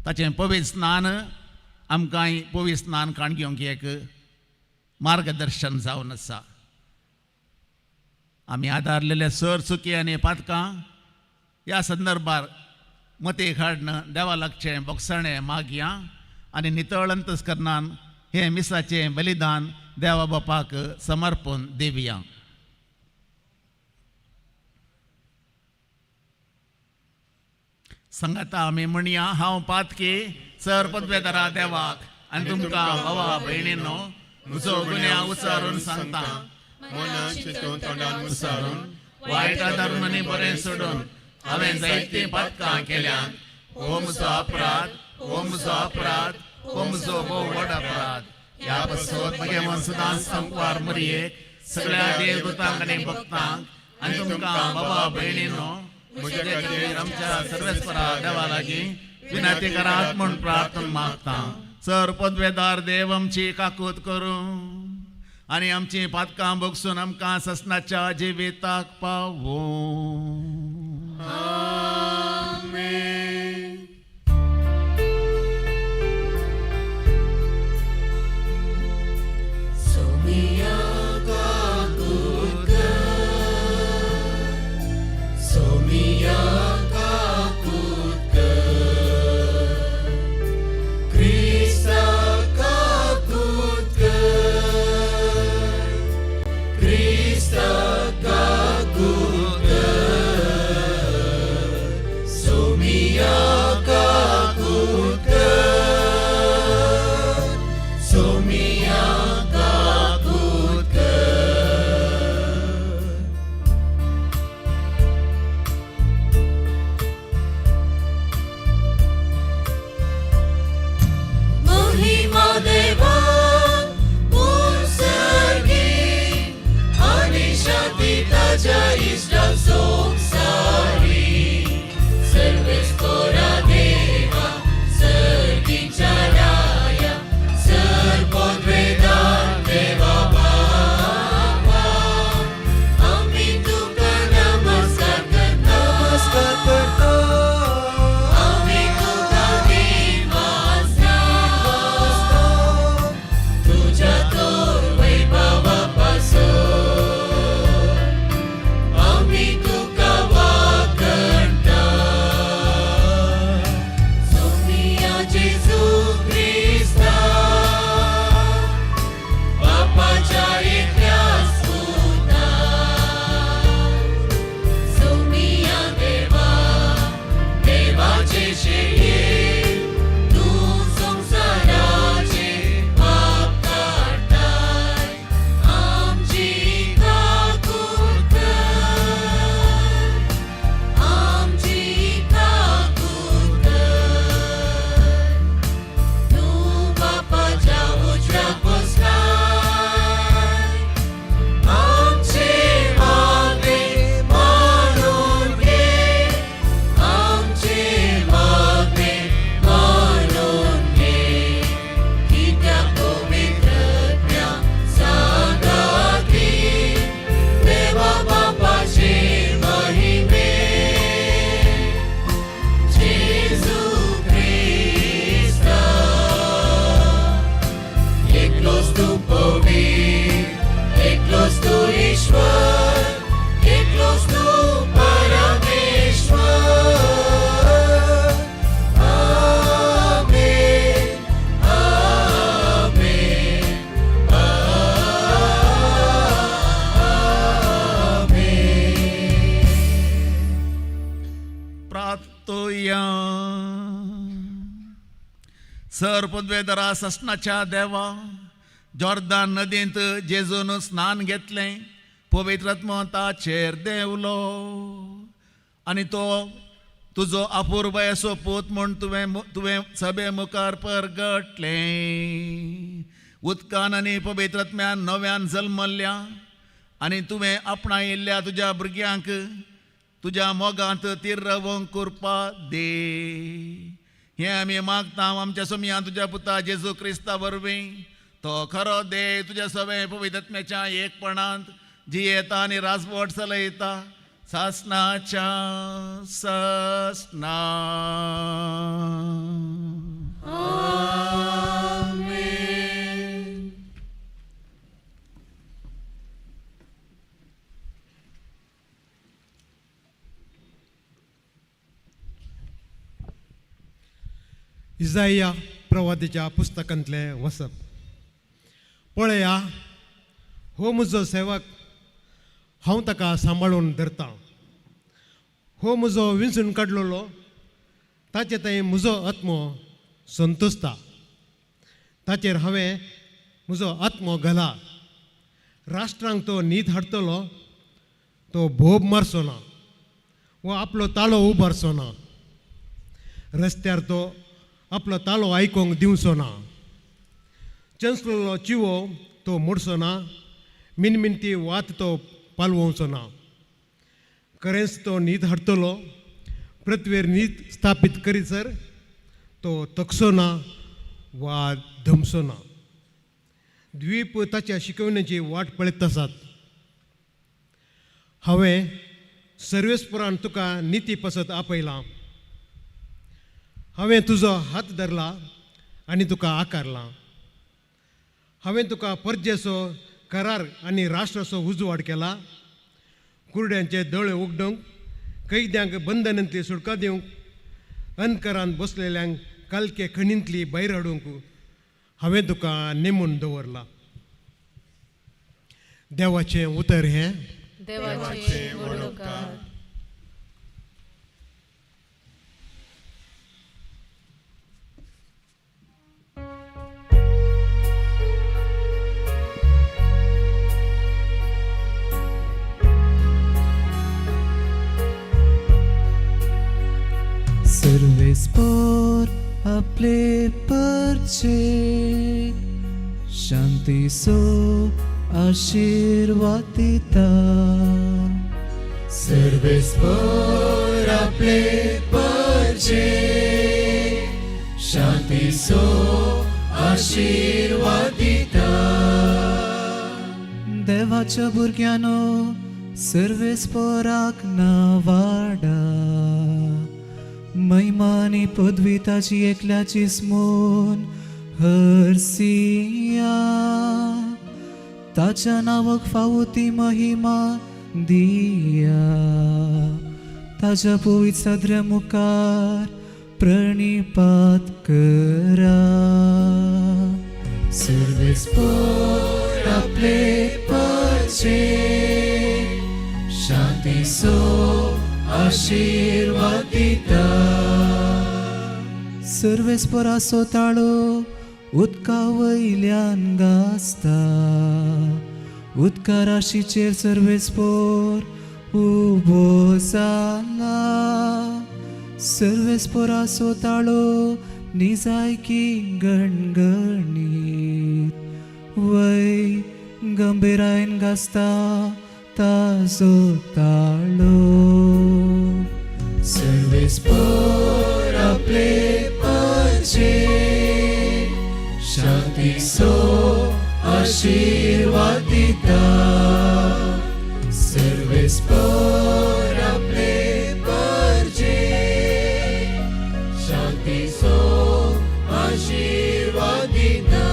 ताचें पवित्र स्नान आमकां पवित्र स्नान काण घेवंक एक मार्गदर्शन जावन आसा. आमी आदारलेले सर चुकी आनी पातकां ह्या संदर्भार मतीक हाडून देवा लागचें बोगसणें मागया आनी नितळ अंतस्करणान हें मिसाचें बलिदान देवा बापाक समर्पण दिवया. संगता आमी म्हणया, हांव पातकी सर पदवेदारा देवाक आनी तुमकां भावा भयणीनो म्हजो गुन्यांव उचारून सांगता. मनान चिंतून तोंडान उचारून वायट आदारून आनी बरें सोडून हांवें जायतीं पातकां केल्यांत. हो म्हजो अपराध, हो म्हजो अपराध, हो म्हजो भोव व्हड अपराध. ह्या पासत म्हगे मन सदांच संकवार मरयेक सगळ्या देवदूतांक आनी भक्तांक आनी तुमकां बाबा भयणीनो म्हजे खातीर आमच्या सर्वेस्परा देवा लागीं विनंती करात म्हूण प्रार्थना मागता. सर पदवेदार देव आमची काकूत करूं आनी आमची पातकां भोगसून आमकां ससनाच्या जिविताक पावूं. आमेन. सोमिया काकूत कर, सोमिया काकूत कर, क्रिस्ता काकूत कर, क्रिस्ता काकूत कर, सोमिया काकूत कर, सोमिया काकूत कर. महिमा देवा उत्सर्गी आनी शांती ताज्या इश्टाक संवसारी. सर्वेस्परा देवा सर्गीच्या राया सर पदवेदार देवा बापा आमी तुका नमस्कार करता, नमस्कार करता. आमी तुका दिवासता, तुज्या तोर वैभवा पासून आमी तुका वाकणता. सोमिया जेजू क्रिस्ता बापाच्या एकल्याच पुता, सोमिया देवा देवाचे शेळये तूं संवसाराचे पाप काडटाय आमची काकूत कर, आमची काकूत कर. तूं बापाच्या उजव्याक बसलाय आमचे मागणे मानून घे, आमचे मागणे मानून घे. कित्याक पवित्रत्म्या सांगाती देवा बापाचे महिमे जेजू क्रिस्ता. एकलोच तूं पवित्र, एकलोच तूं ईश्वर, एकलोच तूं परमेश्वर. आमेन, आमेन, आमेन. प्रार्थुया. सर पदवेदारा ससनाच्या देवा, जॉर्दान नदींत जेजून स्नान घेतलें, पवित्र आत्मो ताचेर देंवलो आनी तो तुजो अपुरबायेचो पूत म्हूण तुवें तुवें सभे मुखार परगटलें. उदकान आनी पवित्र आत्म्यान नव्यान जल्मल्ल्या आनी तुवें आपणायिल्ल्या तुज्या भुरग्यांक तुज्या मोगांत तीर रावंक कृपा दे. हें आमी मागता आमच्या सोमया तुज्या पुता जेजू क्रिस्ता वरवीं. तो खरो दे तुज्या सवें पवित्रत्म्याच्या एकपणांत जियेता आनी राजवट चलयता सासनाच्या सासना. इजाया प्रवादीच्या पुस्तकांतलें वसप. पळया, हो म्हजो सेवक, हांव ताका सांबाळून धरतां. हो म्हजो विंचून काडलेलो, ताचे थंय म्हजो आत्मो संतोसता. ताचेर हांवें म्हजो आत्मो घाला. राष्ट्रांक तो न्हीद हाडटलो, तो भोब मारचो ना वा आपलो ताळो उबारचो ना. रस्त्यार तो आपलो ताळो आयकूंक दिवचो ना. चंचलेलो चिवो तो मोडचो ना, मिनमिनती वात तो पालवचो ना. खरेंच तो न्हीद हाडटलो, पृथ्वेर न्हीद स्थापीत करीसर तो तकसो ना वा धमसो ना. द्वीप ताच्या शिकवण्याची वाट पळयत आसात. हांवें सर्वेस्परान तुका निती पसत आपयलां. हांवें तुजो हात धरला आनी तुका आकारला. हांवें तुका परजेचो करार आनी राष्ट्राचो उजवाड केला. कुरड्यांचे दोळे उगडूंक, कैद्यांक बंधनांतली सुटका दिवंक, अंधकारांत बसलेल्यांक कालके खणींतली भायर हाडूंक हांवें तुका नेमून दवरला. देवाचें उतर हें. देवाचें व्हड उपकार. सर्वेस्पोर आपले परचे शांतीचो आशिर्वाद दिता. सर्वेस्पोर आपले परचे शांतीचो आशिर्वाद दिता. देवाच्या भुरग्यांनो सर्वेस्पोराक नावाडा. महिमा आनी पदवी ताची एकल्याची स्मून हरसिया. ताच्या नांवाक फावो ती महिमा दिया. ताच्या पवित्र सदऱ्या मुखार प्रणिपात करा. सर्वेस्पोर आपले परचे शांतीचो आशिर्वाद दिता. सर्वेस्पोराचो ताळो उदका वयल्यान गाजता. उदका राशीचेर सर्वेस्पोर उबो जाला. सर्वेस्पोराचो ताळो निजायकी गणगणीत वय गंभीरायन गाजता ताजो ताळो. सर्वेस्पोर आपले परचे शांतीचो आशिर्वाद दिता. सर्वेस्पोर आपले परचे शांतीचो आशिर्वाद दिता.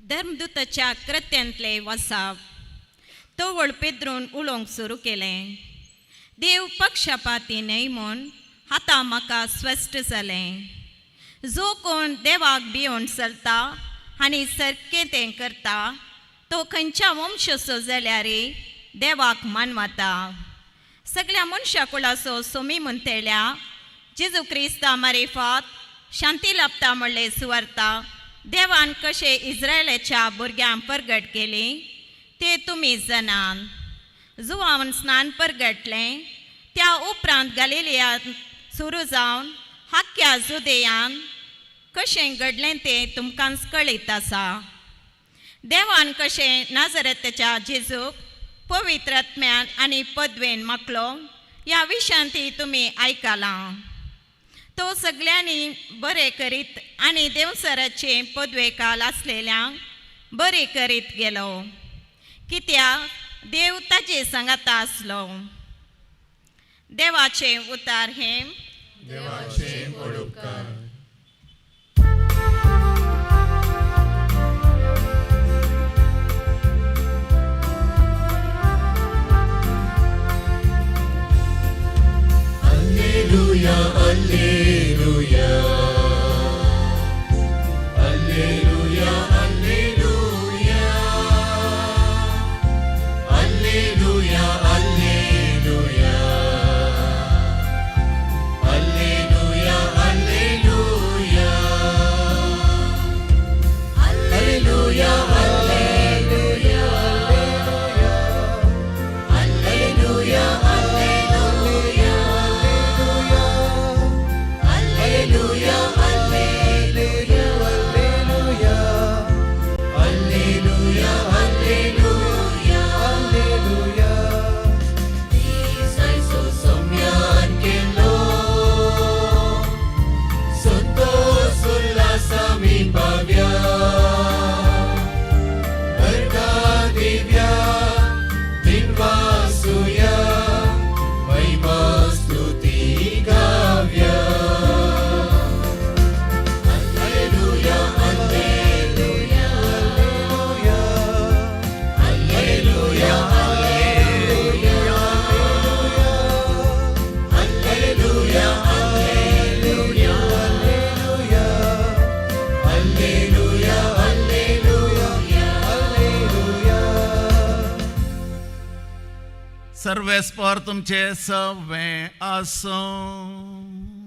धर्मदूताच्या कृत्यांतले वसाप. तवळ पेद्रून उलोवंक सुरू केलें. देव पक्षपाती न्हय म्हूण आतां म्हाका स्पश्ट जालें. जो कोण देवाक भियोवन चलता आनी सारकें तें करता तो खंयच्या वंशाचो जाल्यार देवाक मानवता. सगळ्या मनशा कुळाचो सोमी म्हणटल्या जेजू क्रिस्ता मारिफात शांती लाभता म्हणले सुवार्ता देवान कशें इस्रायलाच्या भुरग्यांक परगट केली ते तुमी जाणात. जुवान स्नान परगटलें त्या उपरांत गालिलियांत सुरू जावन हाक्या जुदेयान कशें घडलें तें तुमकांच कळीत आसा. देवान कशें नाजरेताच्या जेजूक पवित्र आत्म्यान आनी पदवेन मागलो ह्या विशयांत तुमी आयकलां. तो सगळ्यांनी बरें करीत आनी देवसराचे पदवेकाल आसलेल्यांक बरें करीत गेलो, कित्याक देव ताजे सांगाता आसलो. देवाचें उतार हें. देवाचें उपकार. Alleluia, Alleluia, Alleluia, Alleluia, Alleluia, Alleluia, Alleluia, Alleluia, Alleluia, Alleluia, Alleluia, Alleluia, Alleluia, Alleluia, Alleluia, Alleluia, Alleluia. सोम्यान केलो संतोष उल्हासामी पाव्या, अर्घा दिव्या दिनवासुया, महिमा स्तुती गाव्या. Alleluia, Alleluia, Alleluia, Alleluia, Alleluia, Alleluia, Alleluia, Alleluia, Alleluia. सर्वेस्पर तुमचे सवे आसूं.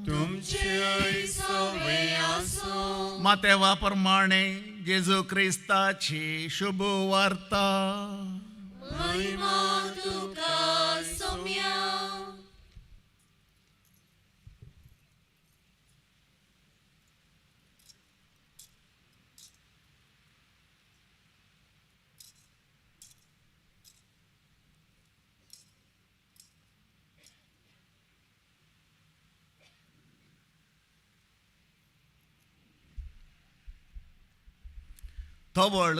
तुमचे सवे आसूं. मातेवा प्रमाणे जेजू क्रिस्ताची शुभ वार्ता. महिमा तुका सोम्या. तवळ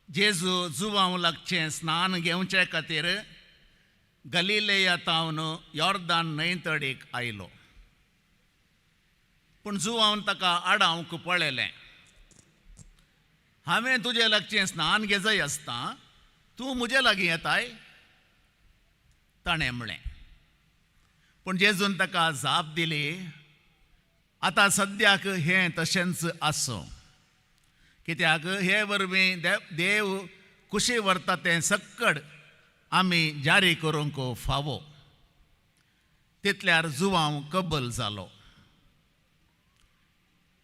जेजू जुवांव लागचें स्नान घेवचे खातीर गलिलेया तावन योर्दान न्हंय तडीक आयलो. पूण जुवावन ताका आडावंक पळयलें. हांवें तुजे लागचें स्नान घेजय आसता, तूं म्हजे लागीं येताय? ताणें म्हणलें. पूण जेजून ताका जाप दिली, आतां सद्याक हें तशेंच आसूं, कित्याक हे वरवीं देव कुशी व्हरता तें सक्कड आमी जारी करूंक फावो. तितल्यार जुवांव कबल जालो.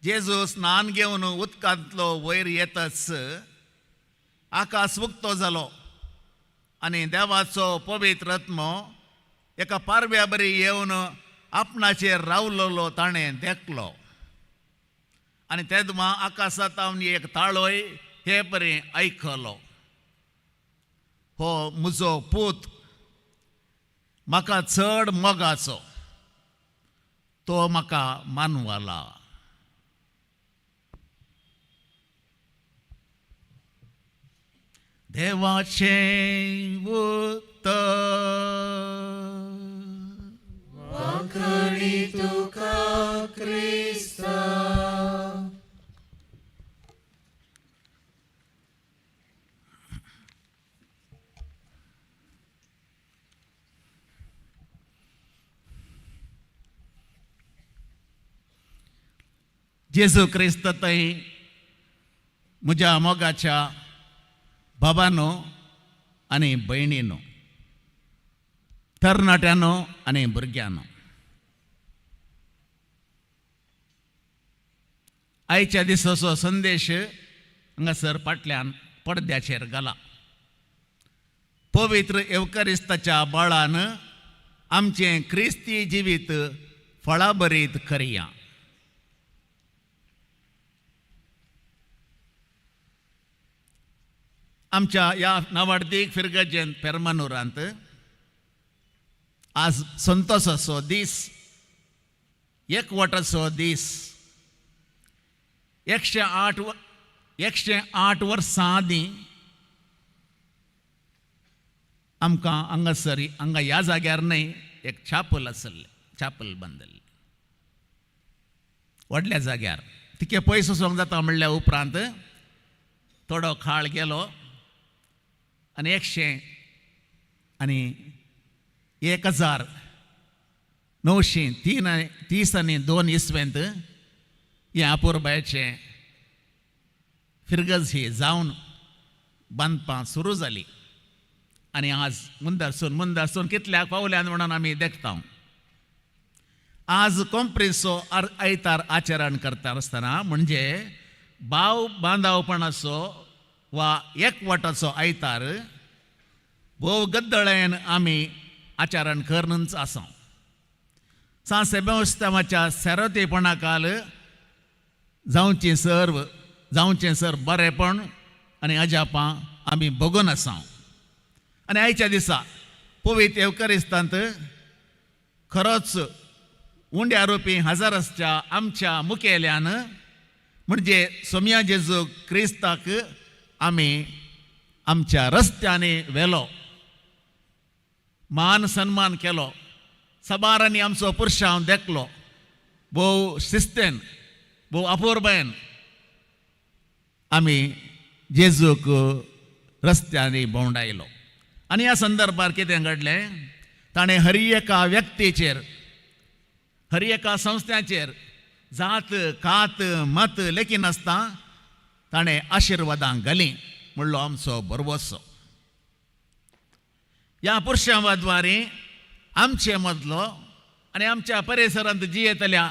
जेजू स्नान घेवन उदकांतलो वयर येतच आकाश उक्तो जालो आनी देवाचो पवित्र आत्मो एका पारव्या बरी येवन आपणाचेर रावलोलो ताणें देखलो. आनी तेदमा आकाशांत एक ताळोय हे परी आयकलो, हो म्हजो पूत म्हाका चड मोगाचो, तो म्हाका मानवला. देवाचें उतर. वांकणी तुका क्रिस्ता. जेजू क्रिस्त थंय म्हज्या मोगाच्या बाबानो आनी भयणीनो, तरणाट्यानो आनी भुरग्यांनो, आयच्या दिसाचो संदेश हांगासर फाटल्यान पडद्याचेर घाला. पवित्र येवकारिस्ताच्या बळान आमचें क्रिस्ती जिवीत फळाभरीत करया. आमच्या ह्या नावाडतीक फिरगजेंत पेरमानूरांत आज संतोसाचो दीस, एकवटाचो दीस. 108 वर्सां आदीं आमकां हांगासर हांगा ह्या जाग्यार न्हय एक छापल आसलें, छापल बांदिल्लें व्हडल्या जाग्यार. तिके पयस वचोंक जाता म्हणल्या उपरांत थोडो काळ गेलो आनी 1932 इसवेंत हें अपुरबायेचें फिरगज ही जावन बांदपां सुरू जाली आनी आज मुंदारसून कितल्याक पावल्यान म्हणून आमी देखता. आज कोंप्रीचो आयतार आचरण करता आसतना म्हणजे भाव बांदावपणाचो वा एकवटाचो आयतार भोव गद्दळेन आमी आचरण करूनच आसा. सांत सेबास्त्यांवाच्या सेरोतेपणाकाल जावचें सर्व बरेपण आनी अजापां आमी भोगून आसा. आनी आयच्या दिसा पवित्र येवकरिस्तांत खरोच उंड्या रोपी हजारसच्या आमच्या मुखेल्यान म्हणजे सोम्या जेजू क्रिस्ताक आमी आमच्या रस्त्यांनी व्हेलो, मान सन्मान केलो, सबारांनी आमचो पुरशांव देखलो, भोव शिस्तेन भोव अपुरबायेन आमी जेजूक रस्त्यांनी भोंवडायलो. आनी ह्या संदर्भार कितें घडलें, ताणें हर एका व्यक्तीचेर, हर एका संस्थाचेर जात कात मत लेखिनासतना ताणें आशिर्वादां घालीं म्हणलो आमचो भरवसो. ह्या पुरशांवाद्वारे आमचे मदलो आनी आमच्या परिसरांत जियेतल्या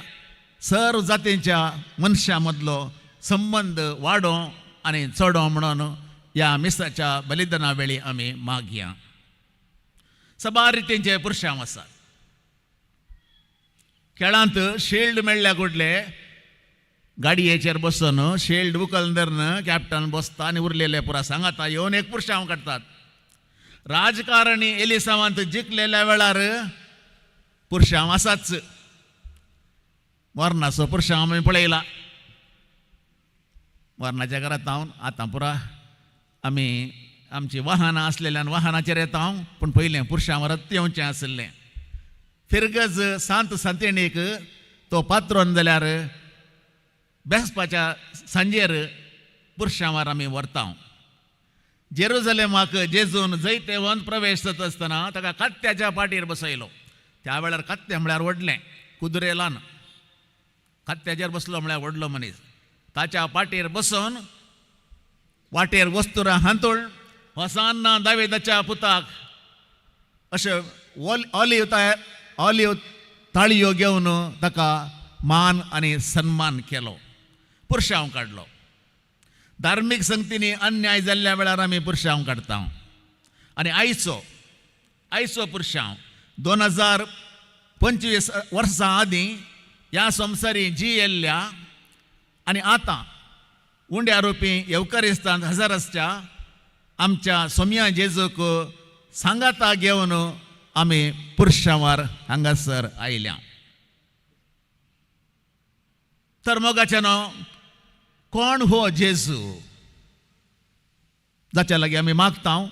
सर्व जातींच्या मनशां मदलो संबंद वाडो आनी चडो म्हणून ह्या मिसाच्या बलिदाना वेळी आमी मागया. सबार रितींचे पुरशांव आसात. खेळांत शिल्ड मेळ्ळ्या कुडले गाडयेचेर बसून शिल्ड उखल धरून कॅप्टन बसता आनी उरलेले पुरा सांगाता येवन एक पुरशांव काडटात. राजकारणी एलिसांवांत जिखलेल्या वेळार पुरशांव आसाच. मरणाचो पुरशांव आमी पळयला. मरणाच्या घरांत हांव आतां पुरा आमी आमची वाहनां आसलेल्यान वाहनाचेर येता हांव, पूण पयलें पुरशांवरच येवचें आशिल्लें. फिरगज सांत सांतेणीक तो पात्रोन जाल्यार बेसपाच्या सांजेर पुरशांवार आमी व्हरता. जेरुजलेमाक जेजून जैतेवंत प्रवेश जाता आसतना ताका कात्याच्या पाटीर बसयलो. त्या वेळार कात्या म्हळ्यार व्हडलें, कुदरे ल्हान. कात्याचेर बसलो म्हळ्यार व्हडलो मनीस. ताच्या पाटीर बसून वाटेर वस्तुरां हांतूळ होसान्ना दावेदाच्या पुताक अशें ऑलिव ताळयो घेवन ताका मान आनी सन्मान केलो, पुरशांव काडलो. धार्मीक संगतींनी अन्याय जाल्ल्या वेळार आमी पुरशांव काडटा. आनी आयचो पुरशांव 2025 वर्सां आदीं ह्या संवसारी जियेल्ल्या आनी आतां उंड्या रोपी येवकरिस्तांत हजारसच्या आमच्या सोम्या जेजूक सांगाता घेवन आमी पुरशांवार हांगासर आयल्या. तर मोगाच्यानो, कोण हो जेजू जाच्या लागीं आमी मागता,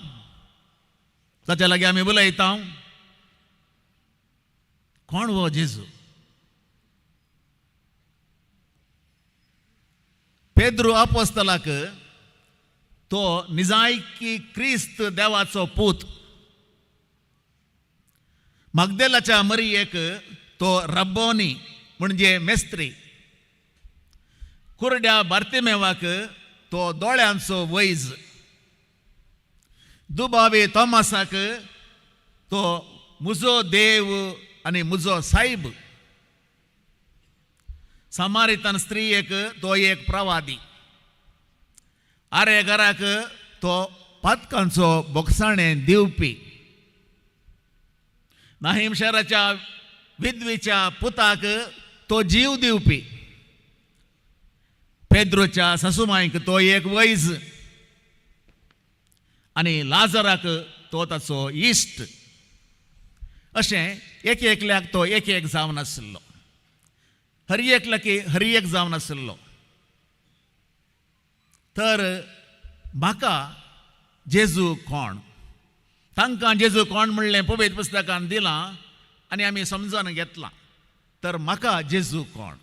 जाच्या लागीं आमी उलयता? कोण हो जेजू? पेद्रू आपोस्तलाक तो निजायकी क्रिस्त देवाचो पूत, मगदेलाच्या मरियेक तो रब्बोनी म्हणजे मेस्त्री, कुरड्या बार्तिमेवाक तो दोळ्यांचो वैज, दुबावी तोमासाक तो मुजो देव आनी मुजो सायब, समारितन स्त्रियेक तो एक प्रवादी, आरेघराक तो पातकांचो बोगसाणे दिवपी, नाहीम शहराच्या विधवीच्या पुताक तो जीव दिवपी, पेद्रोच्या सासुमायक तो एक वैज, आनी लाजराक तो ताचो इश्ट. अशें एक एकल्याक तो एक एक जावन आशिल्लो, हर एकल्याक हर एक जावन आशिल्लो. तर म्हाका जेजू कोण, तांकां जेजू कोण म्हणलें पवित्र पुस्तकान दिलां आनी आमी समजून घेतलां. तर म्हाका जेजू कोण,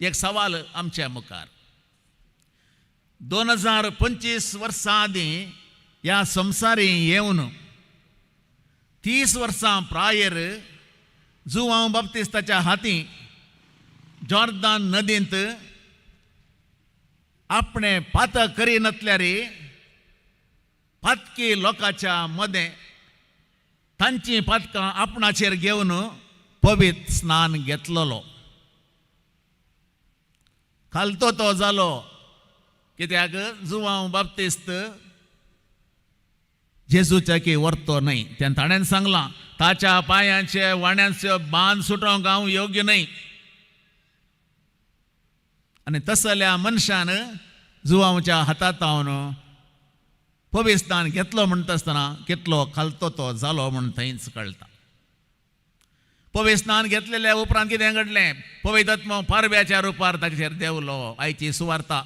एक सवाल आमच्या मुखार. 2025 वर्सां आदीं ह्या संवसारी येवन 30 वर्सां प्रायर जुवांव बाप्तिस्ताच्या हाती जॉर्दान नदींत आपणें पातक करिनातल्यार पातकी लोकांच्या मदें तांचीं पातकां आपणाचेर घेवन पवित्र स्नान घेतलेलो. खालतो तो जालो कित्याक जुवांव बाप्तिस्त जेजूच्या की व्हरतो न्हय. तें ताणें सांगलां, ताच्या पांयांचे वाण्यांचे बांद सुटोवंक हांव योग्य न्हय. आनी तसल्या मनशान जुवांवच्या हातांत हांव पविस्तान घेतलो म्हणटा आसतना कितलो खालतो तो जालो म्हूण थंयच कळटा. पविस्तान घेतलेल्या उपरांत कितें घडलें? पवित्र पारव्याच्या रुपार ताचेर देंवलो, आयची सुवार्ता.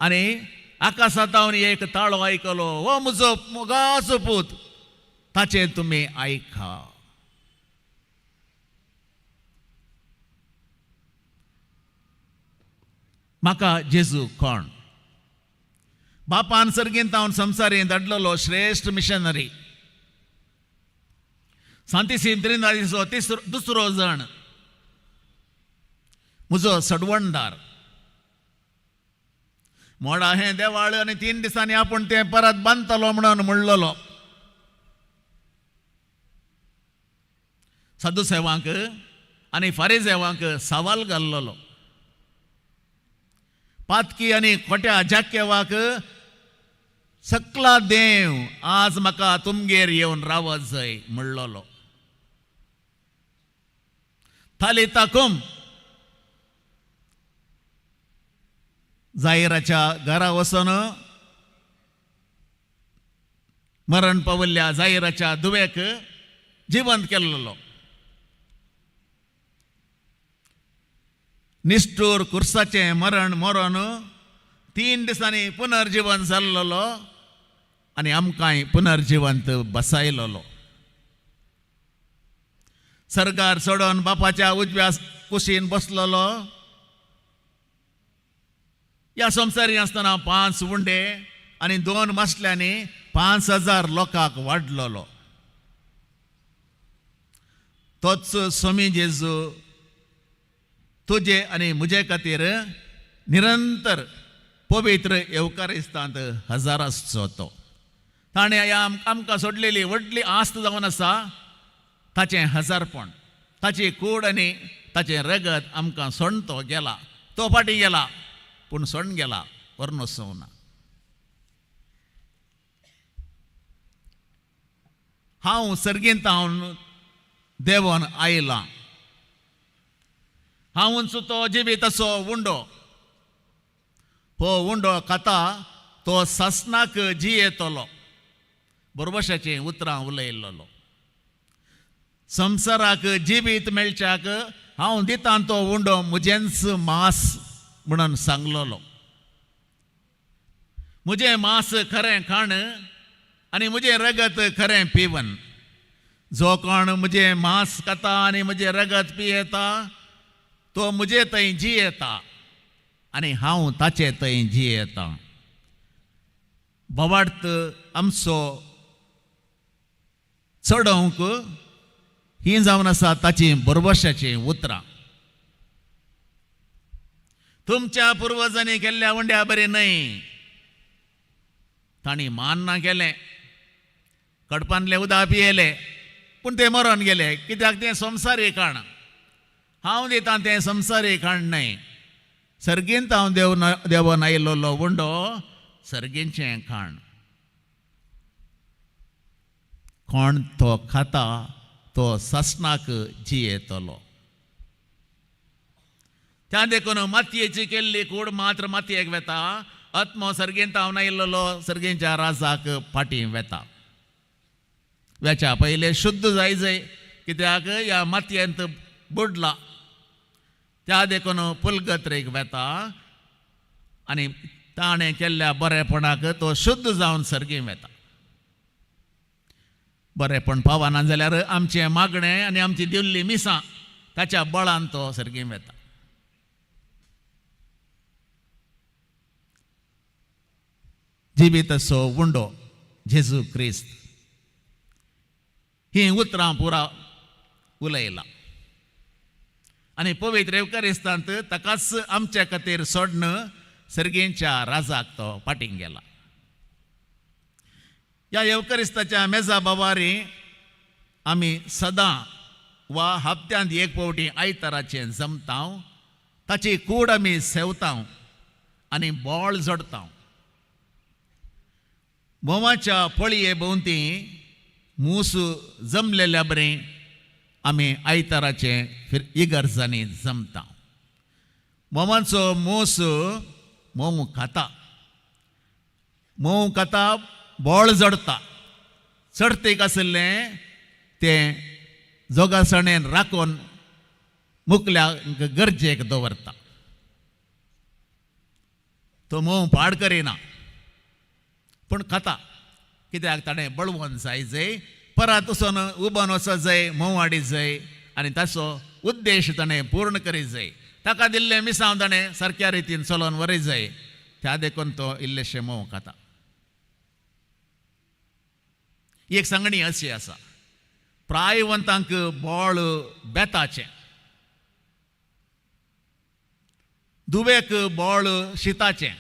आनी आकाशांत एक ताळो आयकलो, हो म्हजो मोगाचो पूत, ताचें तुमी आयका. म्हाका जेजू कोण? बापान सर्गींत हांव संवसारींत धाडलेलो श्रेश्ठ मिशनरी, सांतिसीम त्रिनादीचो तिसरो दुसरो जण, म्हजो सडवणदार. मोडा हें देवाळ आनी 3 दिसांनी आपूण तें परत बांदतलो म्हणून म्हणलेलो. साधुसेवांक आनी फारीजेवांक सवाल घाल्लोलो. पातकी आनी खोट्या जाकेवाक सकला देव आज म्हाका तुमगेर येवन रावत जाय म्हणलेलो. थाली ताकूम जायराच्या घरा वचून मरण पाविल्ल्या जायराच्या दुवेक जिवंत केल्लो. निश्ठूर कुर्साचें मरण मरण 3 दिसांनी पुनर्जिवन जाल्लो आनी आमकांय पुनर्जिवंत बसायलेलो. सरकार सोडून बापाच्या उजव्या कुशीन बसलेलो. ह्या संवसारी आसतना 5 उंडे आनी 2 मासल्यांनी 5000 लोकांक वाडलेलो. तोच स्वामी जेजू तुजे आनी म्हजे खातीर निरंतर पवित्र येवकारिस्तांत हजार आसचो तो. ताणें ह्या आमकां सोडलेली व्हडली आस्त जावन आसा ताचें हजारपण, ताची कूड आनी ताचें रगत आमकां सोडून तो गेला. तो फाटीं गेला पूण सोडून गेला, व्हरून वचूंक ना. हांव सर्गींत हांव देवन आयलां, हांवूच तो जिवीत असो उंडो, हो उंडो खाता तो सासणाक जियेतलो. बरोबशाचीं उतरां उलयल्लो. संवसाराक जिवीत मेळच्याक हांव दितां तो उंडो म्हजेंच मांस म्हणून सांगलेलो. म्हजें मांस खरें खाण आनी म्हजें रगत खरें पिवन. जो कोण म्हजें मांस खाता आनी म्हजें रगत पियेता तो म्हजे थंय जियेता आनी हांव ताचे थंय जियेता. बोवार्थ आमचो चडोवंक ही जावन आसा ताची बरबशाचीं उतरां. तुमच्या पुर्वजांनी केल्ल्या उंड्या बरें न्हय, तांणी मान ना केलें, कडपांतलें उदक पियेले पूण ते मरोन गेले. कित्याक? तें संवसारी खाण. हांव दितां तें संवसारी खाण न्हय. सर्गींत हांव देवन आयिल्लो उंडो सर्गींचें खाण. कोण तो खाता तो सासणाक जियेतलो. त्या देखून मातयेची केल्ली कूड मात्र मातयेक वेता, आत्मो सर्गेंत हांव आयिल्लो सर्गेंच्या राजाक फाटीं वेता. वेच्या पयलें शुद्ध जाय जाय, कित्याक ह्या मातयेंत बुडला. त्या देखून पुलगत्रेक वेता आनी ताणें केल्ल्या बरेपणाक तो शुद्ध जावन सर्गीं वेता. बरेपण पावना जाल्यार आमचें मागणें आनी आमची दिल्ली मिसां ताच्या बळान तो सर्गीं वेता. जिवीताचो उंडो जेजू क्रिस्त हीं उतरां पुरा उलयलां आनी पवित्र येवकारिस्तांत ताकाच आमच्या खातीर सोडून सर्गेंच्या राजाक तो फाटीं गेला. ह्या येवकारिस्ताच्या मेजा बाबारी आमी सदां वा हप्त्यांत एक फावटी आयताराचें जमता, ताची कूड आमी सेवता आनी बोळ जोडता. म्होंवाच्या पळये भोंवती मूस जमलेल्या बरें आमी आयताराचे इगर्जांनी जमता. म्होंवाचो मूस म्होंव खाता, म्होंव खाता, बोळ जडता. चडतीक आशिल्लें तें जोगासणेन राखून मुकल्या गरजेक दवरता. तो म्होंव पाड करिना पूण खाता, कित्याक ताणें बळवंत जाय जाय, परत वचून उबोन वचत जाय, म्होंव हाडीत जाय आनी ताचो उद्देश ताणें पूर्ण करीत जाय. ताका दिल्लें मिसांव ताणें सारक्या रितीन चलोवन व्हरीत जाय. त्या देखून तो इल्लेशें म्होंव खाता. एक सांगणी अशी आसा, प्रायवंतांक बोळ बेताचें, दुवेक बोळ शिताचें,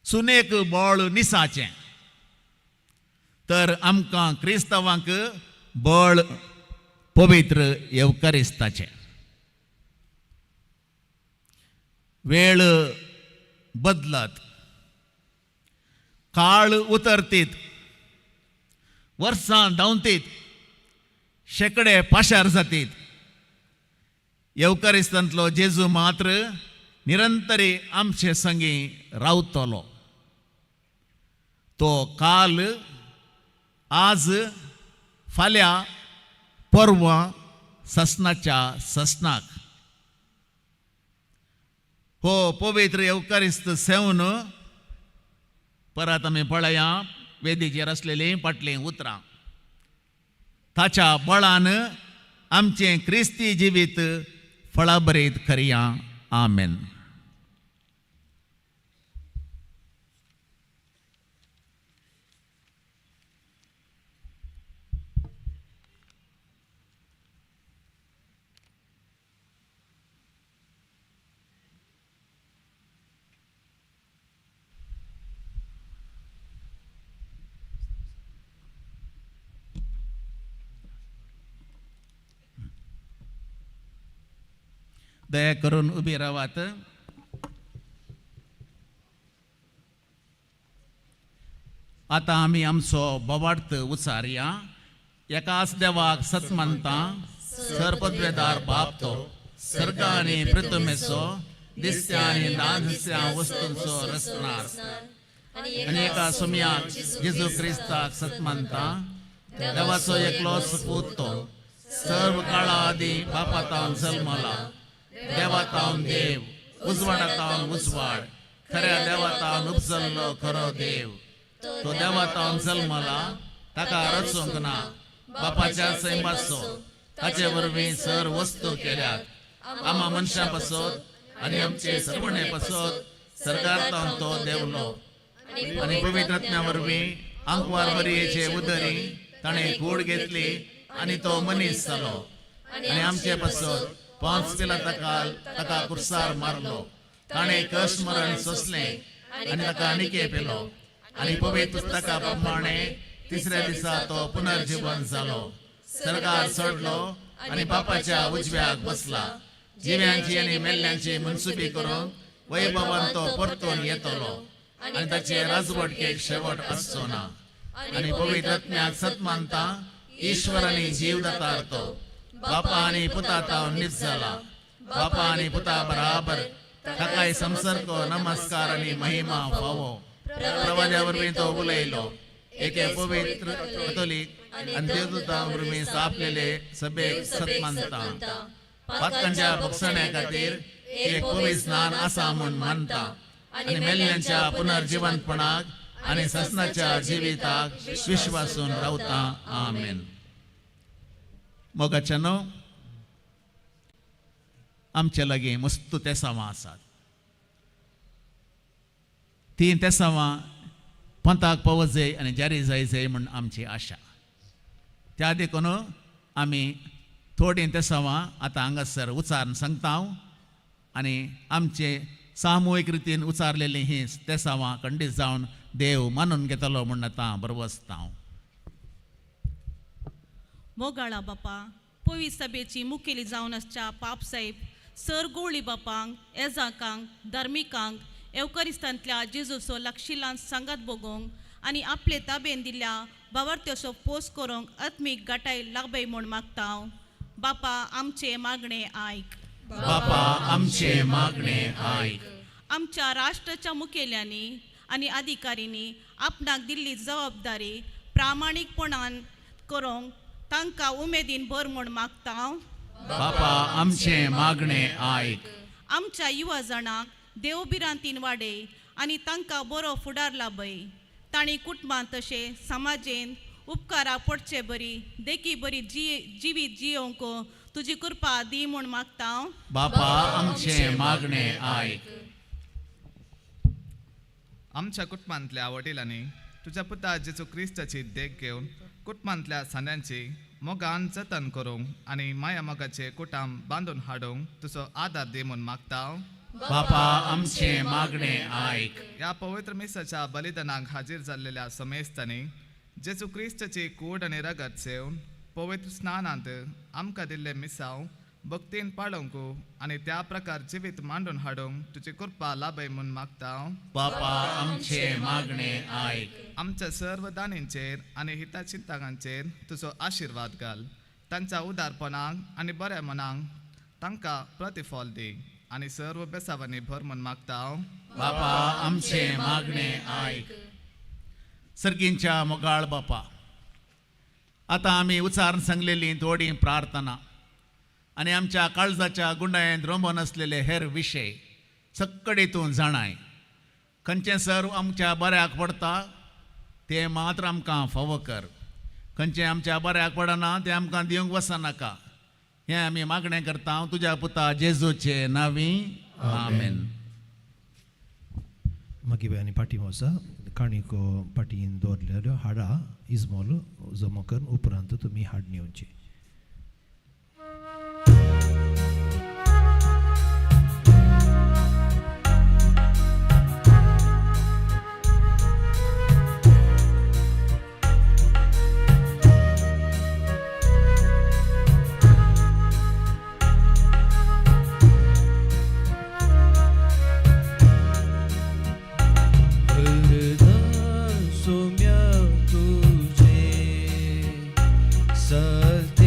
सुनेक बोळ निसाचें, तर आमकां क्रिस्तांवांक बळ पवित्र येवकारिस्ताचें. वेळ बदलत, काळ उतरतीत, वर्सां धांवतीत, शेंकडे पाशार जातीत, येवकारिस्तांतलो जेजू मात्र निरंतरी आमचे संगी रावतलो. तो काल, आज, फाल्यां, परवां, ससनाच्या ससनाक. हो पवित्र येवकारिस्त सेवन परत आमी पळया वेदीचेर आसलेलीं फाटलीं उतरां. ताच्या बळान आमचें क्रिस्ती जिवीत फळाभरीत करया. आमेन. दया करून उबी रावात. आतां आमी आमचो बोवार्थ उचारया. एकाच देवाक सत मानता, सर्पद्वेदार बाप तो, सर्ग आनी पृथ्वीचो, दिसत्या आनी ना दिसत्या वस्तूंचो रचणार, आनी एका सुम्याक जेजू क्रिस्ताक सत मानता, देवाचो एकलोच पूत तो, सर्व काळा आदीं बापा जल्मला, देवातावन देव, उजवाडातावन उजवाड, खऱ्या देवातावन उपजल्लो खरो देव, तो देवातावन जल्मला, ताका रचूंक ना, बापाच्या सैमाचो, ताचे वरवीं सर वस्तू केल्यात, आमा मनशां पासत आनी आमचे सर्वणे पासत सरकार तो देवलो, आनी पवित्र आत्म्या वरवीं आंकवार मरियेचे उदरी ताणें कूड घेतली आनी तो मनीस जालो, आनी आमचे पासत 5 पिलाताकाल ताका कुर्सार मारलो, ताणें कश्ट मरण सोंसलें आनी ताका निके पेलो, आनी पवित्र पुस्तका प्रमाणे तिसऱ्या दिसा तो पुनर्जीवन जालो, सरकार चडलो आनी बापाच्या उजव्याक बसला, जिव्यांची आनी मेल्ल्यांची मनसुबी करूंक वैभवान तो परतून येतलो आनी ताचे राजवटकेक शेवट आसचो ना. आनी पवित्र आत्म्याक सत मानता, ईश्वर आनी जीव दातार तो, बापा आनी पुता तावन नीज जाला, बापा आनी पुता बराबर ताकाय संसर्ग नमस्कार आनी महिमा फावो. प्रवाद्या वरवीं तो उलयलो, एके पवित्र कथोलीक आनी देवदूतां वरवीं स्थापलेले सभेक सत मानता, पातकांच्या भोगसण्या खातीर एक पवित्र स्नान आसा म्हूण मानता आनी मेल्ल्यांच्या पुनर्जिवंतपणाक आनी ससनाच्या जिविताक विश्वासून रावता. आमेन. मोगाच्यानो, आमचे लागीं मस्तू तेसांवां आसात. तीं तेसांवां पंथाक पावत जाय आनी जारी जाय जाय म्हूण आमची आशा. त्या देखून आमी थोडीं तेसांवां आतां हांगासर उच्चारून सांगता हांव आनी आमचे सामुहीक रितीन उचारलेलीं हीं तेसांवां खंडीत जावन देव मानून घेतलो म्हूण आतां बरवसता हांव. मोगाळा बापा, पवी सभेची मुखेली जावन आसच्या पापसाहेब सर गोळी बापांक, एजाकांक, धार्मिकांक एवकरिस्तांतल्या जेजूचो लागशिल्ल्यान सांगात भोगोवंक आनी आपले ताबेन दिल्ल्या बावार्थ्योचो पोस करूंक आत्मीक गाठाय लागबय म्हूण मागता हांव. बापा आमचें मागणें आयक. बापा आमचें मागणें आयक. आमच्या राष्ट्राच्या मुखेल्यांनी आनी अधिकाऱ्यांनी आपणाक दिल्ली जबाबदारी प्रामाणीकपणान करूंक तांकां उमेदीन भर म्हूण मागता हांव. बापा आमचें मागणें आयक. आमच्या युवा जाणांक देवभिरांतीन वाडय आनी तांकां बरो फुडार लाभय. तांणी कुटुंबांत तशें समाजेंत उपकारा पडचे बरी देखी बरी जिवीत जियोवंक तुजी कृपा दी म्हूण मागता हांव. बापा आमचें मागणें आयक. आमच्या कुटुंबांतल्या वडिलांनी तुज्या पुता जेजू क्रिस्ताची देख घेवन कुटुंबांतल्या सांद्यांची मोगान जतन करूंक आनी माया मोगाचे कुटाम बांदून हाडूंक तुजो आदार दी म्हूण मागता. बापा आमचें मागणें आयक. ह्या पवित्र मिसाच्या बलिदानाक हाजीर जाल्लेल्या समेस्तांनी जेजू क्रिस्ताची कूड आनी रगत सेवन पवित्र स्नानांत आमकां दिल्ले मिसांव भक्तीन पाळोवंक आनी त्या प्रकार जिवीत मांडून हाडूंक तुजी कृपा लाभय म्हूण मागता. बापा आमचें मागणें आयक. आमच्या सर्व दानींचेर आनी हिताचिंतकांचेर तुजो आशिर्वाद घाल. तांच्या उदारपणाक आनी बऱ्या मनाक तांकां प्रतिफल दी आनी सर्व बेसावांनी भर म्हूण मागता. बापा आमचें मागणें आयक. सर्गींच्या मोगाळ बापा, आतां आमी उच्चारून सांगलेली थोडी प्रार्थना आनी आमच्या काळजाच्या गुंडायेंत रोमन आसलेले हेर विशय सक्कडे तूं जाणाय. खंयचें सर्व आमच्या बऱ्याक पडटा तें मात्र आमकां फावो कर. खंयचें आमच्या बऱ्याक पडना तें आमकां दिवंक वचनाका. हें आमी मागणें करता तुज्या पुता जेजूचे नांवी. आमेन. मागीर आनी पाटी वसा काणिको पाटीन दवरलेल्यो हाडा इजमोल जमो करून उपरांत तुमी हाड येवची. तुझे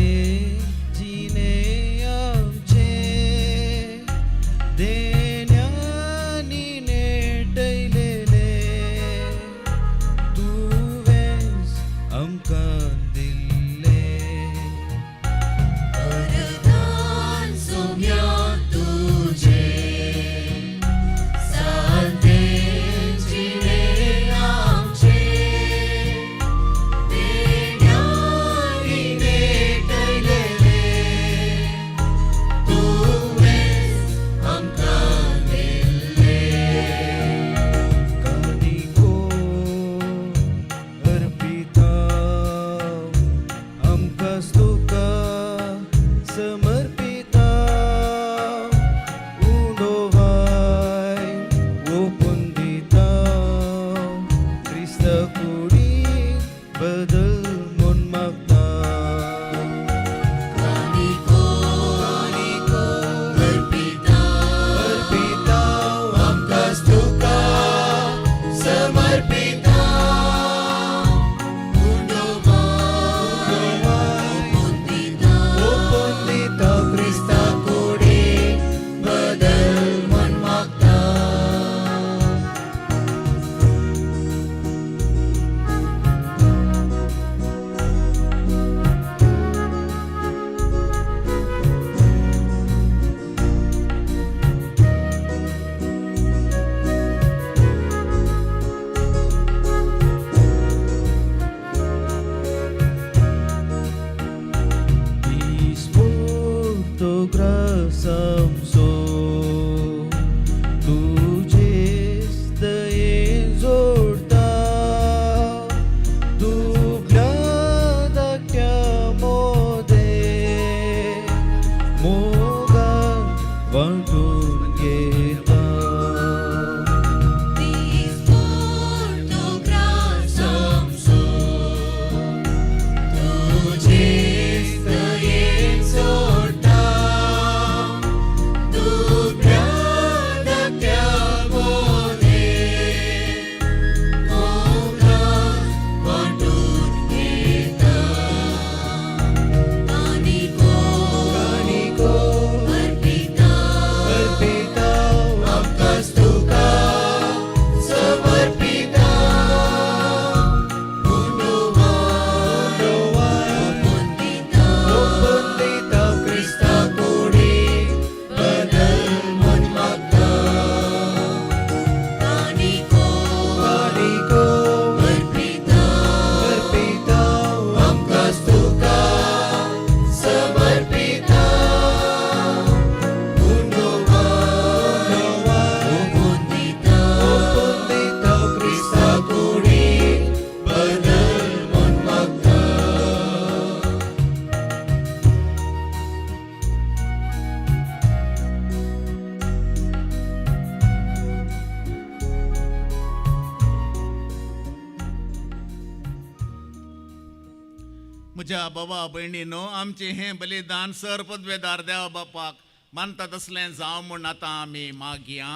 म्हज्या बाबा भयणीनो, आमचें हें बलिदान सर पदवेदार देवा बापाक मानता तसलें जावं म्हूण आतां आमी मागया.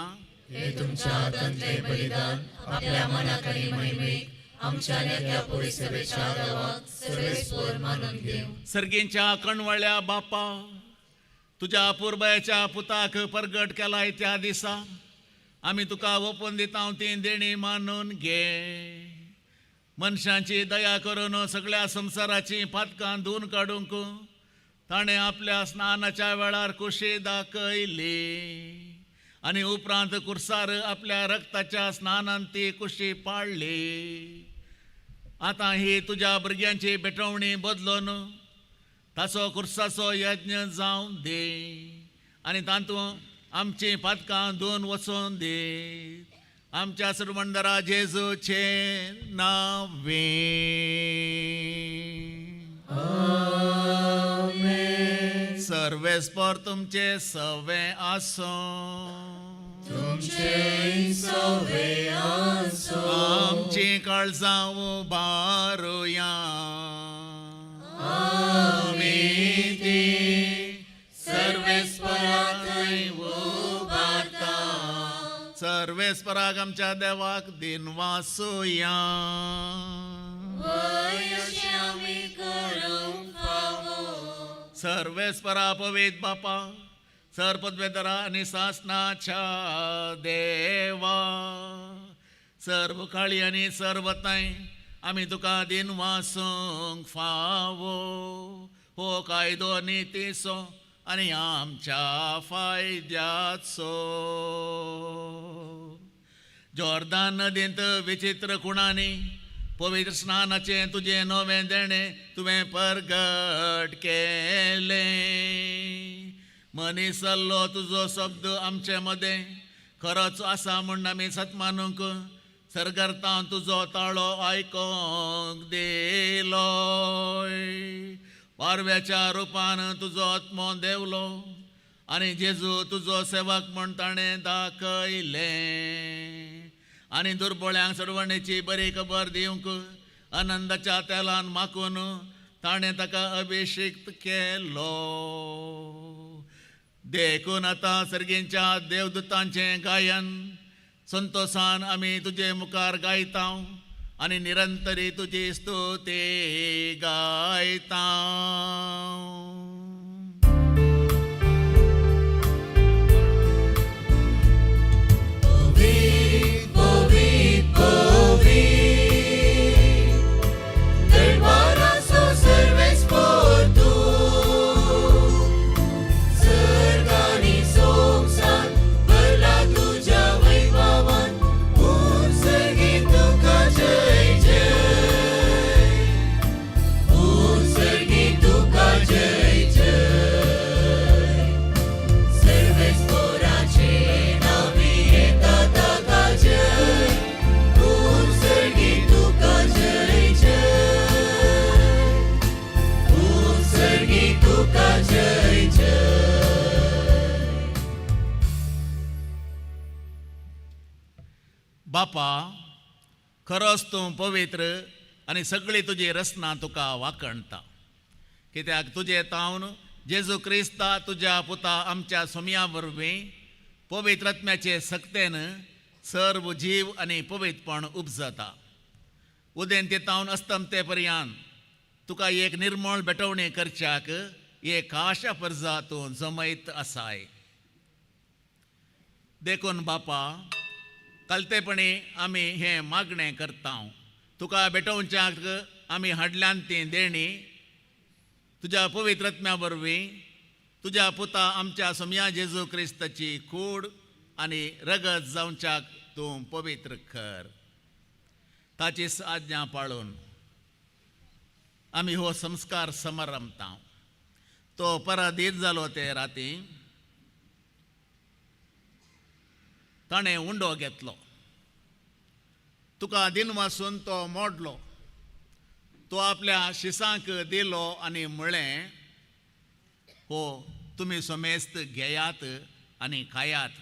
हे तुमच्या हातांतले बलिदान आपल्या मनाक आनी महिमेक आमच्या नेत्या पवित्रसभेच्या देवाक सर्वेस्पर मानून घेवं. सर्गींच्या कणवळ्या बापा, तुज्या पुरबायाच्या पुताक परगट केलाय त्या दिसा आमी तुका ओपून दिता ती देणी मानून घे. मनशांची दया करून सगळ्या संवसाराची पातकां धुवन काडूंक ताणें आपल्या स्नानाच्या वेळार कुशी दाखयली आनी उपरांत कुर्सार आपल्या रक्ताच्या स्नानान ती कुशी पाळ्ळी. आतां ही तुज्या भुरग्यांची भेटवणी बदलून ताचो कुर्साचो यज्ञ जावं दी आनी तातूंत आमचीं पातकां धुवन वचून दी. आमच्या सरवंदरा जेजूचे नांवे. सर्वेस्पर तुमचे सवे आसूं. तुमचे सवे आसूं. आमची काळजां उबारुया. आमी ती सर्वेस्परा थंय उबारता. सर्वेस्पराक आमच्या देवाक दिनवासुया. वय अशें आमी करूंक फावो. सर्वेस्परा पवित्र बापा, सर पदवेदरा आनी सासनाच्या देवा, सर्व काळी आनी सर्वताय आमी तुका दिनवासूंक फावो. हो कायदो नितीचो आनी आमच्या फायद्याचो. जॉर्दान नदींत विचित्र खुणांनी पवित्र स्नानाचें तुजें नवें देणें तुवें परगट केलें. मनीस जाल्लो तुजो शब्द आमचे मदें खरोच आसा म्हूण आमी सत मानूंक सरगर्तान तुजो ताळो आयकोंक दिलो. पारव्याच्या रुपान तुजो आत्मो देवलो आनी जेजू तुजो सेवक म्हूण ताणें दाखयलें. आनी दुर्बळ्यांक सोडवणेची बरी खबर दिवंक आनंदाच्या तेलान माकून ताणें ताका अभिषिक्त केलो. देखून आतां सर्गींच्या देवदूतांचें गायन संतोसान आमी तुजे मुखार गायता आनी निरंतरी तुजी स्तुती गायता. बापा, खरोच तूं पवित्र आनी सगळी तुजी रचना तुका वाकणता. कित्याक तुजें तावन जेजू क्रिस्ता तुज्या पुता आमच्या सोमया वरवीं पवित्र आत्म्याचे सक्तेन सर्व जीव आनी पवित्रपण उपजता. उदेंते तावन अस्तमते पर्यान तुका एक निर्मळ भेटवणी करच्याक एक आशा परजा तूं जमयत आसाय. देखून बापा, कलतेपणी आमी हें मागणें करता. तुका भेटोवच्याक आमी हाडल्यान ती देणी तुज्या पवित्र आत्म्या वरवीं तुज्या पुता आमच्या सोमया जेजू क्रिस्ताची कूड आनी रगत जावच्याक तूं पवित्र कर. ताची आज्ञा पाळून आमी हो संस्कार समारंभता. तो पराधीत जालो ते राती ताणें उंडो घेतलो, तुका दिनवासून तो मोडलो, तो आपल्या शिसांक दिलो आनी म्हळें, हो तुमी समेस्त घेयात आनी खायात,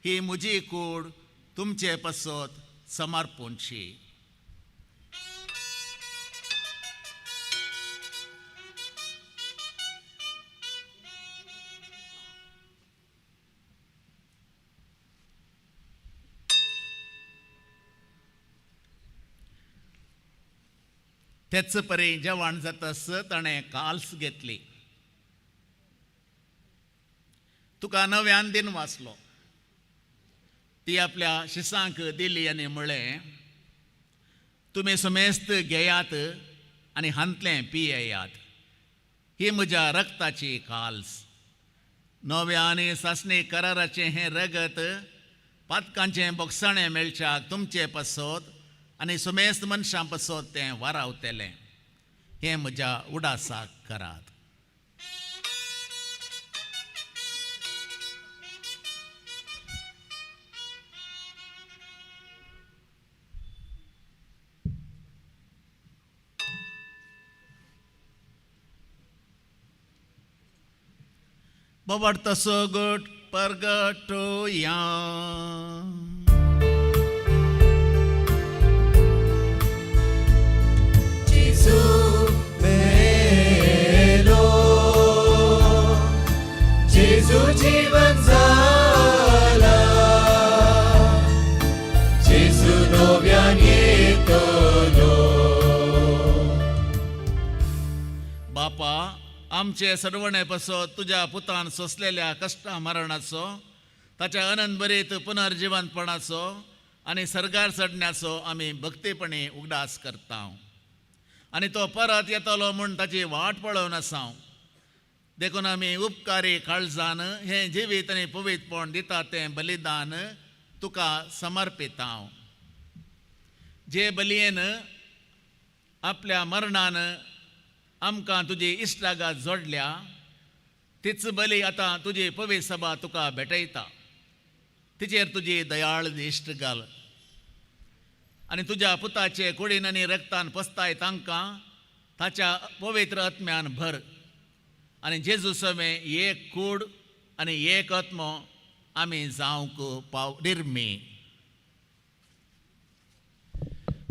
ही म्हजी कूड तुमचे पासत समर्पूणची. तेच परी जेवण जातस ताणें काल्स घेतली. तुका नव्यान दिन वाचलो. ती आपल्या शिसांक दिली आनी म्हळें, तुमी समेस्त घेयात आनी हांतलें पियेयात. ही म्हज्या रक्ताची काल्स. नव्या आनी सासणी कराराचें हें रगत पातकांचें बोगसाणें मेळच्याक तुमचे पासत आनी सुमेस्त मनशां पासत तें वारावतलें. हें म्हज्या उडासाक करात. बाबार्थ सगट परगटोया. जेजू मेलो, जेजू जीवन जाला, जेजू नव्यान येतलो. बापा, आमचे सरवणे पासत तुज्या पुतान सोंसलेल्या कश्टा मरणाचो, ताच्या अनंत बरीत पुनर्जिवनपणाचो आनी सर्गार चडण्याचो आमी भक्तीपणी उगडास करता. आनी तो परत येतलो म्हूण ताची वाट पळोवन आसा. देखून आमी उपकारी काळजान हें जिवीत आनी पवित्रपण दिता तें बलिदान तुका समर्पिता. जे बलयेन आपल्या मरणान आमकां तुजी इश्टागात जोडल्या, तीच बली आतां तुजी पवित्र सभा तुका भेटयता. तिचेर तुजी दयाळ दिश्ट घाल आनी तुज्या पुताचे कुडीन आनी रक्तान पसताय तांकां ताच्या पवित्र आत्म्यान भर आनी जेजू समें एक कूड आनी एक आत्मो आमी जावंक पाव निर्मी.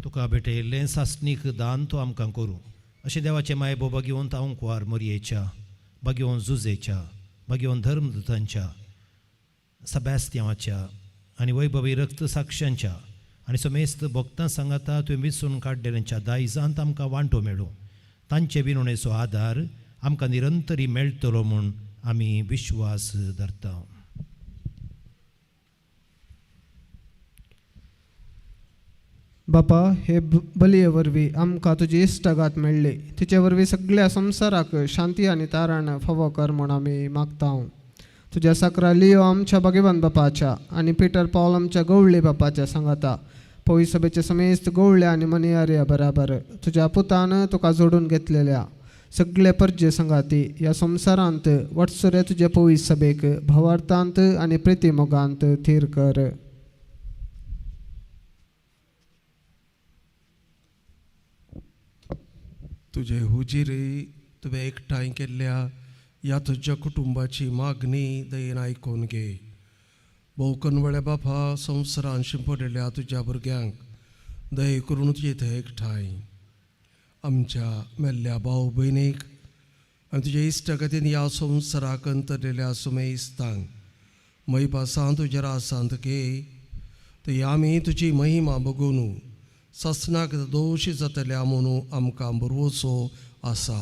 तुका भेटयल्लें सासणीक दान तूं आमकां करूं. अशें देवाचें मायबो बागेवन तांकुवार मोरयेच्या, बागेवन जुजेच्या, बागेवन धर्मदूतांच्या, सबास्त्यांवाच्या आनी वैभवी रक्त साक्षांच्या आनी समेस्त भक्तां सांगाता तुवें विसून काडलेल्यांच्या दायजांत आमकां वांटो मेळूं. तांचे विनवणेचो आदार आमकां निरंतरी मेळटलो म्हूण आमी विश्वास धरता. बापा, हे बलये वरवीं आमकां तुजी इश्टागात मेळ्ळी. तिचे वरवीं सगळ्या संवसाराक शांती आनी तारण फावो कर म्हूण आमी मागता. तुज्या साकरा लियो आमच्या भाग्यवान बापाच्या आनी पिटर पावल आमच्या गवळी बापाच्या सांगाता पवित्र सभेचे समेस्त गवळ्या आनी मनियार्या बराबर तुज्या पुतान तुका जोडून घेतलेल्या सगळे परजे सांगाती ह्या संवसारांत वटसुरे तुजे पवित्र सभेक भावार्थांत आनी प्रितीमोगांत थीर कर. तुजे हुजिरी तुवें एकठांय केल्ल्या ह्या तुज्या कुटुंबाची मागणी दयेन आयकून घे. भोवकनवळ्या बापा, संवसारान शिंपडलेल्या तुज्या भुरग्यांक दये करून तुजे थंय एकठांय. आमच्या मेल्ल्या भाव भयणीक आनी तुज्या इश्टागतीन ह्या संवसाराक अंतरलेल्या सुमेस्तांक महिपासान तुज्या रासांत घे. थंय आमी तुजी महिमा बगोवन सासणाक दोशी जातल्या म्हणून आमकां बरवचो आसा.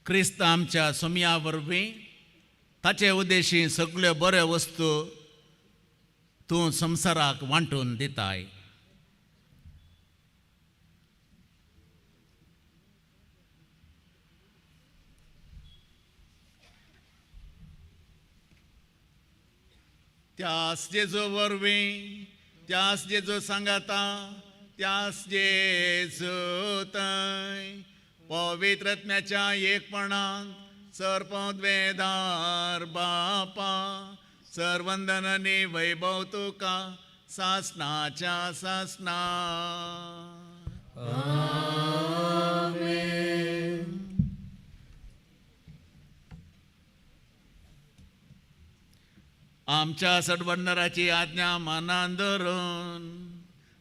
क्रिस्त आमच्या सोमया वरवीं ताचे उद्देशी सगळ्यो बऱ्यो वस्तू तूं संवसाराक वांटून दिताय. त्यास जेजू वरवीं, त्यास जेजू सांगाता, त्यास जेजू थंय पवित्र आत्म्याच्या एकपणांत सर्पद्वेदार बापा सर्वंदन आनी वैभव तुका सासणाच्या सासणा. आमच्या सडबंडराची आज्ञा मनान धरून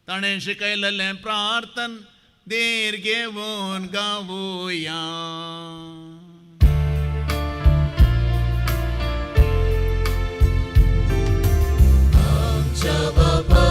ताणें शिकयलेलें प्रार्थन धीर घेवन गावुया. आमच्या बापा.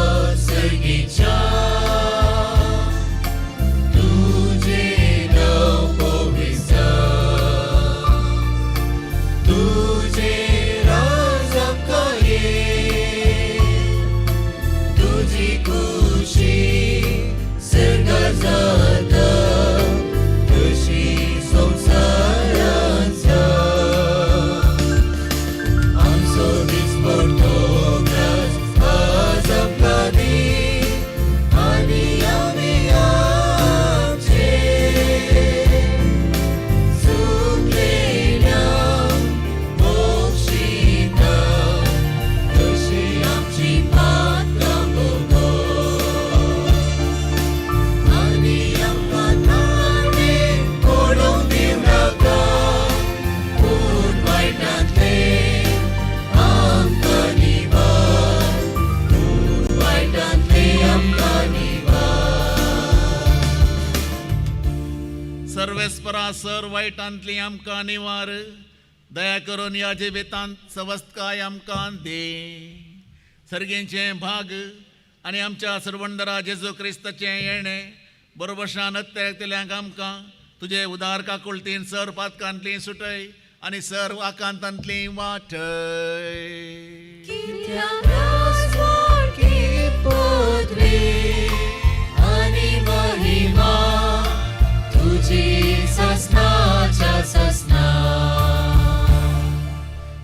देवा सर वायटांतली आमकां निवार, दया करून ह्या जिवितांत सवस्तकाय आमकां दे। सर्गेंचें भाग आनी आमच्या सर्वंदरा जेजू क्रिस्ताचें येणें बरोबरशान हत्तेकतल्यांक आमकां तुजे उदार काकुळतीन सर पातकांतली सुटय आनी सर आकांतांतली वाटय।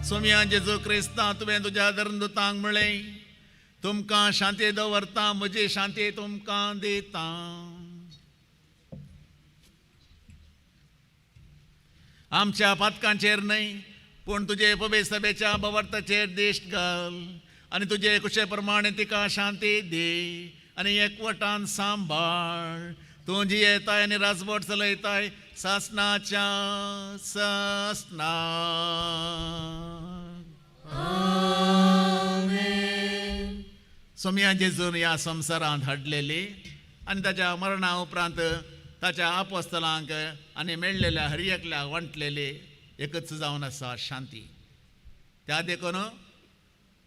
सोम्या जेजू क्रिस्ता, तुवें तुज्या धर्मदूतांक म्हळें, तुमकां शांती दवरता, म्हजी शांती तुमकां दिता। आमच्या पातकांचेर न्हय पूण तुजे पवित्र सभेच्या बवर्ताचेर दिश्ट घाल आनी तुजे कुशे प्रमाणे तिका शांती दी आनी एकवटान सांबाळ। तूं जियेताय आनी राजवट चलयताय सासनाच्या सासना। सोम्या जेजून ह्या संवसारांत हाडलेली आनी ताच्या मरणा उपरांत ताच्या आपोस्तलांक आनी मेळ्ळेल्या हर एकल्याक वांटलेली एकच जावन आसा शांती। त्या देखून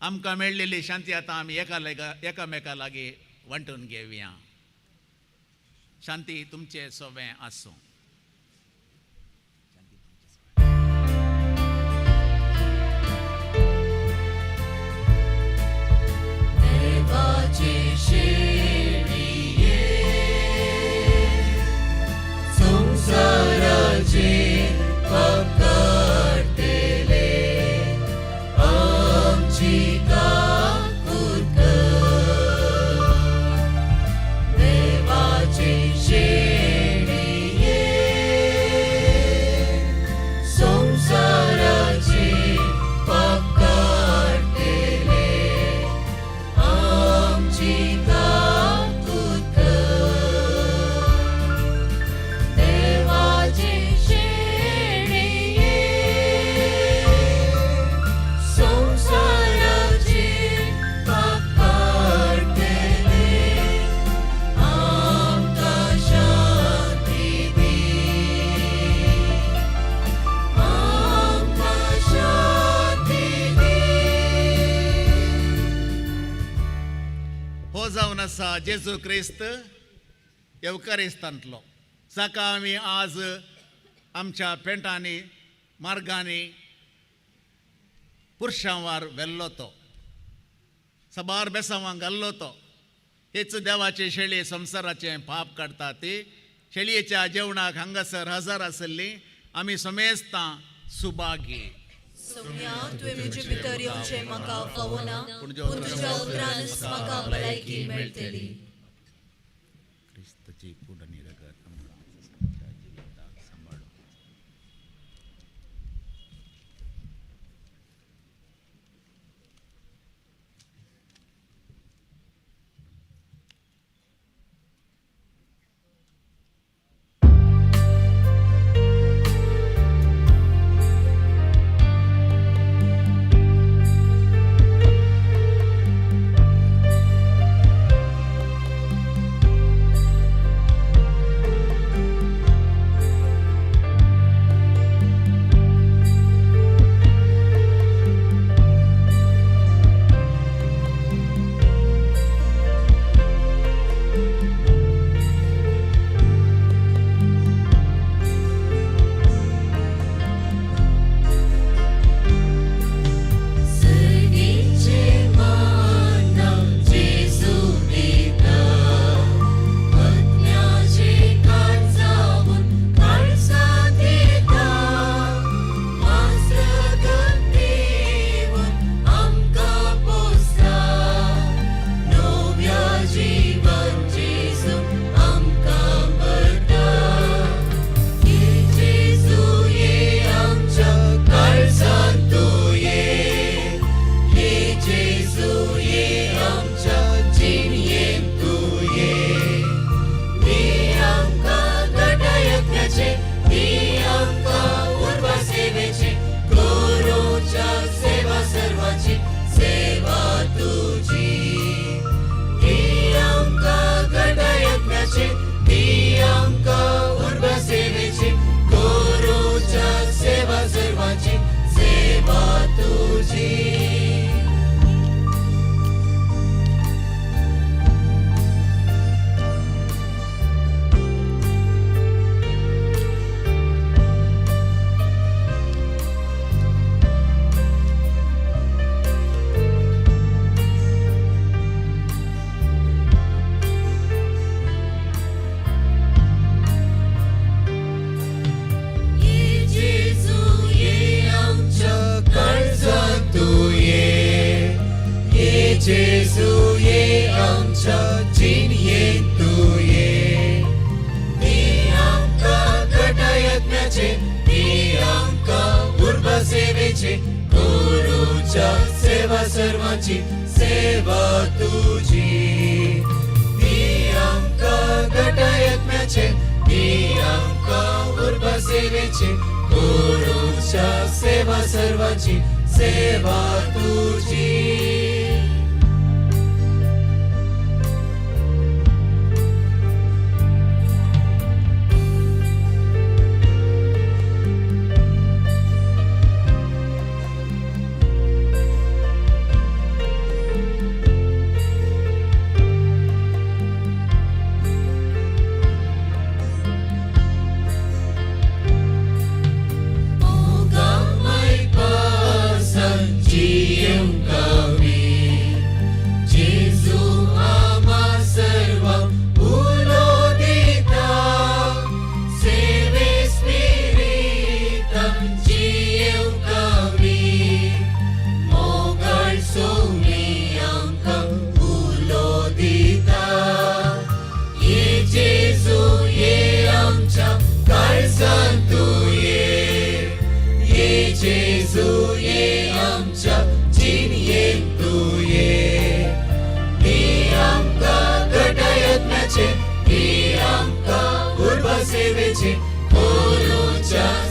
आमकां मेळ्ळेली शांती आतां आमी एकामेका लागीं वांटून घेवया। शांती तुमचे सोबें आसूं। देवाचे शेळये संसाराचे पाप काडटले आमची काकूत कर। देवाचे शेळये संसाराचे पाप काडटले आमची काकूत कर। देवाचे शेळये संसाराचे पाप काडटले आमकां शांती दी, आमकां शांती दी। हो जावन आसा जेजू क्रिस्त येवकारिस्तांतलो, जाका आमी आज आमच्या पेंटांनी मार्गांनी पुरशांवार व्हेल्लो तो, सबार बेसांवांक घाल्लो तो। हेच देवाचे शेळये संवसाराचें पाप काडटा ती शेळयेच्या जेवणाक हांगासर हजार आसली आमी समेस्तां सुभागी। सोम्या, तुवें म्हजे भितर येवचें म्हाका फावना, पूण तुज्या उतरानच म्हाका भलायकी मेळटली। क्रिस्ताची कूड आनी रगत आमकां आमच्या जिविताक सांबाळूं। जेजू ये आमच्या जिणयेंत तूं ये. दी आमकां घटायत्म्याचे, दी आमकां उर्बा सेवेचे, गुरूच्या सेवा सर्वांची सेवा तुजी. दी आमकां घटायत्म्याचे, दी आमकां उर्बा सेवेचे, गुरूच्या सेवा सर्वांची सेवा तुजी.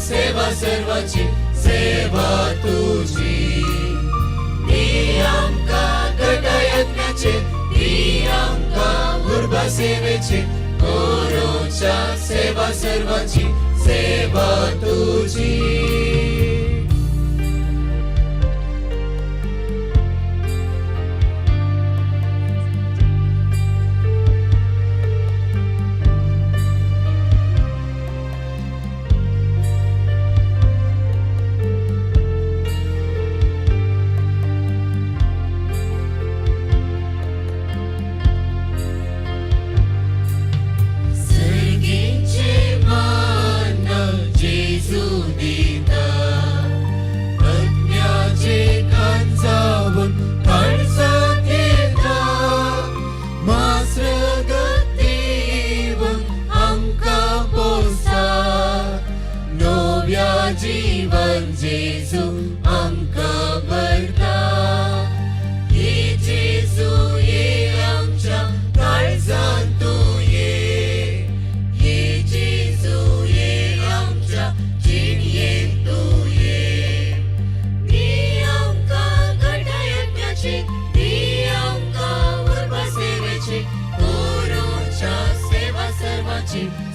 सेवा सर्वांची सेवा तुजी. दी आमकां घटायत्म्याचे, दी आमकां उर्बा सेवेचे, गुरूच्या सेवा सर्वांची सेवा तुजी.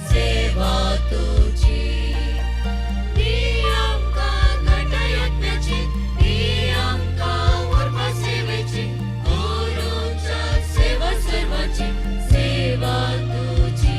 सेवा तुजी. दी आमकां घटायत्म्याचे, दी आमकां उर्बा सेवेची, गुरूच्या सेवा सर्वांची सेवा तुजी.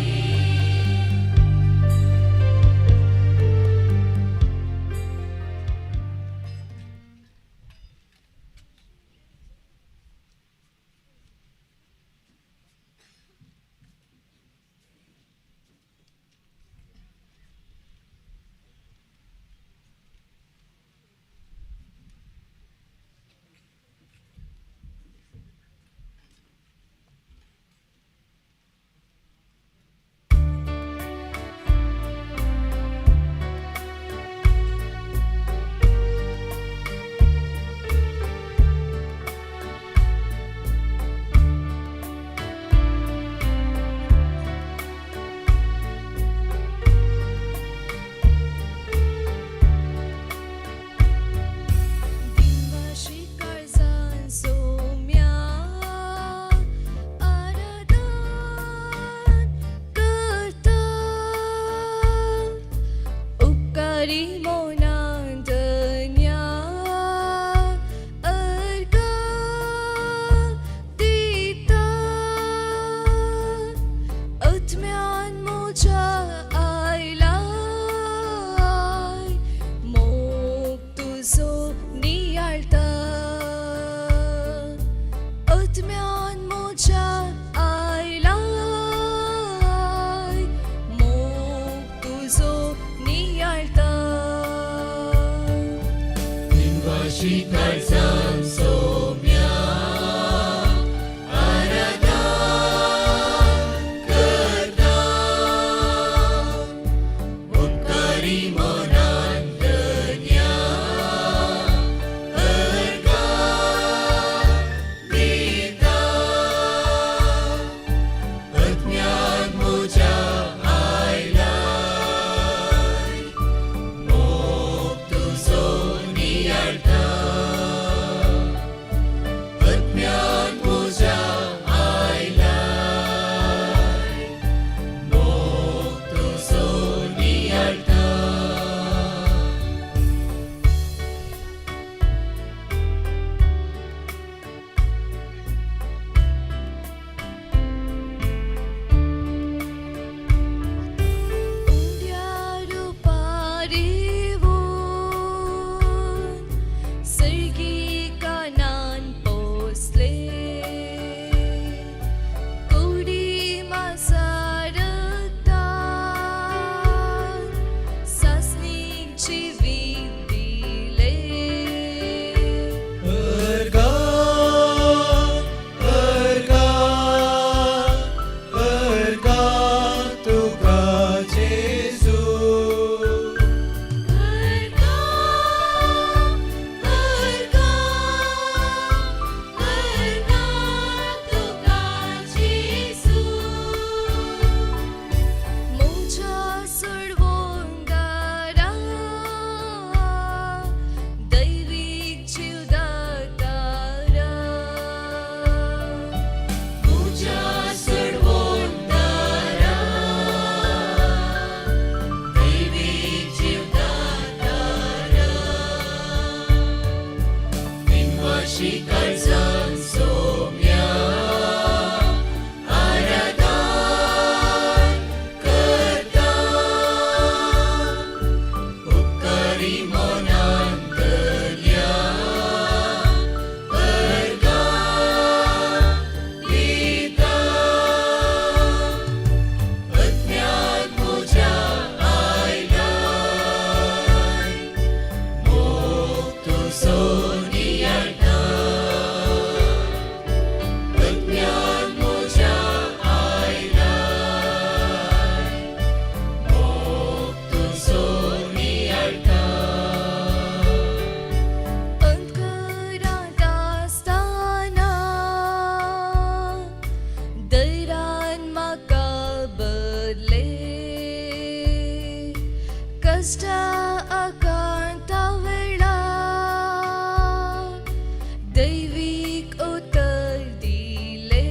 Shikar Soumya. निवाशी काळजान सोम्या आराधन करता उपकारी मनान धन्या अर्घां दिता अज्ञान म्हज्या आयलाय मोग तुजो नियाळटा अज्ञान म्हज्या आयलाय मोग तुजो नियाळटा अंधकारांत आसतना दैरान म्हाका बदले कश्टा आकांता वेळार दैवीक उतर दिले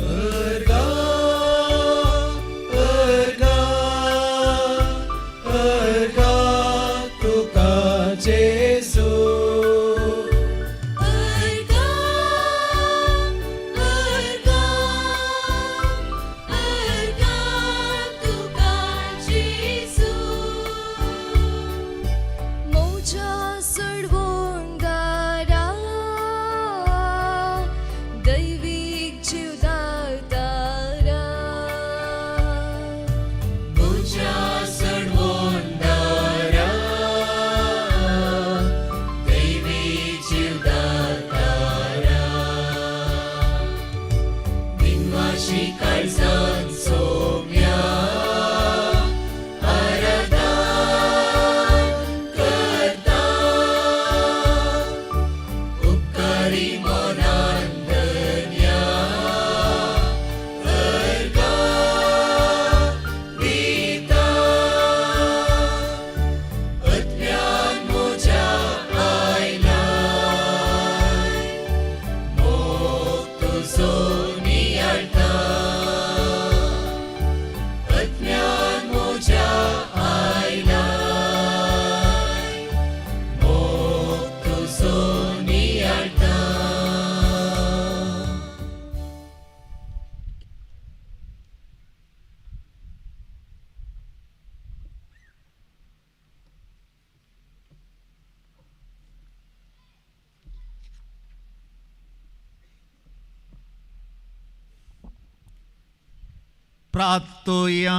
अर्घा अर्घा अर्घा तुका जेजू अर्घां अर्घां अर्घां तुका जेजू मोजा सोडवणदारा दैवीक जीवदातारा म्हज्या सडवणदारा दैवी जिवदातारा निवाशी काळजान सोम्या आराधन करता उपकारी मनान धन्या अर्घां दिता अज्ञान म्हज्या आयलाय मोग तुजो नियाळटा अज्ञान म्हज्या आयलाय मोग तुजो नियाळटा प्रार्थुया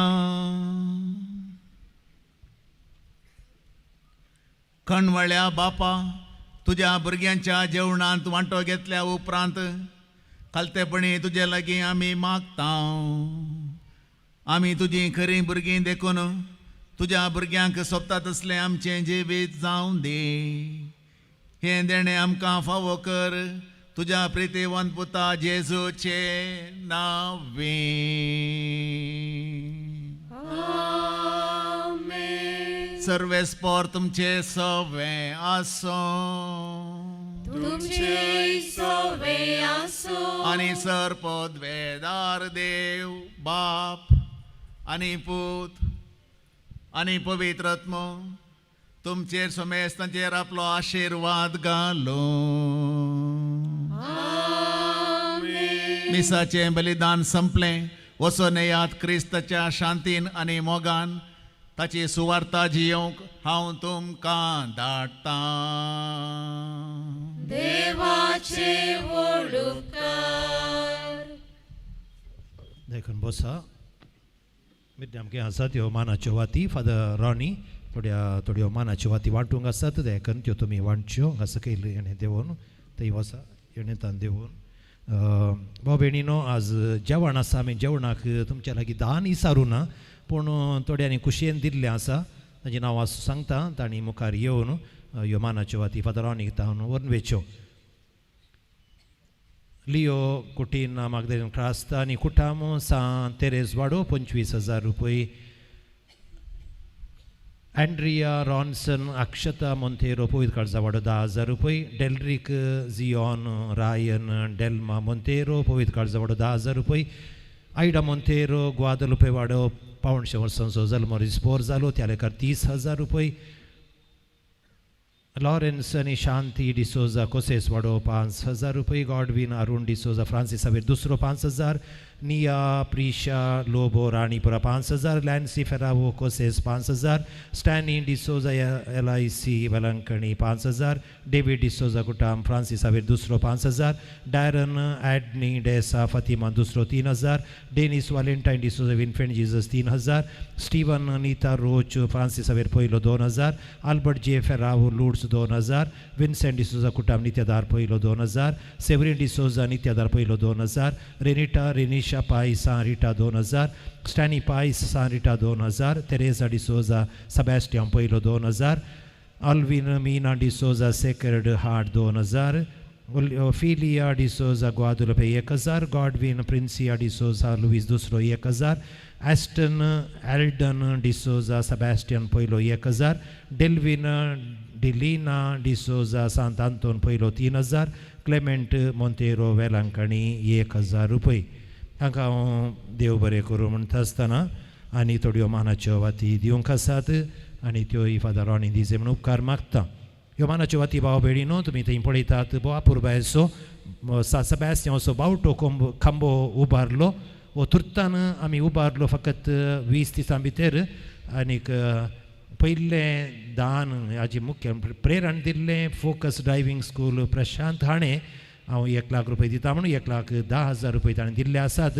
कणवळ्या बापा तुज्या भुरग्यांच्या जेवणांत वांटो घेतल्या उपरांत खालतेपणी तुजे लागीं आमी मागता आमी तुजीं खरीं भुरगीं देखून तुज्या भुरग्यांक सोबता तसलें आमचें जिवीत जावं दी हें देणें आमकां फावो कर तुज्या प्रितीवंत पुता जेजूचे नांवे सर्वेस्पोर तुमचे सवे आसों तुमचे सवे आसो आनी सर पदवेदार देव बाप आनी पूत आनी पवित्र आत्मो तुमचेर समेस्तांचेर आपलो आशिर्वाद घालो मिसाचें बलिदान संपलें वचोन येयात क्रिस्ताच्या शांतीन आनी मोगान ताची सुवार्ता जियोवंक हांव तुमकां धाडटां देवाचे वडुपकार देखून बसा मिरजाम आमगे आसा त्यो मानाच्यो वाती फादर रॉनी थोड्या थोड्यो मानाच्यो वाती वांटूंक आसात देखून त्यो तुमी वांटच्यो हांगा सकयल येणें देंवोन थंय वसा येणेंतान देंवोन भाव भयणीनो आज जेवण आसा आमी जेवणाक तुमच्या लागीं दान इसारूं ना पूण थोड्यांनी खुशयेन दिल्लें आसा तांचीं नांवां सांगता तांणी मुखार येवन ह्यो मानाच्यो वाती फादर रॉनीक तावन व्हरून वेच्यो लियो कुटीन मागदेन क्रास्ता आनी कुटाम सां तेरेज वाडो 25,000 रुपये एंड्रिया रॉन्सन अक्षता मोंतेरो पवित्र काळजा वाडो 10,000 रुपये डेलरीक जियोन रायन डेल्मा मोंतेरो पवित्र काळजा वाडो 10,000 रुपये आयडा मोंतेरो ग्वादलुपे वाडो 175 वर्सांचो जल्मोरी स्पोर जालो त्या लेखार 30,000 रुपये लॉरेन्स आनी शांती डिसोजा कोसेस वाडो 5,000 रुपये, गॉडविन अरुण डिसोजा फ्रांसीस सावेर दुसरो 5,000, Niya Prisha Lobo Ranipura 5,000, Lancy Ferrao Kosses 5,000, Stany D'Souza LIC Velankanni 5,000, David D'Souza कुटाम फ्रांसीस सावेर दुसरो 5,000, डॅरन ॲडनी डेसा फातिमा दुसरो 3,000, Dennis Valentine D'Souza Infant Jesus 3,000, Steven Anita Roach Francis Xavier पयलो 2,000, आल्बर्ट जे फेरावो लुड्स 2,000, विन्सेंट डिसोजा कुटाम नित्यादार पयलो 2,000, सेवरीन डिसोजा नित्यादार पयलो 2,000, रेनिटा रेनिशा पाय सान रिटा 2,000, स्टॅनी पाय सान रिटा 2,000, तेरेजा डिसोजा सेबास्टियन पयलो 2,000, Alvin Meena D'Souza Sacred Heart 2,000, Ophelia D'Souza Guadalupe 1,000, Godwin Princia D'Souza Luis दुसरो 1,000, ॲस्टन एल्डन डिसोजा सेबास्टियन पयलो 1,000, डेल्विन डिलिना डिसोजा सांत आंतोन पयलो 3,000, क्लेमेंट मोंतेरो वेलांकणी 1,000 रुपये. हांकां हांव देव बरें करूं म्हणटा आसतना आनी थोड्यो मानाच्यो वाती दिवंक आसात आनी त्यो फादर रॉनी दिजे म्हणून उपकार मागता. ह्यो मानाच्यो वाती भाव भयणीनो तुमी थंय पळयतात भोव अपुरबायेचो सेबास्तियांवचो बावटो खांबो उबारलो. हो तुर्तान आमी उबारलो फकत 20 दिसां भितर आनीक पयलें दान हाजी मुख्य प्रेरण दिल्लें फोकस ड्रायव्हींग स्कूल प्रशांत हाणें हांव 1 लाख रुपये दिता म्हणून 1,10,000 रुपये ताणें दिल्ले आसात.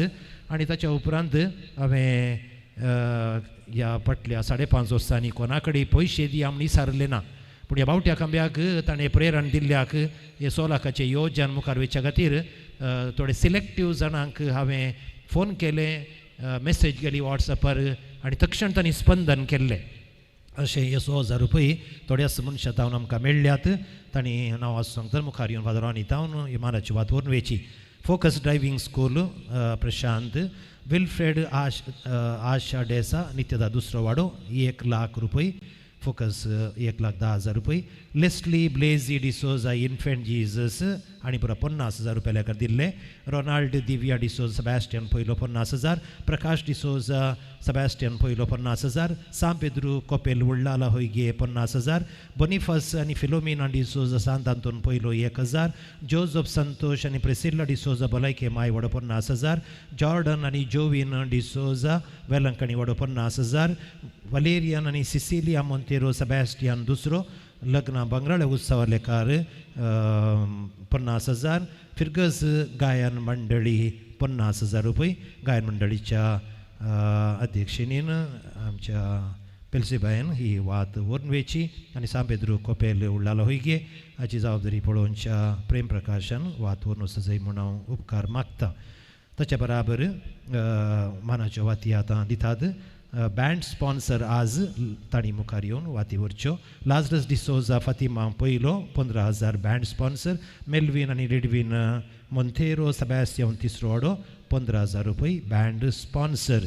आनी ताच्या उपरांत हांवें ह्या फाटल्या 5.5 वर्सांनी कोणा कडेन पयशे दिया म्हूण विचारलें ना, पूण ह्या बावट्या खांब्याक ताणें प्रेरण दिल्ल्याक हे 100 लाखाचें योजन मुखार वचच्या खातीर थोडे सिलेक्टीव जाणांक हांवें फोन केले, मॅसेज केली वॉट्सॅपार आनी तक्षण तांणी स्पंदन केल्लें. अशें हे 100,000 रुपये थोड्याच मनशां तावन आमकां मेळ्ळ्यात. तांणी नांव सांगतना मुखार येवन फादर रॉनी तावन मानाची वात व्हरून वेची. Focus driving school Prashant, Wilfred Asha D'Sa Nityada दुसरो वाडो 1 लाख रुपये, फोकस 1,10,000 रुपये, Leslie Blazy D'Souza Infant Jesus आनी पुरा 50,000 रुपया लेखा दिल्ले, रोनाल्ड दिव्या डिसोजा सेबास्टियन पयलो 50,000, प्रकाश डिसोजा सेबास्टियन पयलो 50,000, सांत पेद्रू कोपेल उल्लाला होयगे 50,000, बोनिफस आनी फिलोमिना डिसोजा सांत आंतोन पयलो 1,000, जोजफ संतोष आनी प्रेसिल्ला डिसोजा भलायके माय वडो 50,000, जॉर्डन आनी जोविन डिसोजा वेलंकणी वडो 50,000, वलेरियन आनी सिसिलिया मोंतेरो सेबास्टियन दुसरो लग्न बंगराळे उत्सवा लेखार 50,000, फिरगज गायन मंडळी 50,000 रुपये. गायन मंडळीच्या अध्यक्षेनीन आमच्या पेलसीबायन ही वात व्हरून वेची आनी सांत पेद्रू कोपेल उल्लालो होयगे हाची जबाबदारी पळोवच्या प्रेम प्रकाशन वात व्हरून वचजय म्हूण हांव उपकार मागता. ताच्या बराबर मानाच्यो वाती आतां दितात. बँड स्पॉन्सर आज तांणी मुखार येवन वाती व्हरच्यो. लाजरस डिसोजा फातिमा पयलो 15,000 बँड स्पॉन्सर, मेल्विन आनी रेडविन मोंतेरो सेबास्तियांव तिसरो वाडो 15,000 रुपये बँड स्पॉन्सर.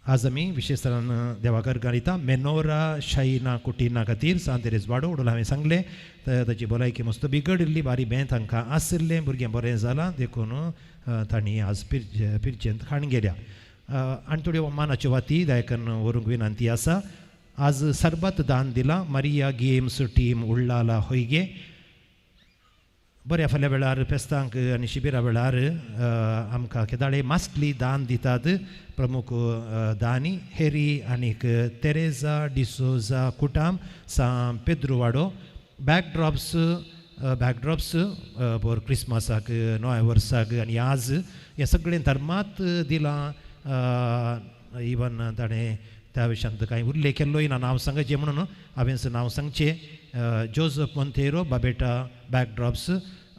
आज आमी विशेषतरान देवाघर गायता मेनोरा शायना कुटिना खातीर सांत तेरेज वाडो उडोल हांवें सांगलें ताची भलायकी मस्त बिगडिल्ली, बारी बेंत तांकां आशिल्लें, भुरगें बरें जालां देखून तांणी आज पिरचेंत खाण गेल्या. आनी थोड्यो मानाच्यो वाती दायकन व्हरूंक विनंती आसा. आज सरबत दान दिलां मारिया गेम्स टीम उल्लाला होयगे. बऱ्या फाल्यां वेळार फेस्तांक आनी शिबिरा वेळार आमकां केदाळे मास्टली दान दितात. प्रमुख दानी हेरी आनीक तेरेजा डिसोजा कुटाम सांत पेद्रू वाडो. बॅकड्रॉप्स बोर क्रिसमसाक नव्या वर्साक आनी आज हें सगळें धर्मात दिलां. इवन ताणें त्या विशयांत कांय उल्लेख केल्लोय ना, नांव सांगचें म्हणून हांवें नांव सांगचें. जोजफ मोंतेरो बाबेटा बॅकड्रॉप्स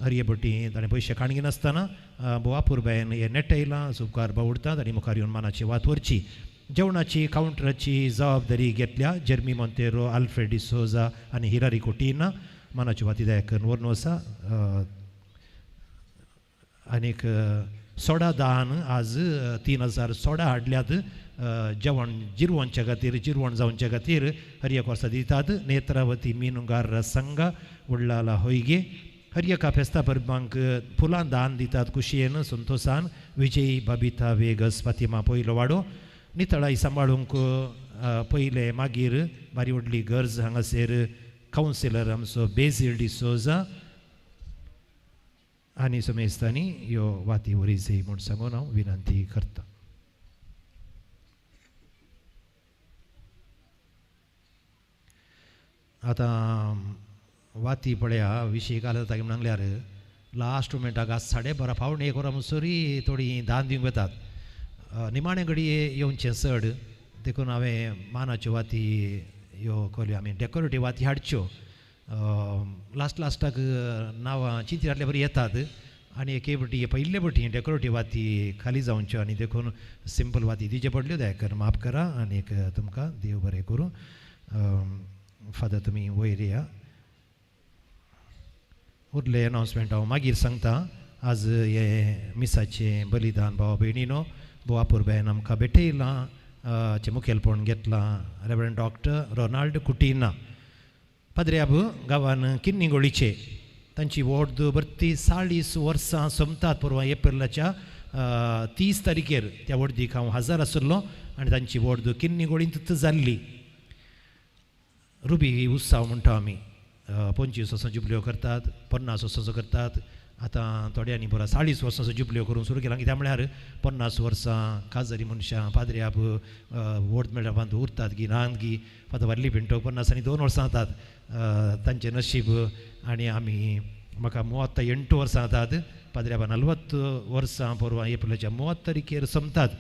हरये भटी ताणें पयशे काणगी नासतना भोव अपुरबायेन हें नेटयलां. उपकार बावडटा तांणी मुखार येवन मानाची वात व्हरची. जेवणाची कावंटराची जबाबदारी घेतल्या जेर्मी मोंतेरो, आल्फ्रेड डिसोजा आनी हिलारी कोटिना. मानाची वाती दायकन व्हरून वसा. आनीक सोडा दान आज 3,000 सोडा हाडल्यात जेवण जिरवणच्या खातीर, जिरवण जावच्या खातीर हर एक वर्सा दितात. नेत्रावती मिनुगार संघ उल्लाला होयगे. हर एका फेस्ता परबांक फुलां दान दितात खुशयेन संतोसान. विजयी बबिता वेगस फातिमा पयलो वाडो. नितळाई सांबाळूंक पयलें मागीर बारी व्हडली गरज हांगासर कावन्सिलर आमचो बेजील डिसोजा आनी समेस्तांनी ह्यो वाती वरी जाय म्हूण सांगून हांव विनंती करता. आतां वाती पळया विशय काल जाता म्हण सांगल्यार लास्ट मुमेंटाक आज 12:30 12:45 वरां म्हणसरी थोडीं दान दिवंक वतात. निमाणे घडये येवचें चड देखून हांवें मानाच्यो वाती ह्यो कल्यो आमी डेकोरेटीव वाती हाडच्यो. लास्ट लास्टाक नांवां चिंती घातल्या बरी येतात आनी एके फावटी पयले फावटी डेकोरेटीव वाती खाली जावच्यो आनी देखून सिंपल वाती दिवच्यो पडल्यो. दयाकर माफ करा आनी तुमकां देव बरें करूं. फादर तुमी वयर या. उरलें अनावन्समेंट हांव मागीर सांगता. आज हें मिसाचें बलिदान भावा भयणीनो भोव अपुरबायेन आमकां भेटयलां चें मुखेलपण घेतलां रेवरंड डॉक्टर रोनाल्ड कुटिना पाद्रियाब गांवान किन्नीगोळीचे. तांची वॉर्ड भरती 40 वर्सां सोमतात परवां एप्रिलाच्या 30 तारखेर त्या वॉर्डीक हांव हजर आशिल्लो आनी तांची वॉर्ड किन्नीगोळींतच जाल्ली. रुबी उत्सव म्हणटा आमी 25 वर्सां जुबल्यो करतात, 50 वर्सांचो करतात. आतां थोड्यांनी बरो 40 वर्सांचो जुबल्यो करूंक सुरू केला. कित्याक म्हळ्यार 50 वर्सां काजारी मनशां पाद्रियाब वोट मेळपांत उरतात गी नात गी. फादर वारली पिंटो 50 आनी 2 वर्सां जातात तांचें नशीब. आनी आमी म्हाका 38 वर्सां जातात पाद्रियाबा 40 वर्सां परवां एप्रिलाच्या 30 तारखेर सोंपतात.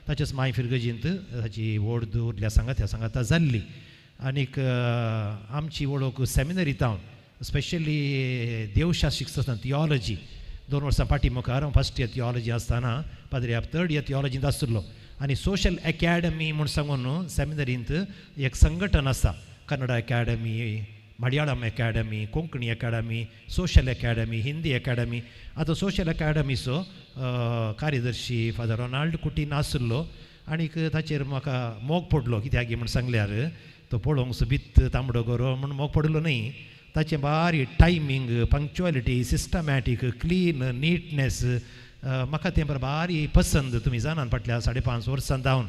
ताचेच माय फिरगजींत ताची वोड उरल्या सांगात ह्या सांगाता जाल्ली. आनीक आमची वळख सेमिनरींत हांव स्पेशली देवशास्त्र शिकता आसतना थियोलॉजी 2 वर्सां फाटीं मुखार हांव फर्स्ट इयर थियोलॉजी आसतना पाद्रियाब थर्ड इयर थियोलॉजींत आशिल्लो. आनी सोशल एकॅडमी म्हूण सांगून सेमिनरींत एक संघटन आसा. Kannada academy, Malayalam academy, Konkani academy, social academy, Hindi academy. आतां सोशल एकॅडमीचो कार्यदर्शी फादर रोनाल्ड कुटीन आशिल्लो आनीक ताचेर म्हाका मोग पडलो. कित्याक म्हूण सांगल्यार तो पळोवंक सोबीत तांबडो गोरो म्हूण मोग पडलो न्हय, ताचें बारीक timing, punctuality, systematic, clean, neatness म्हाका तें बरें बारी पसंद. तुमी जाणात फाटल्या 5.5 वर्सां जावन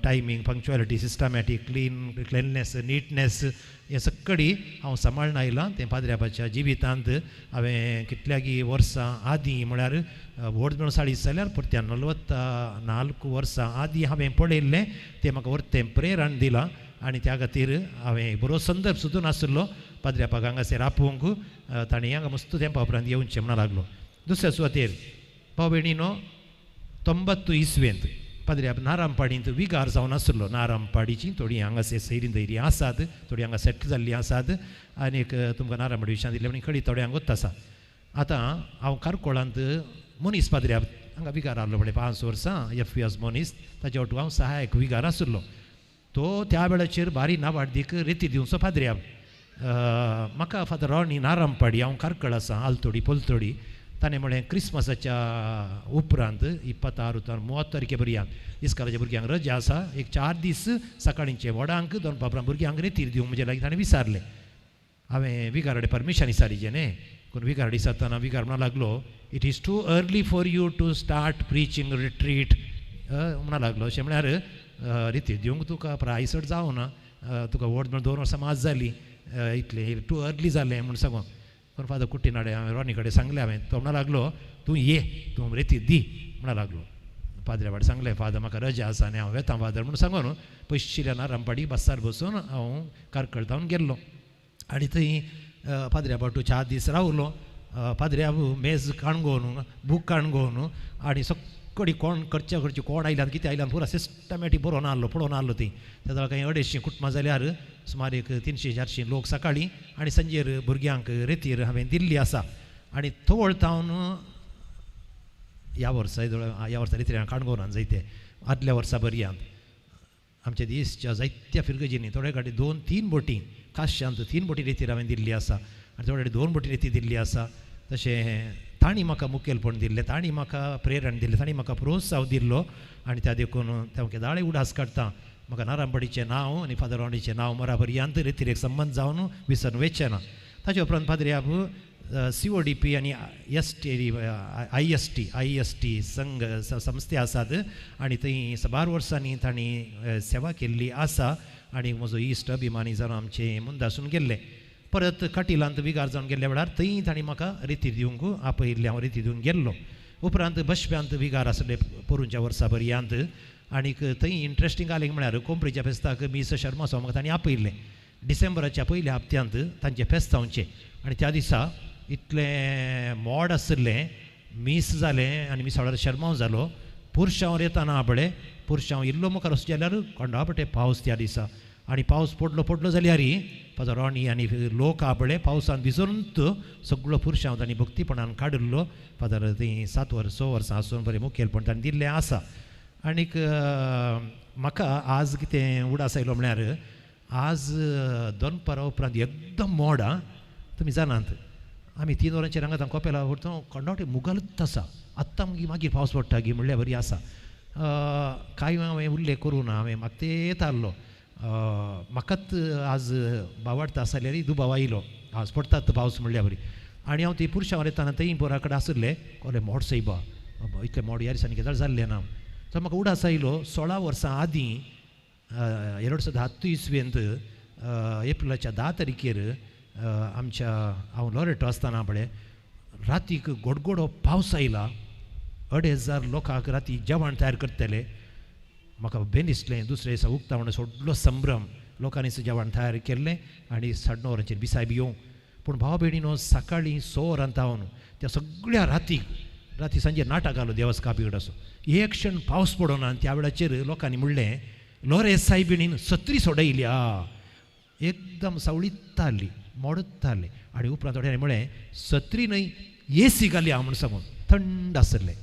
timing, punctuality, systematic, clean, cleanliness, neatness हें सगळी हांव सांबाळून आयलां. तें पाद्रियाबाच्या जिवितांत हांवें कितल्यागी वर्सां आदीं म्हळ्यार व्हड मेळून 40 जाल्यार परत्यान 44 वर्सां आदीं हांवें पळयल्लें तें म्हाका वरतें प्रेरण दिलां. आनी त्या खातीर हांवें बरो संदर्भ सुद्दां नाशिल्लो पाद्रियाबाक हांगासर आपोवंक ताणें हांगा मस्त तेंपा उपरांत येवचें म्हणून लागलो. दुसऱ्या सुवातेर भाव भयणीनो 90 इस्वेंत पाद्रियाब नारामपाडींत विगार जावन आशिल्लो. नारामपाडीची थोडीं हांगासर सैरीं धैर्य आसात, थोडीं हांगा सेटल जाल्लीं आसात आनीक तुमकां नारामपाडी विशयान दिल्लें म्हण खडी थोड्यांक वता आसा. आतां हांव कारकोळांत मनीस पाद्रियाब हांगा विगार आहलो पळय 5 वर्सां एफ एस मनीस ताच्या वटू हांव सहायक विगार आशिल्लो. तो त्या वेळाचेर बारी नावाडदीक रेती दिवचो पाद्रियाब. म्हाका फादर रॉनी नारामपाडी हांव कारकळ आसा आलतोडी पलतोडी ताणें म्हळें क्रिसमसाच्या उपरांत 26 तर 30 तारखे भुरग्यांक इस्कोलाच्या भुरग्यांक रजा आसा एक 4 दीस सकाळींचे वडांक दोन उपरांत भुरग्यांक रेतीर दिवंक म्हजे लागीं ताणें विचारलें. हांवें विगाराडे परमिशन विचारिचें न्ही पूण विगार विचारतना विगार म्हणूंक लागलो it is too early for you to start preaching retreat म्हणूंक लागलो. अशें म्हळ्यार रितीर दिवंक तुका प्राय चड जावना तुका व्हड म्हळ्यार 2 वर्सां मात जालीं इतलें टू अर्ली जालें म्हूण सांगून. पूण फादर कुट्टीनाडे हांवें रॉनी कडेन सांगलें हांवें तो म्हणूंक लागलो तूं ये तूं रेती दी म्हणूंक लागलो. पाद्रिया वाड सांगलें फादर म्हाका रजा आसा आनी हांव वेता फादर म्हूण सांगून पयशिल्ल्या नारामपाडी बसार बसून हांव कारकळ जावन गेल्लो. आनी थंय पाद्रिया बाटू 4 दीस रावलो. पाद्रियाब मेज काणगोवन बूक काणगोवन आनी सगळी कोण करच्या करची कोण आयल्यान कितें आयल्यान पुरा सिस्टमॅटीक बरोवन आहलो पळोवन आहलो ती. त्या कांय 250 कुटुंबां जाल्यार सुमार एक 300-400 लोक सकाळीं आनी सांजेर भुरग्यांक रेतीर हांवें दिल्ली आसा. आनी थवळ तावन ह्या वर्सा ह्या वर्सा रेतीर काणगोवनान जायते आदल्या वर्सा बरयांत आमच्या देशच्या जायत्या फिरगजींनी थोडे कडेन 2-3 बोटी काश्यांत 3 बोटी रेतीर हांवें दिल्ली आसा आनी थोडे कडेन 2 बोटी रेती दिल्ली आसा. तशें तांणी म्हाका मुखेलपण दिल्लें, तांणी म्हाका प्रेरण दिल्लें, तांणी म्हाका प्रोत्साह दिल्लो आनी त्या देखून त्या म्हाका दाळे उडास काडटा म्हाका नारामपाडीचें नांव आनी फादर रॉनीचें नांव मराबर यांत रेतीर एक संबंद जावन विसरून वचचें ना. ताचे उपरांत पाद्रियाब CODP आनी S T I S T I S T संघ संस्थे आसात आनी थंय साबार वर्सांनी तांणी सेवा केल्ली आसा आनी म्हजो इश्ट अभिमानी जावन आमचे मुंदासून गेल्ले. परत कटिलांत विगार जावन गेल्ल्या वेळार थंय तांणी म्हाका रिती दिवंक आपयिल्लें, हांव रिती दिवंक गेल्लो. उपरांत बशप्यांत विगार आसले पोरूंच्या वर्सा पर्यंत आनीक थंय इंट्रस्टींग आलें म्हळ्यार कोंपरीच्या फेस्ताक मिस शर्मा सो म्हाका तांणी आपयिल्लें डिसेंबराच्या पयल्या हप्त्यांत तांचें फेस्त जावचें आनी त्या दिसा इतलें मोड आशिल्लें मीस जालें आनी मिसा वेळार शर्माव जालो. पुरशांव येताना पळय पुरशांव इल्लो मुखार वचचें जाल्यार कोंडापटे पावस त्या दिसा आनी पावस पडलो पडलो जाल्यार पाजो रोणी आनी लोक आपळे पावसान भिजून सगळो पुरशांव तांणी भक्तीपणान काडिल्लो. फादर थंय 7 वर्स 6 वर्सां आसून बरें मुखेलपण तांणी दिल्लें आसा. आनीक म्हाका आज कितें उडास आयलो म्हळ्यार आज दनपारा उपरांत एकदम मोड आं तुमी जाणात आमी 3 वरांचेर हांगा कोपेला व्हरता कोंडावटे मुगालूच आसा आत्तां मागीर मागीर पावस पडटा गी म्हणल्यार बरी आसा. कांय हांवें उल्लेख करूं ना, हांवें म्हाका तें आहलो म्हाकाच आज बावाडता आसा जाल्यार दुबाव आयलो आज पडटात पावस म्हणल्यार बरी. आनी हांव ती पुरशांवर येताना थंय बोरा कडेन आशिल्लें कोले मोड सैबा इतलें मोड ह्या दिसांनी केदाळ जाल्लें ना. सो म्हाका उडास आयलो 16 वर्सां आदीं 2010 इस्वेंत एप्रिलाच्या 10 तारखेर आमच्या हांव लॉरेटो आसतना पळय रातीक गोडगोडो पावस आयला 2500 लोकांक राती जेवण तयार करतले. म्हाका बेन दिसलें दुसरे दिसा उक्तावण व्हडलो संभ्रम लोकांनी जेवण तयार केल्लें आनी 9:30 वरांचेर बिसाय बी येवंक. पूण भाव भयणीनो सकाळीं 6 वरां जावन त्या सगळ्या रातीक राती सांजे नाटक घालो देवस कापी असो एक क्षण पावस पडना आनी त्या वेळाचेर लोकांनी म्हणलें लोरेस सायबिणीन सत्री सोडयल्या एकदम सावळीत आसली मोडत आसली. आनी उपरांत थोड्यांनी म्हळें सत्री न्हय एसी घाली म्हूण सांगून थंड आसलें.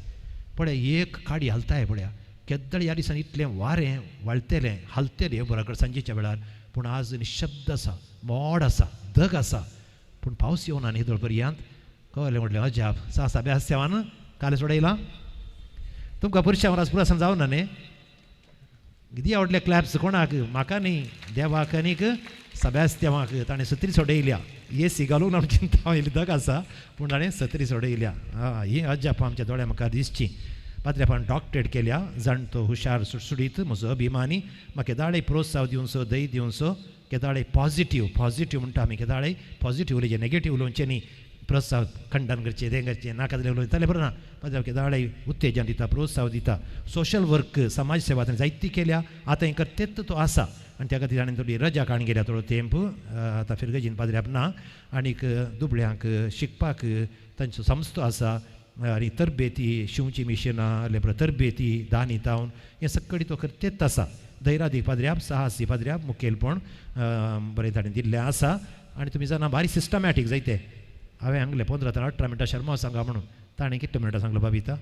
पळय एक काडी हालताय पळया केद्दळ ह्या दिसांनी इतलें वारें वाळतेलें हालतेलें बरोबर सांजेच्या वेळार पूण आज निशब्द आसा मोड आसा दग आसा पूण पावस येवना न्ही दोळ पर्यंत कळलें म्हटलें अजाप सासा अभ्यास सेवान काल सोडयला तुमकां पुरशां आज पुरासान जावना न्ही कितें आवडले क्लॅप्स कोणाक म्हाका न्ही देवाक आनीक सभ्यास देवाक ताणें सत्री सोडयल्या एसी घालून आमची चिंता इल्ली दग आसा पूण ताणें सत्री सोडयल्या. ही अजाप आमच्या दोळ्या मुखार दिसची. पाद्रेपान डॉक्टरेट केल्या जाणटो हुशार सुटसुटीत म्हजो अभिमानी म्हाका केदाळे प्रोत्साह दिवचो दय दिवचो केदाळे पॉजिटीव पॉजिटीव म्हणटा आमी केदाळे पॉजिटीव उलोवचें नेगेटीव उलोवचें न्ही प्रोत्साह खंडन करचें तें करचें नाका जाल्यार उलयतालें बरें ना पाद्रे केदाळे उत्तेजन दिता प्रोत्साह दिता. सोशल वर्क समाज सेवा ताणें जायती केल्या आतां हें करतेच तो आसा आनी त्या खातीर ताणें थोडी रजा काडून गेल्या थोडो तेंप आतां फिरगजीन पाद्र्याप ना आनीक दुबळ्यांक शिकपाक तांचो संस्थो आसा आनी तरबेती शिंवची मिशनां लेबर तरबेती दानी तावन हें सगळी तो करतेच आसा. धैरादी पाद्र्याप साहसी पाद्र्याप मुखेलपण बरें ताणें दिल्लें आसा. आनी तुमी जाणा बारीक सिस्टमॅटीक जायते हांवें सांगलें 15 ते 18 मिनटां शर्मा सांगा म्हणून ताणें कितले मिनटां सांगलो बाबिता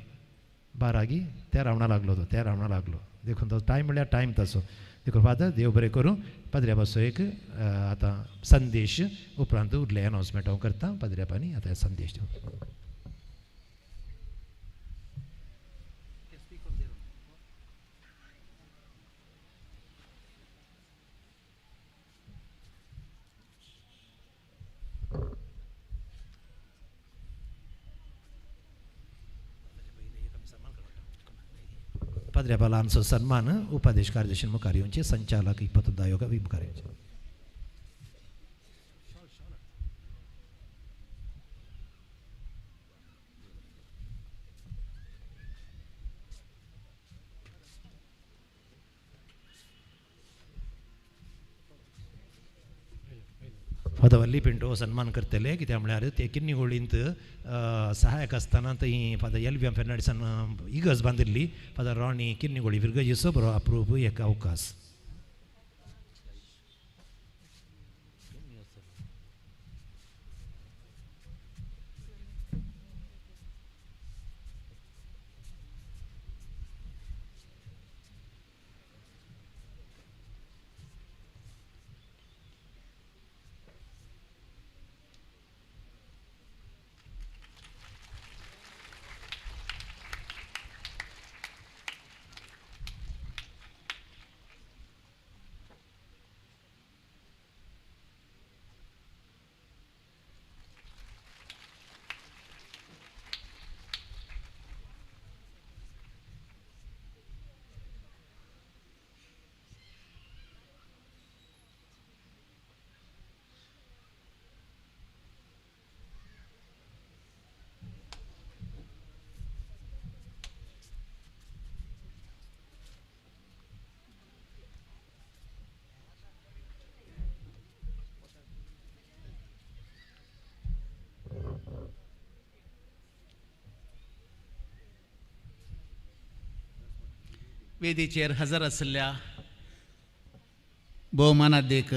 12 गी 13 म्हणा लागलो तो 13 म्हणा लागलो देखून तो टायम म्हणल्यार टायम तसो. देखून फादर देव बरें करूं पाद्र्यापाचो एक आतां संदेश उपरांत उरलें अनावन्समेंट हांव करता पाद्र्यापांनी आतां संदेश दिवं. पाद्र्यापा ल्हानसो सन्मान उपादेश कार्यदर्शन मुखार येवचे संचालक 21 आयोगा मुखार येवचे. फादर वल्ली पिंटो सन्मान करतले कित्याक म्हळ्यार ते किन्नी होळींत सहायक आसतना थंय फादर एल व्ही एम फेर्नांडीसान इगर्ज बांदिल्ली फादर रॉनी किन्नी होळी फिरगजीचो बरो अप्रूप एक अवकाश. वेदीचेर हजर आशिल्ल्या भोवमानादीक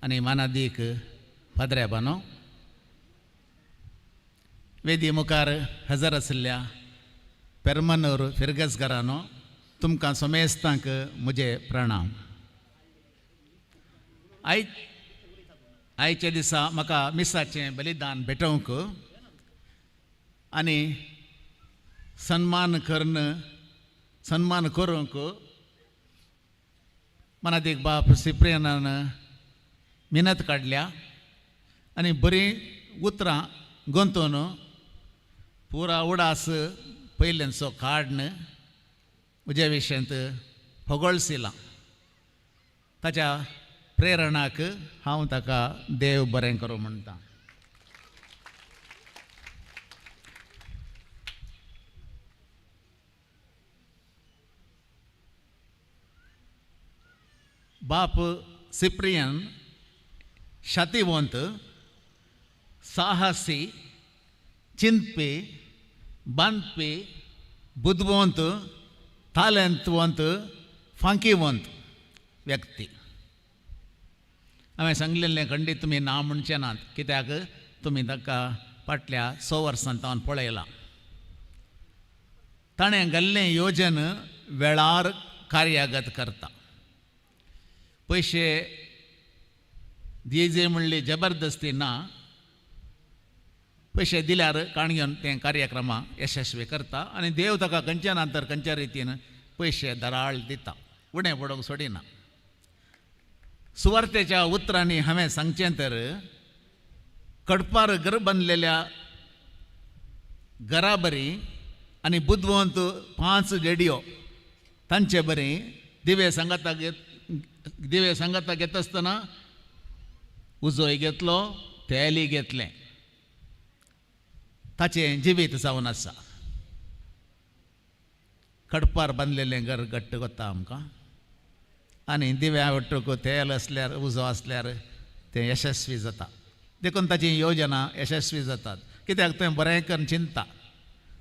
आनी मानादीक पाद्र्याबानो, वेदी मुखार हजर आशिल्ल्या पेरमानूर फिरगजकारानो, तुमकां समेस्तांक म्हजे प्रणाम. आयच्या दिसा म्हाका मिसाचें बलिदान भेटोवंक आनी सन्मान करूंक मनादीक बाप सिप्रियनान मिनत काडल्या आनी बरीं उतरां गुंतून पुरा उडास पयल्यांचो काडन म्हज्या विशयांत होगळसिलां. ताच्या प्रेरणाक हांव ताका देव बरें करूं म्हणटा. बाप सिप्रियन शातिवंत, साहसी, चिंतपी, बांदपी, बुदवंत, तालेंतवंत, फांकीवंत व्यक्ती. हांवें सांगलेलें खंडीत तुमी ना म्हणचे नात, कित्याक तुमी ताका फाटल्या 100 वर्सां तावन पळयलां. ताणें घाल्लें योजन वेळार कार्यागत करता. पयशे दिजे म्हणली जबरदस्ती ना, पयशे दिल्यार काण घेवन तें कार्यक्रमां यशस्वी करता आनी देव ताका खंयच्या ना तर खंयच्या रितीन पयशे दराळ दिता, उणें पडोवंक सोडिना. सुवार्तेच्या उतरांनी हांवें सांगचें तर कडपार घर बांदलेल्या घरा बरी आनी बुदवंत 5 रेडियो तांचे बरी दिवे सांगाता घेता आसतना उजोय घेतलो, तेलय घेतलें, ताचें जिवीत जावन आसा. कडपार बांदलेलें घर घट्ट कोत्ता आमकां आनी दिव्या वट्टूक तेल आसल्यार उजो आसल्यार तें यशस्वी जाता. देखून ताची योजना यशस्वी जातात, कित्याक तें बरें करून चिंता.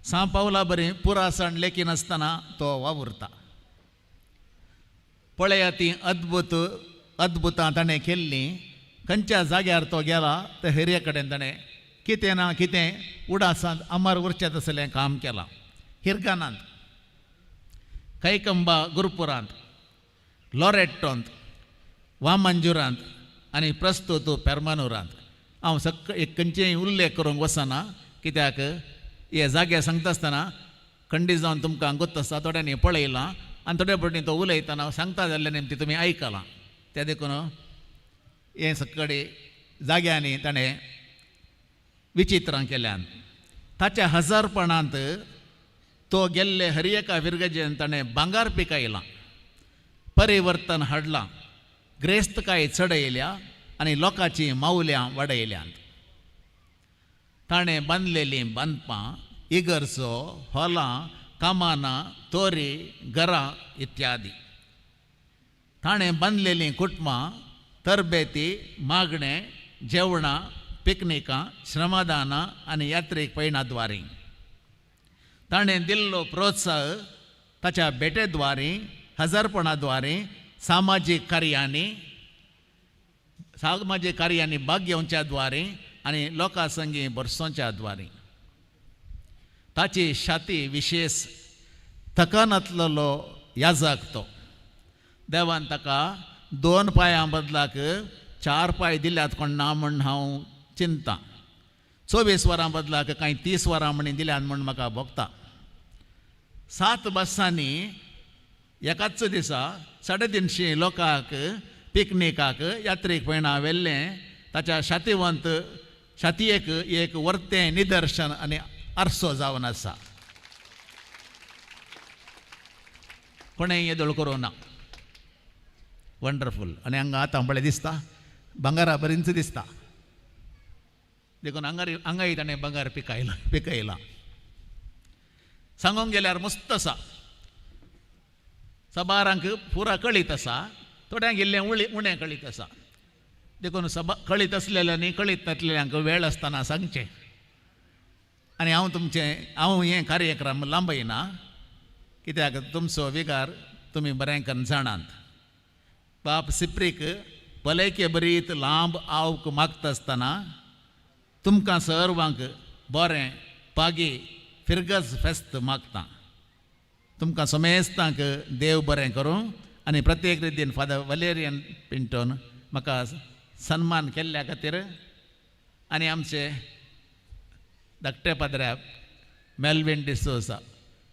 सा पावला बरी पुरासण लेखिनासतना तो वावुरता. पळया तीं अद्भुत अद्भुतां ताणें केल्लीं. खंयच्या जाग्यार तो गेला त्या हेरये कडेन ताणें कितें ना कितें उडासांत अमर उरचें तसलें काम केलां. हिरगानांत, कैकंबा गुरपुरांत, लॉरेट्टोंत, वामंजुरांत आनी प्रस्तुत पेरमानूरांत. हांव एक खंयचेय उल्लेख करूंक वचना, कित्याक हे जागे सांगता आसतना खंडीत जावन तुमकां गोत्त आसता. थोड्यांनी पळयलां आनी थोड्या फावटीं तो उलयतना सांगता जाल्ले नेमती तुमी आयकलां. तें देखून हें सगळे जाग्यांनी ताणें विचित्रां केल्यान. ताच्या हजारपणांत तो गेल्ले हर एका फिरगजेन ताणें भांगार पिकायलां, परिवर्तन हाडलां, ग्रेस्तकाय चडयल्या आनी लोकांचीं मावल्यां वाडयल्यांत. ताणें बांदलेलीं बांदपां, इगर्जो, हॉलां, कामानां, तोरी, घरां इत्यादी. ताणें बांदलेलीं कुटुंबां, तरबेती, मागणें, जेवणां, पिकनिकां, श्रमदानां आनी यात्रीक पयणाद्वारी. ताणें दिल्लो प्रोत्साह ताच्या भेटेद्वारी, हजारपणाद्वारे, सामाजीक कार्यांनी भाग घेवच्या द्वारे आनी लोकां संगी भरसोच्या द्वारे. ताची शाती विशेष थकनातलेलो याजक तो. देवान ताका 2 पांयां बदलाक 4 पांय दिल्यात कोण ना म्हूण हांव चिंता. 24 वरां बदलाक कांय 30 वरां म्हण दिल्यात म्हूण म्हाका भोगता. 7 बसांनी एकाच दिसा 350 लोकांक पिकनिकाक यात्रीक पयणा व्हेल्लें. ताच्या शातीवंत शातयेक एक वर्तें निदर्शन आनी आरसो जावन आसा. कोणें येदोळ करूं ना. वंडरफूल. आनी हांगा आतां पळय दिसता भांगरा बरींच दिसता, देखून हांगाय ताणें भांगर पिकयलां. सांगूंक गेल्यार मस्त आसा, सबारांक पुरा कळीत आसा, थोड्यांक इल्लें उणें कळीत आसा. देखून कळीत आसलेल्यांनी कळीत नासलेल्यांक वेळ आसतना सांगचें. आनी हांव तुमचें हांव हें कार्यक्रम लांबयना, कित्याक तुमचो विगार तुमी बरें करून जाणात. बाप सिप्रीक भलायके बरीत लांब आवक मागता आसतना तुमकां सर्वांक बरें पागी फिरगज फेस्त मागता. तुमकां समेस्तांक देव बरें करूं आनी प्रत्येक रितीन फादर वलेरियन पिंटोन म्हाका सन्मान केल्ल्या खातीर आनी आमचे धाकटे पाद्र्या मेलवीन डिसोजा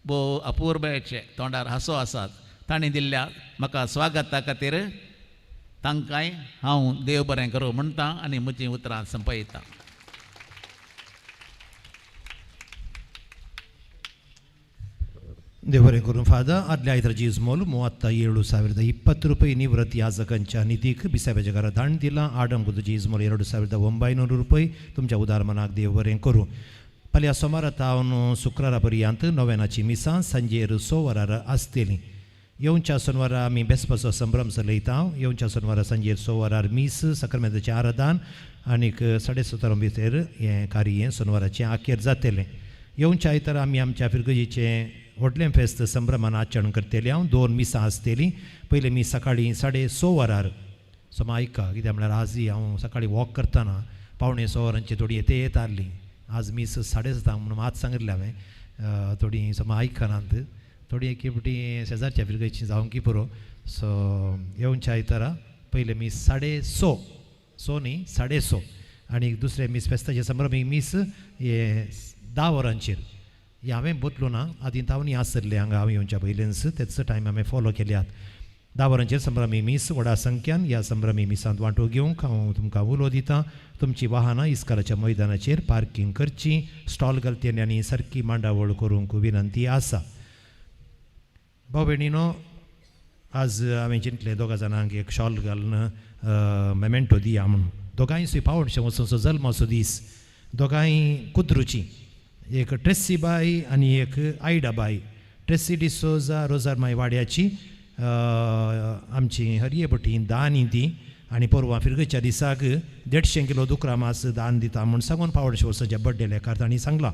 भोव अपुरबायेचे तोंडार हांसो आसात तांणी दिल्ल्या म्हाका स्वागता खातीर तांकांय हांव देव बरें करूं म्हणटा आनी म्हजीं उतरां संपयता. देव बरें करूं फादर. आदल्या आयताराची इजमोल 37,020 रुपये निवृत्ती याजकांच्या निधीक बिसाब्याच्या घरा दान दिलां. आडम कुदूची इजमोल 2,900 रुपये. तुमच्या उदारमनाक देव बरें करूं. फाल्यां सोमारा तावन शुक्रारा पर्यंत नव्यानाची मिसां सांजेर 6 वरार आसतली. येवच्या सोनवारा आमी बेसपाचो संभ्रम चलयता. येवच्या सोनवारा सांजेर 6 वरार मीस, सक्रामेंताचें आराधन आनीक 7:30 भितर हें कार्य सोनवाराचें आखेर जातलें. येवच्या आयतारा आमी आमच्या फिरगजीचें व्हडलें फेस्त संभ्रमान आचरण करतले. हांव 2 मिसां आसतलीं. पयलें मीस सकाळीं 6:30 वरार. सो आयका कित्याक म्हळ्यार आजय हांव सकाळीं वॉक करतना 5:45 वरांची थोडी येते येताली. आज मीस 7:30 म्हणून आज सांगिल्लें हांवें. थोडी समा आयकनात, थोडी एक फावटी शेजारच्या फिरगची जावंक पुरो. सो येवच्या आयतारा पयलें मीस 6:30, 6 न्ही 6:30, आनी दुसरें मीस फेस्ताचें संभ्रमीक मीस हें 10 वरांचेर. हें हांवें बदलूं ना, आदीं तावनी आसले हांगा हांव येवच्या पयलींच तेच टायम हांवें फॉलो केल्यात. 10 वरांचेर संभ्रमी मीस व्हडा संख्यान ह्या संभ्रमी मिसांत वांटो घेवंक हांव तुमकां उलो दितां. तुमची वाहनां इस्कालाच्या मैदानाचेर पार्कींग करची, स्टॉल घालतल्यांनी आनी सारकी मांडावळ करूंक विनंती आसा. भाव भयणीनो, आज हांवें चिंतलें दोगा जाणांक एक शॉल घालून मेमेंटो दिया म्हणून. दोगांय सुय 75 वर्सांचो जल्माचो दीस, दोगांय कुद्रूची, एक ट्रेसी बाय आनी एक आयडा बाय. ट्रेसी डिसोजा रोजारमाय वाड्याची आमची हरये भटी दान ती आनी परवां फिरगच्या दिसाक 150 किलो दुकरा मास दान दिता म्हूण सांगून 75 वर्साच्या बड्डे लेखार तांणी सांगलां.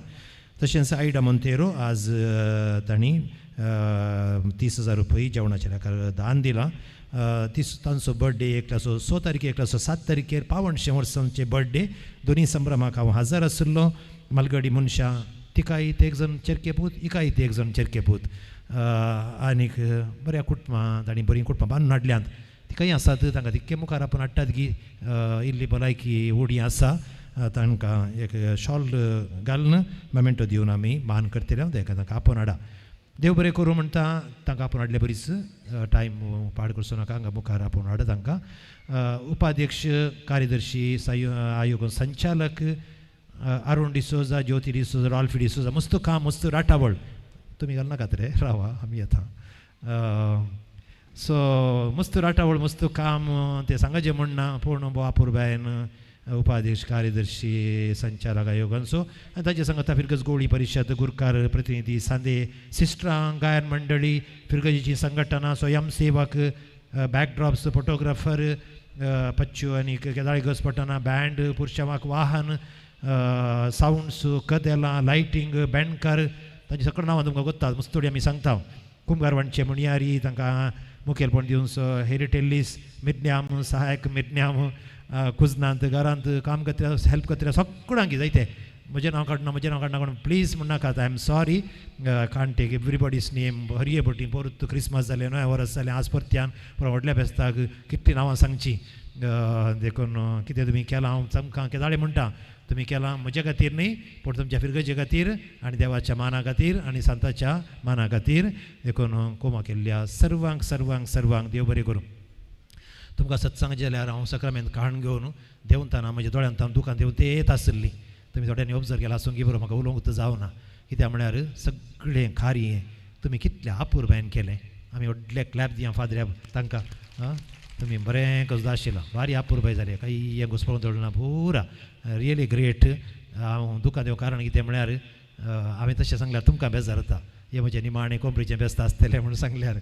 तशेंच आयडा मोंतेरो आज तांणी 30,000 रुपये जेवणाच्या लेखार दान दिलां. तांचो बड्डे एकल्याचो 6 तारखेर, एकल्याचो 7 तारखेर 75 वर्सांचे बड्डे. दोनी संभ्रमाक हांव हजर आशिल्लो. मालगडी मनशां, तिकाय ते एक जण चेरकेपूत, हिकाय ते एक जण चेरकेपूत, आनीक बऱ्या कुटुंबां तांणी बरीं कुटुंबां बांदून हाडल्यांत. तिकाय आसात, तांकां तितके मुखार आपूण हाडटात की इल्ली भलायकी उडी आसा. तांकां एक शॉल घालून मेमेंटो दिवन आमी मान करतले. तांकां आपोवन हाडा. देव बरें करूं म्हणटा. तांकां आपोवन हाडले बरीच टायम पाड करचो नाका, हांगा मुखार आपोवन हाडा तांकां. उपाध्यक्ष, कार्यदर्शी, आयोग संचालक अरुण डिसोजा, ज्योती डिसोजा, रॉल्फी डिसोजा, मस्त काम, मस्त राटावळ. तुमी घालनाकात रे, रावा आमी येता. सो मस्त राटावळ, मस्त काम, तें सांगाचें म्हण ना, पूण भोव अपुरबायेन उपाध्यक्ष, कार्यदर्शी, संचालक आयोगांचो आनी ताचे सांगता फिरगज गोळी परिशद, गुरकार प्रतिनिधी, सांदे सिस्टरां, गायन मंडळी, फिरगजीची संघटना, स्वयंसेवक, बॅकड्रॉप्स, फोटोग्राफर, पच्चू आनी केदाळी घसपटना, बँड, पुरशांवाक वाहन, सावंड्स, कदेलां, लायटींग, बँडकार, तांची सगळीं नांवां तुमकां गोत्ता. मस्त थोडी आमी सांगता. कुमगारवाणचे मुणयारी, तांकां मुखेलपण दिवन हेरिटेल्लीस, मिज्ञाम, सहायक मिज्ञाम, कुजनांत घरांत काम करतल्या, हेल्प करतल्या सगळ्यांक जायते. म्हजें नांव काडना, म्हजें नांव काडना कोण please म्हणनाकात. I am sorry, can't take everybody's name. हरये भटी परत क्रिसमस जालें, नवें वर्स जालें, आज परत्यान पुरो व्हडल्या फेस्ताक कितलीं नांवां सांगचीं. देखून कितें तुमी केलां हांव तुमकां केदाळे म्हणटा, तुमी केलां म्हज्या खातीर न्ही, पूण तुमच्या फिरगजे खातीर आनी देवाच्या माना खातीर आनी संताच्या माना खातीर. देखून कोमा केल्ल्या सर्वांक सर्वांक सर्वांक देव बरें करूं. तुमकां सत्संग जाल्यार हांव सक्रामेंत काण घेवन देंवतना म्हज्या दोळ्यांत दुकान देंवन ते येत आसली. तुमी थोड्यांनी ऑब्जर्व केला आसूंक बरो, म्हाका उलोवंक जावना. कित्याक म्हळ्यार सगळें कार्य तुमी कितल्या अपुरबायेन केलें. आमी व्हडले क्लॅप दिया फादऱ्या तांकां. आं, तुमी बरें कसो आशिल्लो, भारी अपुरबाय जाली, कांय हें घुसपडून दवरना पुरा, रियली ग्रेट. हांव दुकान देंव कारण कितें म्हळ्यार हांवें तशें सांगल्यार तुमकां बेजार जाता, हें म्हजें निमाणें कोंबरीचें बेस्त आसतलें म्हणून सांगल्यार.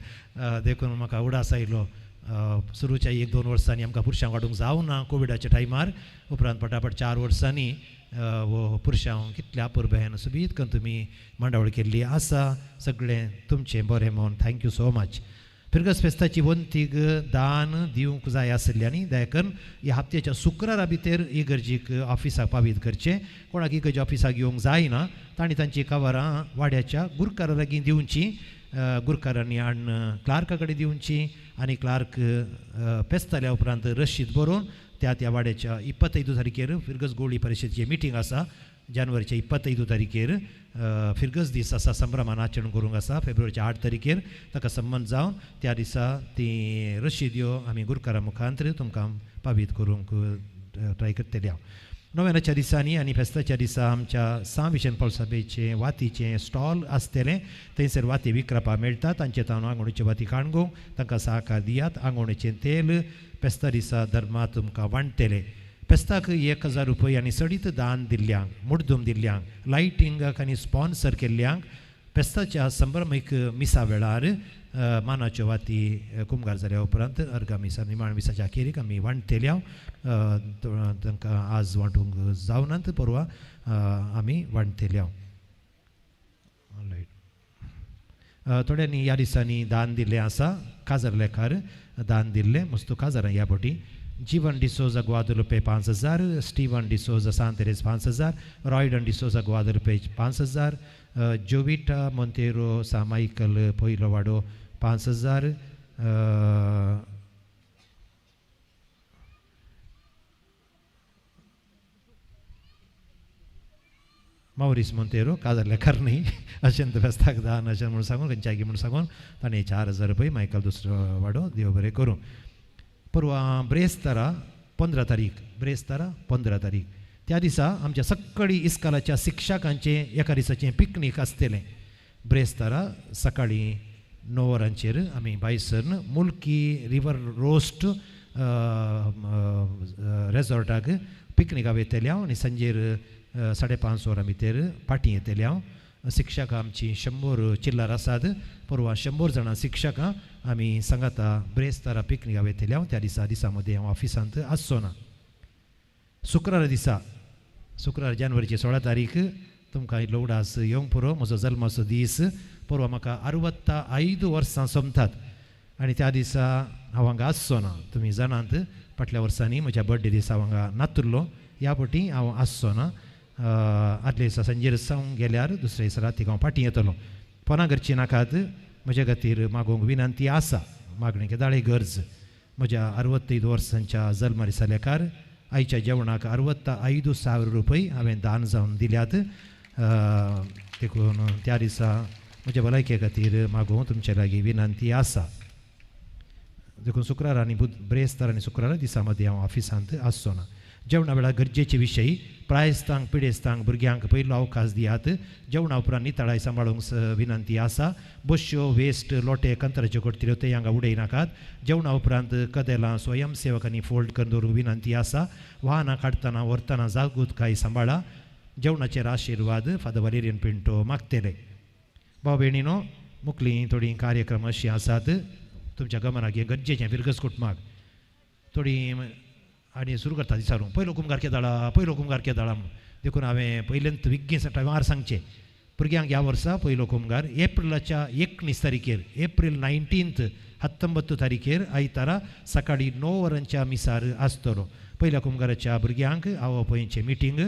देखून म्हाका उडास आयलो. सुरूच्या 1-2 वर्सांनी आमकां पुरशांक वाडूंक जावना कोविडाच्या टायमार. उपरांत पटापट 4 वर्सांनी वो पुरशांव कितल्या अपुरबायेन सोबीत करून तुमी मांडावळ केल्ली आसा. सगळें तुमचें बरें म्हूण thank you so much. फिरगस फेस्ताची वंतीक दान दिवंक जाय आशिल्ली न्ही, देखून ह्या हप्त्याच्या शुक्रारा भितर इगर्जीक ऑफिसाक पावीत करचें. कोणाक इगर्जी ऑफिसाक येवंक जायना तांणी तांची कवरां वाड्याच्या गुरकारा लागीं दिवची, गुरकारांनी हाडून क्लार्का कडेन दिवची आनी क्लार्क फेस्ताल्या उपरांत रशीद बरोवन त्या त्या वाड्याच्या 25 तारखेर फिरगस गोळी परिशदेची मिटींग आसा. जानेवारीच्या 25 तारखेर फिरगस दीस आसा, संभ्रमान आचरण करूंक आसा. फेब्रुवारीच्या 8 तारखेर ताका संबंद जावन त्या दिसा ती रशिद्यो आमी गुरकारा मुखांतर तुमकां पावीत करूंक ट्राय करतले हांव. नोव्यानाच्या दिसांनी आनी फेस्ताच्या दिसा आमच्या सां विशन पावसाबेचें वातीचें स्टॉल आसतलें. थंयसर वाती विकपाक मेळटा. तांचे तावन आंगोणेच्यो वाती काणगोवंक तांकां सहकार दियात. आंगोणेचें तेल फेस्ता दिसा धर्मा तुमकां वांट्टले. फेस्ताक 1000 रुपया आनी सडीत दान दिल्ल्यांक, मुडदूम दिल्ल्यांक, लायटिंगाक आनी स्पॉन्सर केल्ल्यांक फेस्ताच्या संभ्रमीक मिसा वेळार मानाच्यो वाती कुमगार जाल्या उपरांत अर्गा मिसा निमाण मिसाच्या अखेरीक आमी वांट्टले. तांकां आज वांटूंक जावनात, परवा आमी वांट्टले. थोड्यांनी ह्या दिसांनी दान दिल्लें आसा. काजार लेखार दान दिल्लें मस्तू काजारां ह्या फावटी. जीवन डिसोजा ग्वादलुपे 5000, स्टीवन डिसोजा सांतेरेज 5000, रॉयडन डिसोजा ग्वादलुपे 5000, जोविटा मोंतेरो सा मायकल पयलो वाडो 5000, मावरीस मोंतेरो काजार लेखार न्ही अशें फेस्ताक दान अशें म्हणून सांगून खंयच्यागी म्हणून सांगून ताणें 4000 रुपये मायकल दुसरो वाडो देव बरें करूं. परवा ब्रेस्तारा 15 तारीख, ब्रेस्तारा 15 तारीख त्या दिसा आमच्या सकाळी इस्कालाच्या शिक्षकांचें एका दिसाचें पिकनीक आसतलें. ब्रेस्तारा सकाळीं 9 वरांचेर आमी भायसर मुल्की रिवर रोस्ट रेजॉर्टाक पिकनिका वयतले हांव आनी सांजेर 5:30 वरां भितर पाटी येतले हांव. शिक्षकां आमची 100 चिल्लार आसात. परवा 100 जाणां शिक्षकां आमी सांगाता ब्रेस्तारा पिकनिका वयतले हांव. त्या दिसा दिसा मदीं हांव ऑफिसांत आसचो ना. शुक्रारा दिसा, शुक्रार जानेवारीची 16 तारीख तुमकां इल्लो उडास येवंक पुरो. म्हजो जल्माचो दीस. परवा म्हाका 65 वर्सां सोंपतात आनी त्या दिसा हांव हांगा आसचो ना. तुमी जाणात फाटल्या वर्सांनी म्हज्या बर्थडे दिसा हांव हांगा नातुरलो. ह्या फावटी हांव आसचो ना. आदल्या दिसा सांजेर सावन गेल्यार दुसऱ्या दिसा रातीक हांव फाटीं येतलो. फोनां करची नाकात. म्हज्या खातीर मागूंक विनंती आसा. मागणी केदाळी गरज. म्हज्या 65 वर्सांच्या जल्मा दिसा लेखार आयच्या जेवणाक 65,000 रुपये हांवें दान जावन दिल्यात. देखून त्या दिसा म्हज्या भलायके खातीर मागूंक तुमचे लागीं विनंती आसा. देखून शुक्रार आनी ब्रेस्तार आनी शुक्रार दिसा मदीं हांव ऑफिसांत आसचो ना. जेवणा वेळार गरजेचे विशय प्रायस्तांक पिडेस्तांक भुरग्यांक पयलो अवकाश दियात. जेवणा उपरांत नितळाय सांबाळूंक विनंती आसा. बश्यो वेस्ट लोटे कंत्राच्यो करतल्यो ते हांगा उडयनाकात. जेवणा उपरांत कदेलां स्वयंसेवकांनी फोल्ड करून दवरूंक विनंती आसा. वाहनां काडटना व्हरतना जागृताय सांबाळा. जेवणाचेर आशिर्वाद फादर वालेरियन पिंटो मागतले. भाव भयणीनो, मुखली थोडीं कार्यक्रम अशीं आसात तुमच्या गमनाक हें गरजेचें फिरगस कुटुंबाक थोडीं आनी सुरू करता दिसारू पयलो कुमगार केदाळा, पयलो कुमगार केदाळा म्हणून. देखून हांवें पयलेंत विग्गीन टायमार सांगचें भुरग्यांक ह्या वर्सा पयलो कुमगार एप्रिलाच्या 19 तारखेर, एप्रील 19 19 तारखेर आयतारा सकाळीं 9 वरांच्या मिसार आसतलो. पयल्या कुमगाराच्या भुरग्यांक आवय बापायचें मिटींग,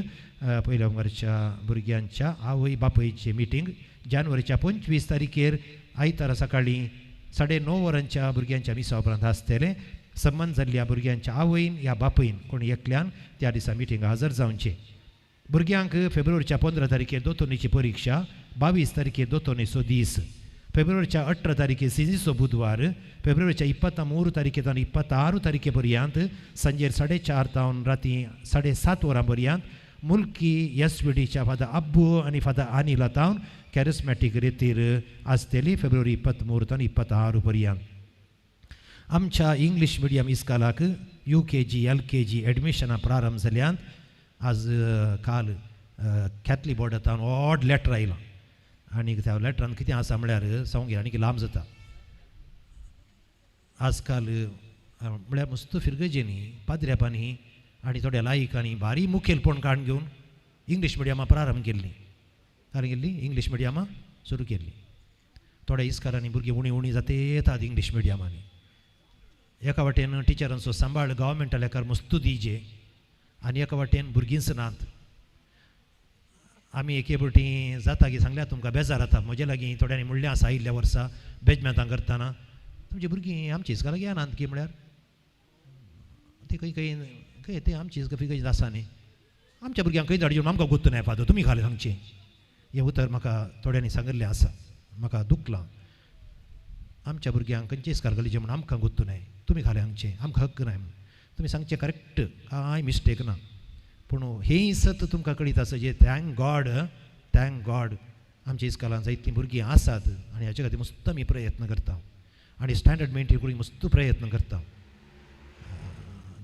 पयल्या कुमगाराच्या भुरग्यांच्या आवय बापायचें मिटींग जानेवारीच्या 25 तारखेर आयतारा सकाळीं 9:30 वरांच्या भुरग्यांच्या मिसा उपरांत आसतलें. संबंद जाल्ल्या भुरग्यांच्या आवयन या बापयन कोण एकल्यान त्या दिसा मिटींग हजर जावचें. भुरग्यांक फेब्रुवारीच्या 15 तारखेर दोतोनीची परिक्षा, 22 तारखेर दोतोनीचो दीस, फेब्रुवारीच्या 18 तारखेर सिंजीचो बुधवार, फेब्रुवारीच्या 23 तारखे तावन 26 तारखे पर्यंत सांजेर 4:30 तावन राती 7:30 वरां पर्यंत मुल्की एस.वी.डीच्या फादर अब्बू आनी फादर आनिला तावन कॅरिस्मॅटीक रितीर आसतली फेब्रुवारी 23 तावन 26 पर्यंत. आमच्या इंग्लीश मिडियम इस्कालाक UKG LKG एडमिशनां प्रारंभ जाल्यान आज काल कॅथलीक बोर्डांत व्हड लेटर आयलां आनी त्या लेटरान कितें आसा म्हळ्यार सांगूंक आनी लांब जाता. आजकाल म्हळ्यार मस्त फिरगजेनी पाद्र्यापांनी आनी थोड्या लायकांनी भारी मुखेलपण काडून घेवन इंग्लीश मिडियमां प्रारंभ केल्ली, कारण केल्ली इंग्लीश मिडियमां सुरू केल्ली. थोड्या इस्कारांनी भुरगीं उणी उणी जाता येतात इंग्लीश मिडियमांनी. एका वाटेन टिचरांचो सांबाळ गव्हर्मेंटा लेखार मस्तू दिजे आनी एका वाटेन भुरगींच नात. आमी एके फावटी जाता की सांगल्या तुमकां बेजार जाता म्हजे लागीं थोड्यांनी म्हणलें आसा आयिल्ल्या वर्सा बेजमेंतां करतना तुमची भुरगीं आमची इस्कालाक येनात की म्हळ्यार ती खंय खंय खंय ते आमची इस्काल खंय आसा न्ही, आमच्या भुरग्यांक खंय धाडचे म्हणून आमकां गोत्तू नाय फादर तुमी खालें सांगचें. हें उतर म्हाका थोड्यांनी सांगिल्लें आसा, म्हाका दुखलां. आमच्या भुरग्यांक खंयचे इस्काल घालीचे म्हणून आमकां गोत्तू नाय, तुमी खालें सांगचें, आमकां हक्क नाय म्हणून तुमी सांगचें करेक्ट, कांय मिस्टेक ना. पूण हें सत तुमकां कळीत आसा जे thank God, thank God आमच्या इस्कालान जायतीं भुरगीं आसात आनी हाचे खातीर मस्त आमी प्रयत्न करता आनी स्टँडर्ड मेंटेन करूंक मस्त प्रयत्न करता.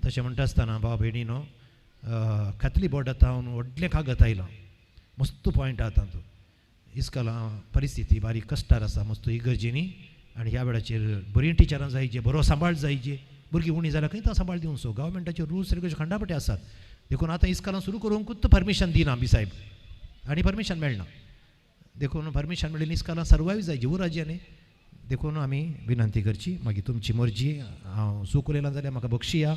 तशें म्हणटा आसतना भाव भयणीनो कॅथलीक बोर्डा थावन व्हडलें कागद आयलां, मस्त पॉयंट आहा तातूंत. इस्कालां परिस्थिती बारीक कश्टार आसा, मस्त इगर्जींनी आनी ह्या वेळाचेर बरीं टिचरां जायचे, बरो सांबाळ जायचे, भुरगीं उणी जाल्यार खंय तो सांबाळ दिवचो. गव्हर्मेंटाचे रुल्स रेगुलेशन खंडापटे आसात, देखून आतां इस्कालां सुरू करूंकूच परमिशन दिना बी साहेब आनी परमिशन मेळना, देखून परमिशन मेळिल्लीं इस्कालां सर्वायव जायची उराजी न्ही. देखून आमी विनंती करची, मागीर तुमची मर्जी, हांव चूक उलयलां जाल्यार म्हाका बक्षिया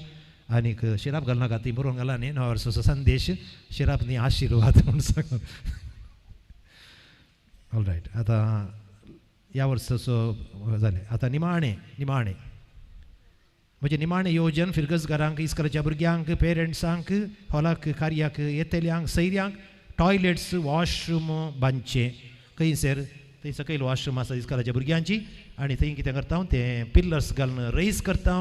आनीक शिराप घालनाका, ती बरोवन घाला न्ही नव्या वर्साचो संदेश शिराप न्ही आशिर्वाद म्हूण सांगून. ऑल रायट, आतां ह्या वर्साचो जालें. आतां निमाणें निमाणें म्हणजे निमाणें योजन फिरगजगारांक, इस्कलाच्या भुरग्यांक, पेरंट्सांक, हॉलाक कार्याक येतल्यांक, सैऱ्यांक टॉयलेट्स वॉशरूम बांदचें. खंयसर थंय सकयल वॉशरूम आसा इस्कलाच्या भुरग्यांची आनी थंय कितें करता तें पिल्लर्स घालून रेज करता,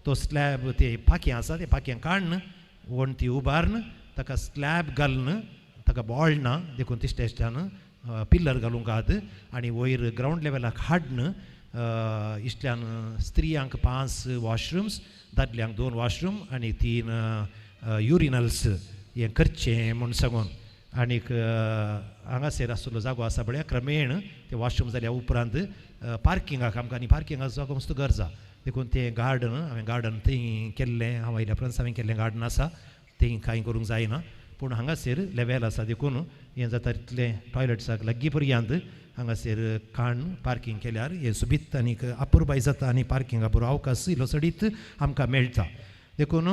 तो स्लॅब ते पाखें आसा ते पाखें काडून वणटी उबारून ताका स्लॅब घालून ताका बॉळ ना देखून तिश्टेस्टान पिल्लर घालूंक आहात आनी वयर ग्रावंड लेवलाक हाडून इश्टल्यान स्त्रियांक 5 वॉशरूम्स, दादल्यांक 2 वॉशरूम आनी 3 युरिनल्स हें करचें म्हूण सांगून. आनीक हांगासर आसलो जागो आसा पळय क्रमेण ते वॉशरूम जाल्या उपरांत पार्किंगाक आमकां आनी पार्किंगाचो जागो मस्त गरज आसा, देखून तें गार्डन हांवें गार्डन थंय केल्लें, हांव आयल्या उपरांत हांवें केल्लें गार्डन आसा थंय कांय करूंक जायना, पूण हांगासर लेवेल आसा देखून हें जाता तितलें टॉयलेट्साक लागीं पर्यंत हांगासर काण पार्कींग केल्यार हें सोबीत आनीक अपुरबाय जाता आनी पार्किंगा बरो अवकाश इल्लो चडीत आमकां मेळटा. देखून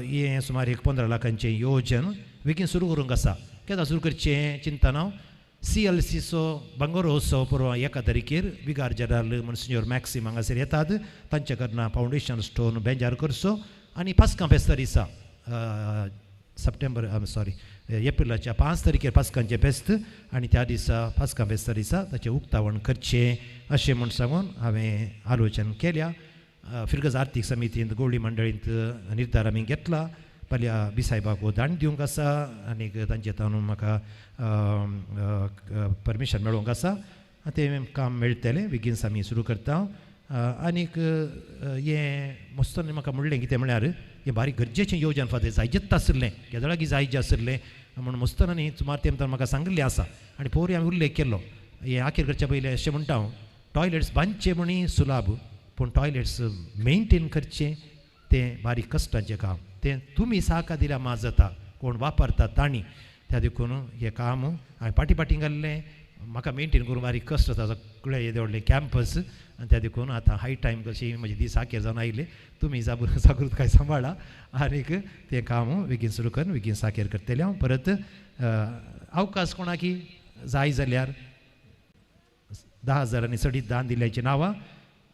हें सुमार एक 15 लाखांचें योजन बेगीन सुरू करूंक आसा. केन्ना सुरू करचें चिंतना CLCचो भांगरो उत्सव परवां 1 तारखेर विगार जनरल मनसिंजोर मॅक्सिम हांगासर येतात, तांचे कडना फावंडेशन स्टोन बेंजार करचो आनी पास्कां फेस्ता दिसा सप्टेंबर सॉरी एप्रिलाच्या 5 तारखेर पास्कांचें फेस्त आनी त्या दिसा पास्कां फेस्ता दिसा ताचें उक्तावण करचें अशें म्हूण सांगून हांवें आलोचन केल्या. फिरगज आर्थीक समितींत गोवळी मंडळींत निर्धार आमी घेतला. फाल्यां बी सायबाक हो दांड दिवंक आसा आनीक तांचे ताणून म्हाका परमिशन मेळोवंक आसा, तें काम मेळटलें बेगीनच आमी सुरू करता. आनीक हें मस्तोन म्हाका म्हणलें कितें म्हळ्यार हें बारीक गरजेचें योजन फादर जायजेच आशिल्लें, केदळागी जायजें आशिल्लें म्हूण मस्तनांनी सुमार तेमतान म्हाका सांगिल्लें आसा आनी पोरी हांवें उल्लेख केल्लो. हें आखीर करच्या पयलीं अशें म्हणटा हांव, टॉयलेट्स बांदचे म्हणी सुलाभ, पूण टॉयलेट्स मेनटेन करचें तें बारीक कश्टाचें काम, तें तुमी साका दिल्यार माज जाता, कोण वापरता तांणी. त्या देखून हें काम हांवें फाटीं फाटीं घाल्लें, म्हाका मेनटेन करूंक बारीक कश्ट जाता सगळें येदें व्हडलें कॅम्पस आनी त्या देखून आतां हाय टायम कशी म्हजे दीस आखेर जावन आयले, तुमी जागृतकाय सांबाळा आनीक तें काम बेगीन सुरू करून बेगीन साखेर करतलें हांव. परत अवकाश कोणाकी जाय जाल्यार 10,000 आनी चडीत दान दिल्याचीं नांवां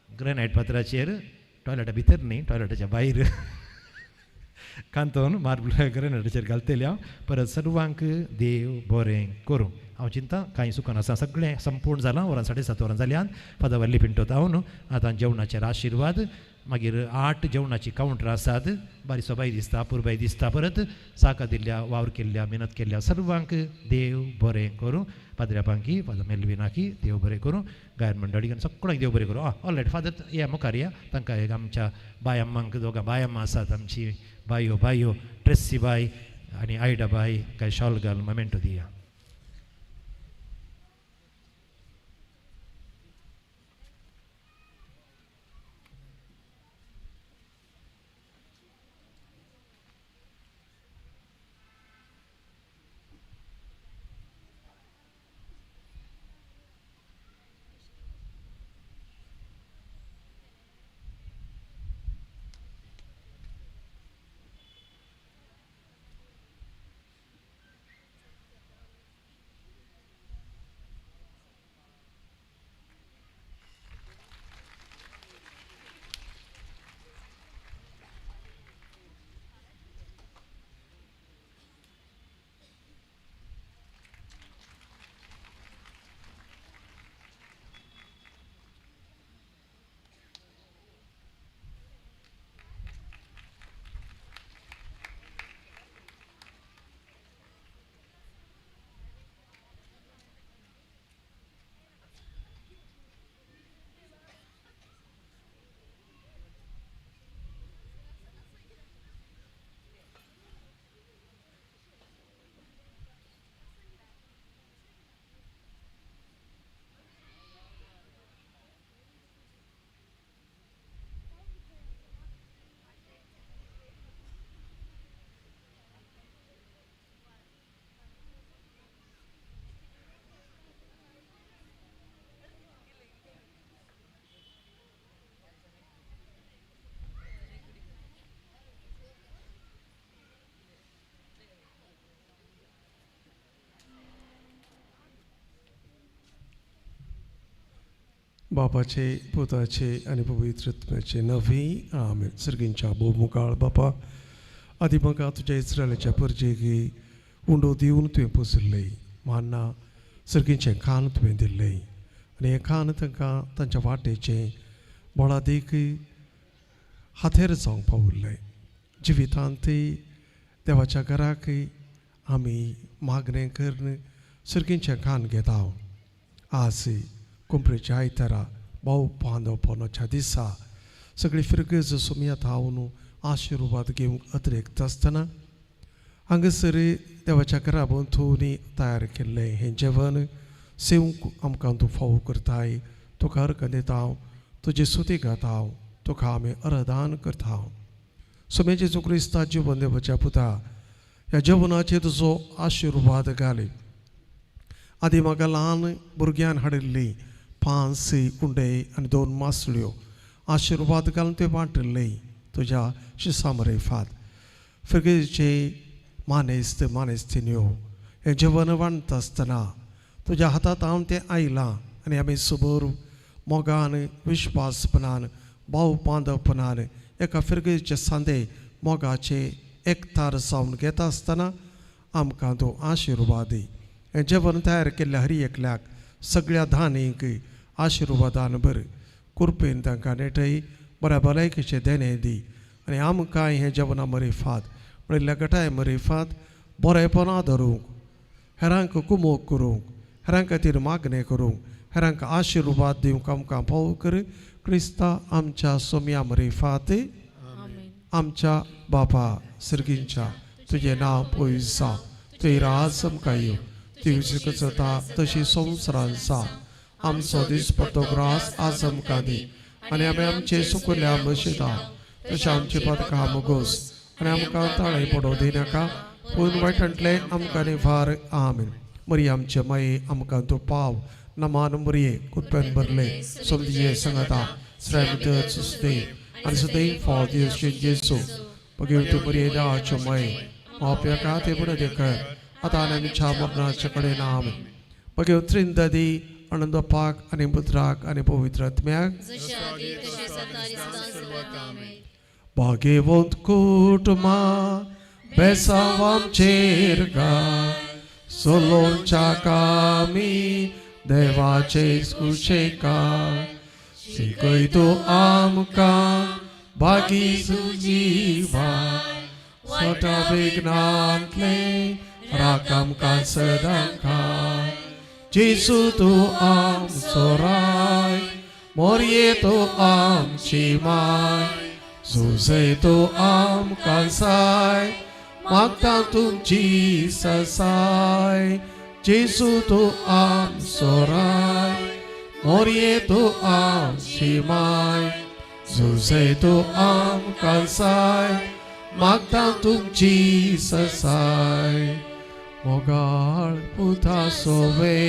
ग्रेनायट फातराचेर टॉयलेटा भितर न्ही टॉयलेटाच्या भायर कांतोन मार्बल ग्रेनायटाचेर घालतलें हांव. परत सर्वांक देव बरें करूं. हांव चिंता कांय सुखान आसा, सगळें संपूर्ण जालां, वरां 7:30 वरां जाल्यान फादर वल्ली पिंटो तावन आतां जेवणाचेर आशिर्वाद, मागीर 8 जेवणाची कावंटर आसात, बारी सोबाय दिसता, अपुरबाय दिसता. परत साका दिल्ल्या, वावर केल्ल्या, मेहनत केल्ल्या सर्वांक देव बरें करूं. पाद्र्यापांकी फादर मेल्विनाकी देव बरें करूं, गायन मंडळी आनी सगळ्यांक देव बरें करूं. ऑल रायट फादर या मुखार या, तांकां एक आमच्या बायम्मांक दोगां बायम्मा आसात आमची, बायो बायो ट्रेस्सी बाय आनी आयडा बाय काय शॉल घाल मोमेंटो दिया. बापाचे पुताचे आनी पवित्र आत्म्याचे नवी आमेन. सर्गींच्या भोवमुखाळ बापा, आदी म्हाका तुज्या इस्रायलाच्या परजेगी उंडो दिवन तुवें पोशिल्लें मान्ना सर्गींचें खाण तुवें दिल्लें आनी हें खाण तांकां तांच्या वाटेचें बळादीक हातेर जावंक पाविल्लें. जिवितांत देवाच्या घराक आमी मागणें करून सर्गींचें खाण घेता. आज कुंपरेच्या आयतारा भाव बांदव पोनोच्या दिसा सगळी फिरगज सोमयात हांव आशिर्वाद घेवंक अतिरिक्त आसतना हांगासर देवाच्या घरा भोंवतणी तयार केल्लें हें जेवण सेवंक आमकां तूं फावो करताय. तुका अर्घ दिता, तुजी सुती गाता, तुका आमी अर्दान करता. सोम्या जेजू क्रिस्ता जिवन देवाच्या पुता, ह्या जेवणाचेर तुजो आशिर्वाद घाली. आदी म्हाका ल्हान भुरग्यान हाडिल्ली 5 उंडे आनी 2 मासळ्यो आशिर्वाद घालून ते वांटिल्ले तुज्या शिसामरेफात. फिरगेचे मानेस्त मानेस्तिन्यो हें जेवण वांटता आसतना तुज्या हातांत हांव तें आयलां आनी आमी सबोर मोगान विश्वासपणान भाव बांदवपणान एका फिरगेचे सांदे मोगाचे एकतार जावन घेता आसतना आमकां तूं आशिर्वाद दी. हें जेवण तयार केल्ल्या हर एकल्याक सगळ्या धानीक आशिर्वादान बर कुरपेन तांकां नेटय बऱ्या भलायकेचें देणें दी आनी आमकां हें जेवणां मरिफात म्हणिल्ल्या गटाय मरिफात बरेपणां धरूंक, हेरांक कुमोक करूंक, हेरां खातीर मागणें करूंक, हेरांक आशिर्वाद दिवंक आमकां पाव कर. क्रिस्ता आमच्या सोम्या मरिफात. आमच्या बापा सर्गींच्या, तुजें नांव पयस जावं, तुजें राज आमकां येवं, तुजी जाता तशी संवसारांत जावं. आमचो दिसपट्टो ग्रास आज आमकां दी आनी आमी आमचे सुकुल्या मशिता तशें आमचे पदकां मुगोस आनी आमकां ताळे पडोवं दिनाका, पूण वायटांतलें आमकां निभार. आमेन. मरी आमचे माये आमकां तूं पाव. नमान मरये कुटपेन भरले समजिये संगता श्रेय सुसदे आनी सदैव फाव दिवचे जेसू बगेव तूं मरये देवाच्यो माये माप्या का ते बुड देकर आतां आनी आमच्या मरणाचे कडेन. आमेन. बगेव त्रिंददी आनंद पाक आनी पुत्राक आनी पवित्र आत्म्याक. भाग्यवंत कुटुंबा बेसांव आमचेर गा सोलोंच्या कामी देवाचे सुशेका शिकय तूं आमकां बागी सुजीवा स्वता विघ्नांतले राख आमकां सदांकाळ. जेजू तूं आमचो राय, मोरये तूं आमची माय, जुजय तूं आमकां साय, मागता तुमची ससाय. जेजू तूं आमचो राय, मोरये तूं आमची माय, जुजय तूं आमकां साय, मागता तुमची ससाय. मोगाळ पुता सोवे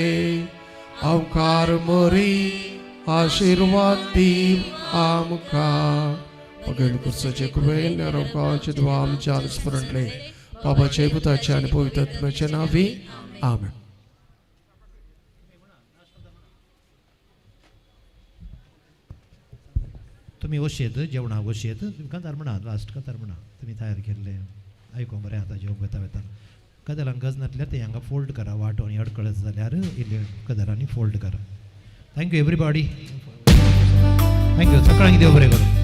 आमकार मोरी आशिर्वाद दी आमकां. भगेन कुर्साचे कृपेन रोगाचे द्वा आमच्या स्मरणले बाबाचे पुताचे आनी पवित्र आत्म्याचे नांवी. आमेन. तुमी वशेत जेवणाक वशेत तुमी कांतार म्हणा, लास्ट कांतार म्हणा तुमी तयार केल्ले आयको बरें. आतां जेवंक वता वता कदलांक गज नासल्यार ते हांगा फोल्ड करा, वांटो आनी अडकळत जाल्यार इल्ले कदलांनी फोल्ड करा. Thank you everybody, thank you. सकाळीं देव बरें करूं.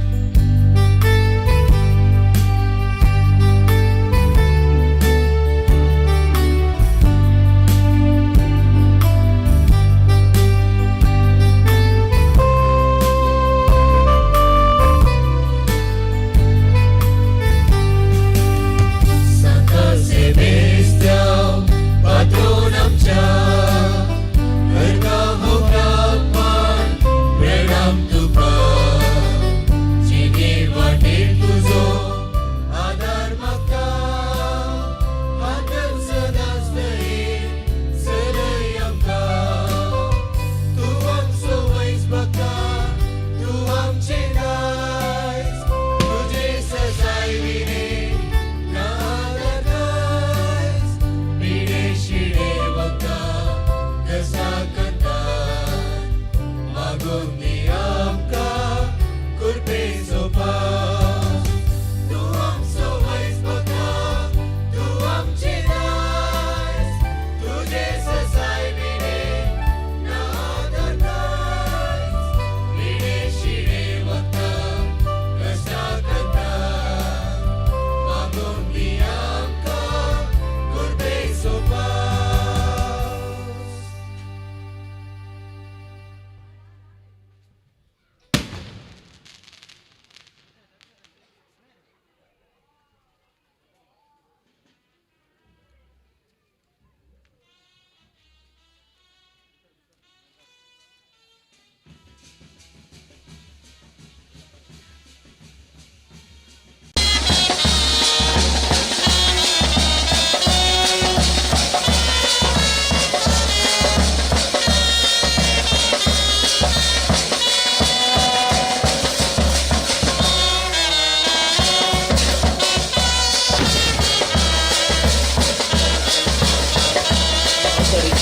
तुका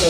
ಓ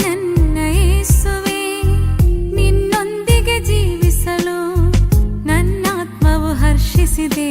ನನ್ನ ಯೇಸುವೇ, ನಿನ್ನೊಂದಿಗೆ ಜೀವಿಸಲು ನನ್ನಾತ್ಮವು ಹರ್ಷಿಸಿದೆ.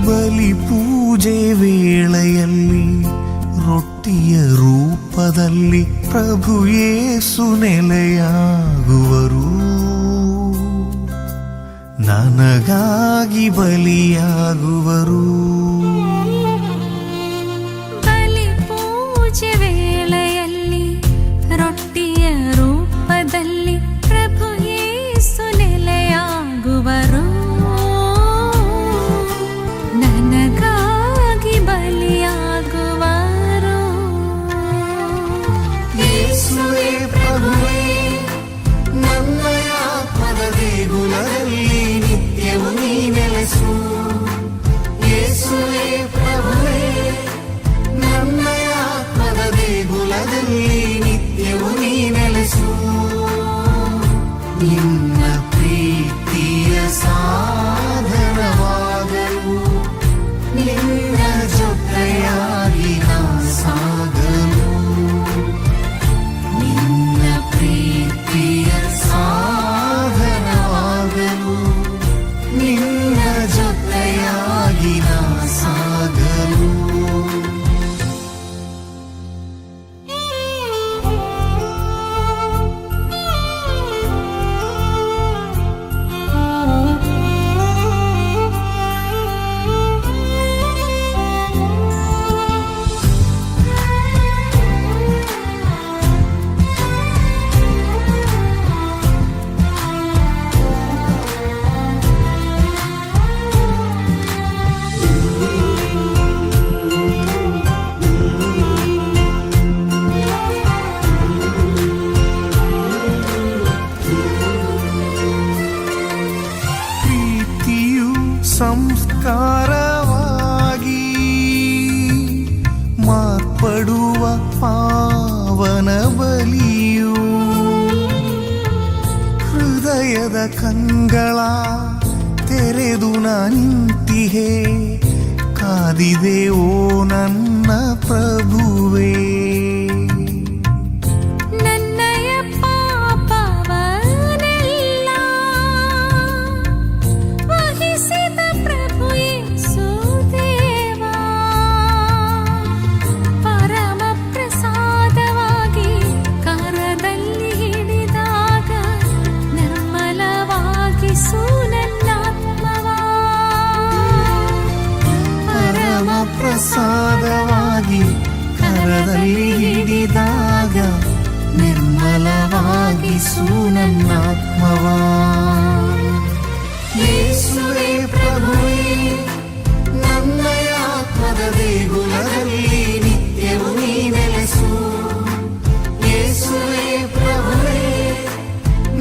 ಬಲಿ ಪೂಜೆ ವೇಳೆಯಲ್ಲಿ ರೊಟ್ಟಿಯ ರೂಪದಲ್ಲಿ ಪ್ರಭು ಯೇಸು ನೆಲೆಯಾಗುವರು, ನನಗಾಗಿ ಬಲಿಯಾಗುವರು. ಬಲಿ ಪೂಜೆ ವೇಳೆಯಲ್ಲಿ ರೊಟ್ಟಿಯ ರೂಪದಲ್ಲಿ ಪ್ರಭು ಯೇಸು ನೆಲೆಯಾಗುವರು, ನನಗಾಗಿ ಬಲಿಯಾಗುವರು. ಯೇಸುವೇ ಪ್ರಭುವೇ, ನನ್ನಯ ಆತ್ಮದ ದೇಗುಲದಲ್ಲಿ ನಿತ್ಯವೂ ನೀ ನೆಲೆಸು. ಯೇಸುವೇ ಪ್ರಭುವೇ, ನನ್ನಯ ಆತ್ಮದ ದೇಗುಲದಲ್ಲಿ ನಿತ್ಯವೂ ನೀ ನೆಲೆಸು. ನಿನ್ನ ಪ್ರೀತಿಯ ಸಾಧನವಾಗಲು, ನಿನ್ನ ಜೊತೆಯಾಗಿ ನಾ ಸಾಗಲು, ನಿನ್ನ ಪ್ರೀತಿಯ ಸಾಧನವಾಗಲು, ನಿನ್ನ ಜೊತೆಯಾಗಿ ನಾ ಸಾಗಲು. ಪ್ರೀತಿಯು ಸಂಸ್ಕಾರವಾಗಿ ಮಾರ್ಪಡುವ ಪಾವನ ಬಲಿಯು, ಹೃದಯದ ಕಂಗಳ ತೆರೆದು ನಿಂತಿಹೆ, ಕಾದಿದೆ ಓ ನನ್ನ ಪ್ರಭುವೇ. ನನ್ನಯ ಪಾಪವನೆಲ್ಲ ವಹಿಸಿದ ಪ್ರಭು ಯೇಸು ದೇವಾ, ಪರಮ ಪ್ರಸಾದವಾಗಿ ಕರದಲ್ಲಿ ಹಿಡಿದಾಗ ನಿರ್ಮಲವಾಗಿಸು ನನ್ನಾತ್ಮವ. ಪರಮ ಪ್ರಸಾದವಾಗಿ ಕರದಲ್ಲಿ ಹಿಡಿದಾಗ ನಿರ್ಮಲವಾಗಿಸು ನನ್ನಾತ್ಮವ. ಯೇಸುವೇ ಪ್ರಭುವೇ, ನನ್ನಯ ಆತ್ಮದ ದೇಗುಲದಲ್ಲಿ ನಿತ್ಯವೂ ನೀ ನೆಲೆಸು. ಯೇಸುವೇ ಪ್ರಭುವೇ,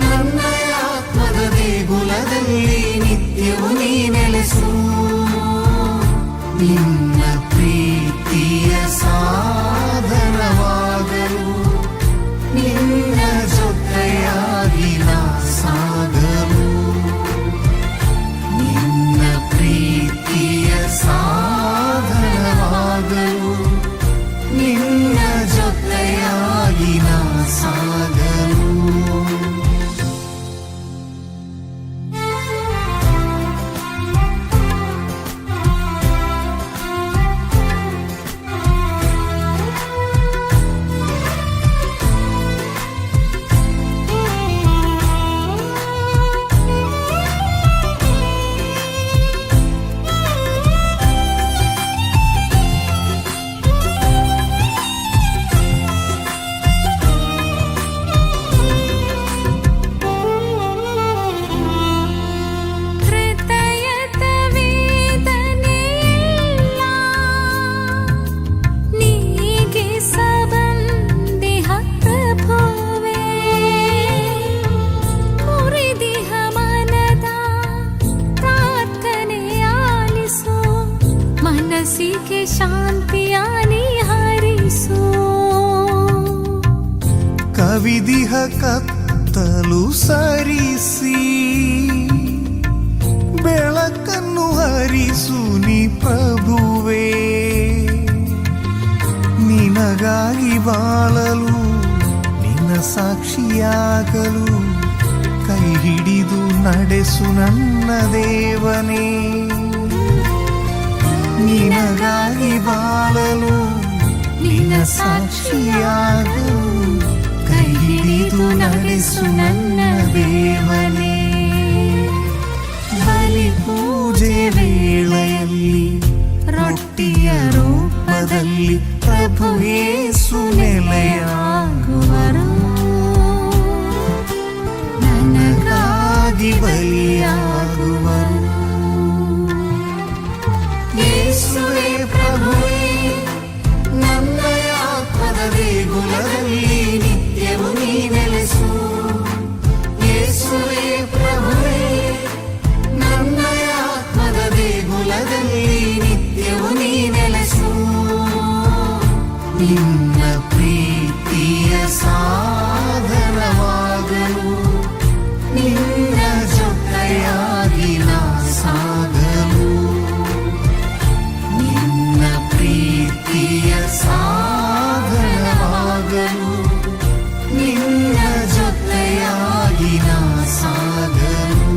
ನನ್ನಯ ಆತ್ಮದ ದೇಗುಲದಲ್ಲಿ ನಿತ್ಯವೂ ನೀ ನೆಲೆಸು. ನಿನ್ನ ಪ್ರೀತಿಯ ಸಾಧನವಾಗಲು, ನಿನ್ನ ಜೊತೆಯಾಗಿ ನಾ ಸಾಗಲು, ನಿನ್ನ ಪ್ರೀತಿಯ ಸಾಧನವಾಗಲು, ನಿನ್ನ ಜೊತೆಯಾಗಿ ನಾ ಸಾಗಲು. ಹೃದಯದ ವೇದನೆಯೆಲ್ಲ ನೀಗಿಸಬಂದಿಹ ಪ್ರಭುವೇ, ಮುರಿದಿಹ ಮನದ ಪ್ರಾರ್ಥನೆಯಾಲಿಸು, ಮನಸ್ಸಿಗೆ ಶಾಂತಿಯ ಹರಿಸು. ಕವಿದಿಹ ಕತ್ತಲು ಸರಿಸಿ ಬೆಳಕನ್ನು ಹರಿಸು ನೀ ಪ್ರಭುವೇ. ನಿನಗಾಗಿ ಬಾಳಲು, ನಿನ್ನ ಸಾಕ್ಷಿಯಾಗಲು ಕೈ ಹಿಡಿದು ನಡೆಸು ನನ್ನ ದೇವನೇ. ನಿನಗಾಗಿ ಬಾಳಲು, ನಿನ್ನ ಸಾಕ್ಷಿಯಾಗಲು ಕೈ ಹಿಡಿದು ನಡೆಸು ನನ್ನ ದೇವನೇ. ಬಲಿ ಪೂಜೆ ವೇಳೆಯಲ್ಲಿ ರೊಟ್ಟಿಯ ರೂಪದಲ್ಲಿ ಪ್ರಭು ಯೇಸು ನೆಲೆಯಾಗುವರು, ನನಗಾಗಿ ಬಲಿಯಾಗುವರು. ಯೇಸುವೆ ಪ್ರಭುವೇ, ನನ್ನ ಆತ್ಮದ ದೇಗುಲದಲ್ಲಿ ನಿತ್ಯವು ನೀ ನೆಲೆಸು. ಯೇಸುವೆ ಪ್ರಭುವೇ, ನನ್ನ ಆತ್ಮದ ದೇಗುಲದಲ್ಲಿ ನಿತ್ಯವು ನೀ ನೆಲೆಸು. ನಿನ್ನ ಪ್ರೀತಿಯ ಸಾಧನವಾಗಲು, ನಿನ್ನ ಜೊತೆಯಾಗಿ ನಾ ಸಾಗಲು, ನಿನ್ನ ಪ್ರೀತಿಯ ಸಾಧನವಾಗಲು, ನಿನ್ನ ಜೊತೆಯಾಗಿ ನಾ ಸಾಗಲು.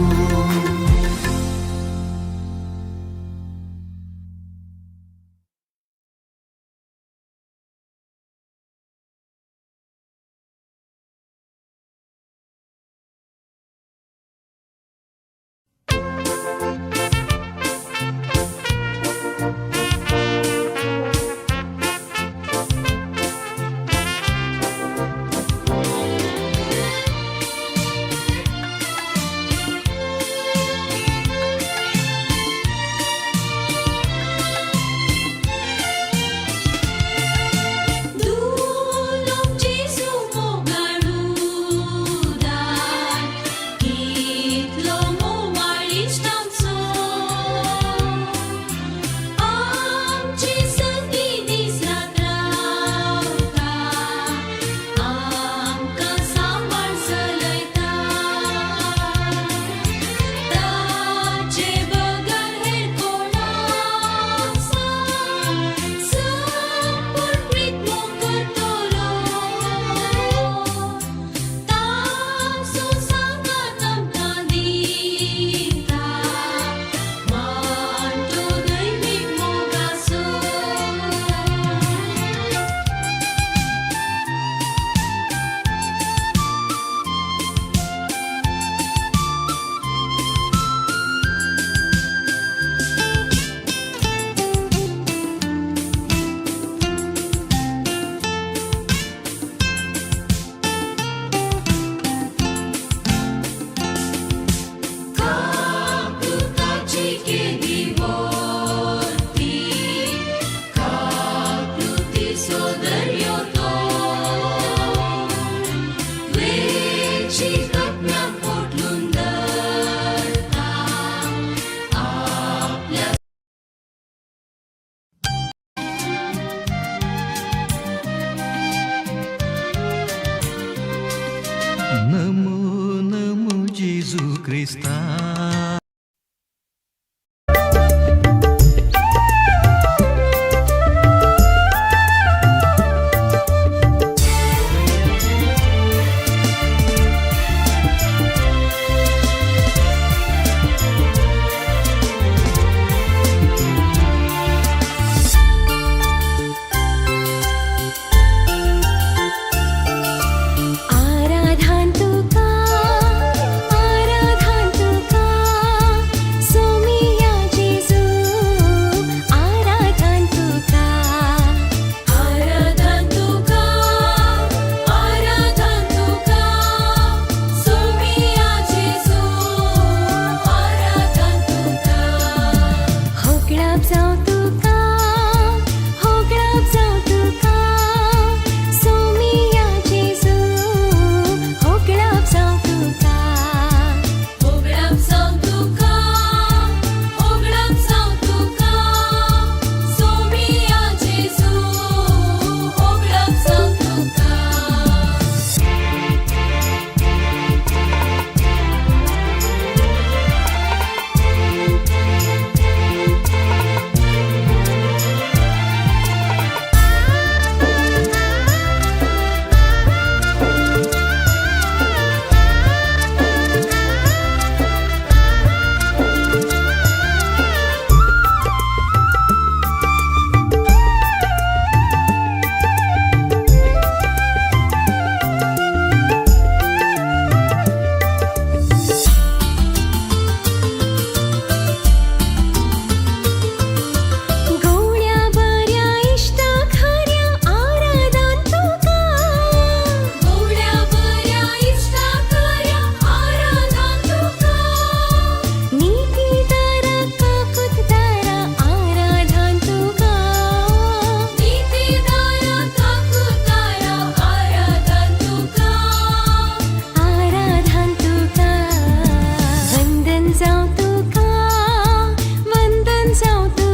जावं.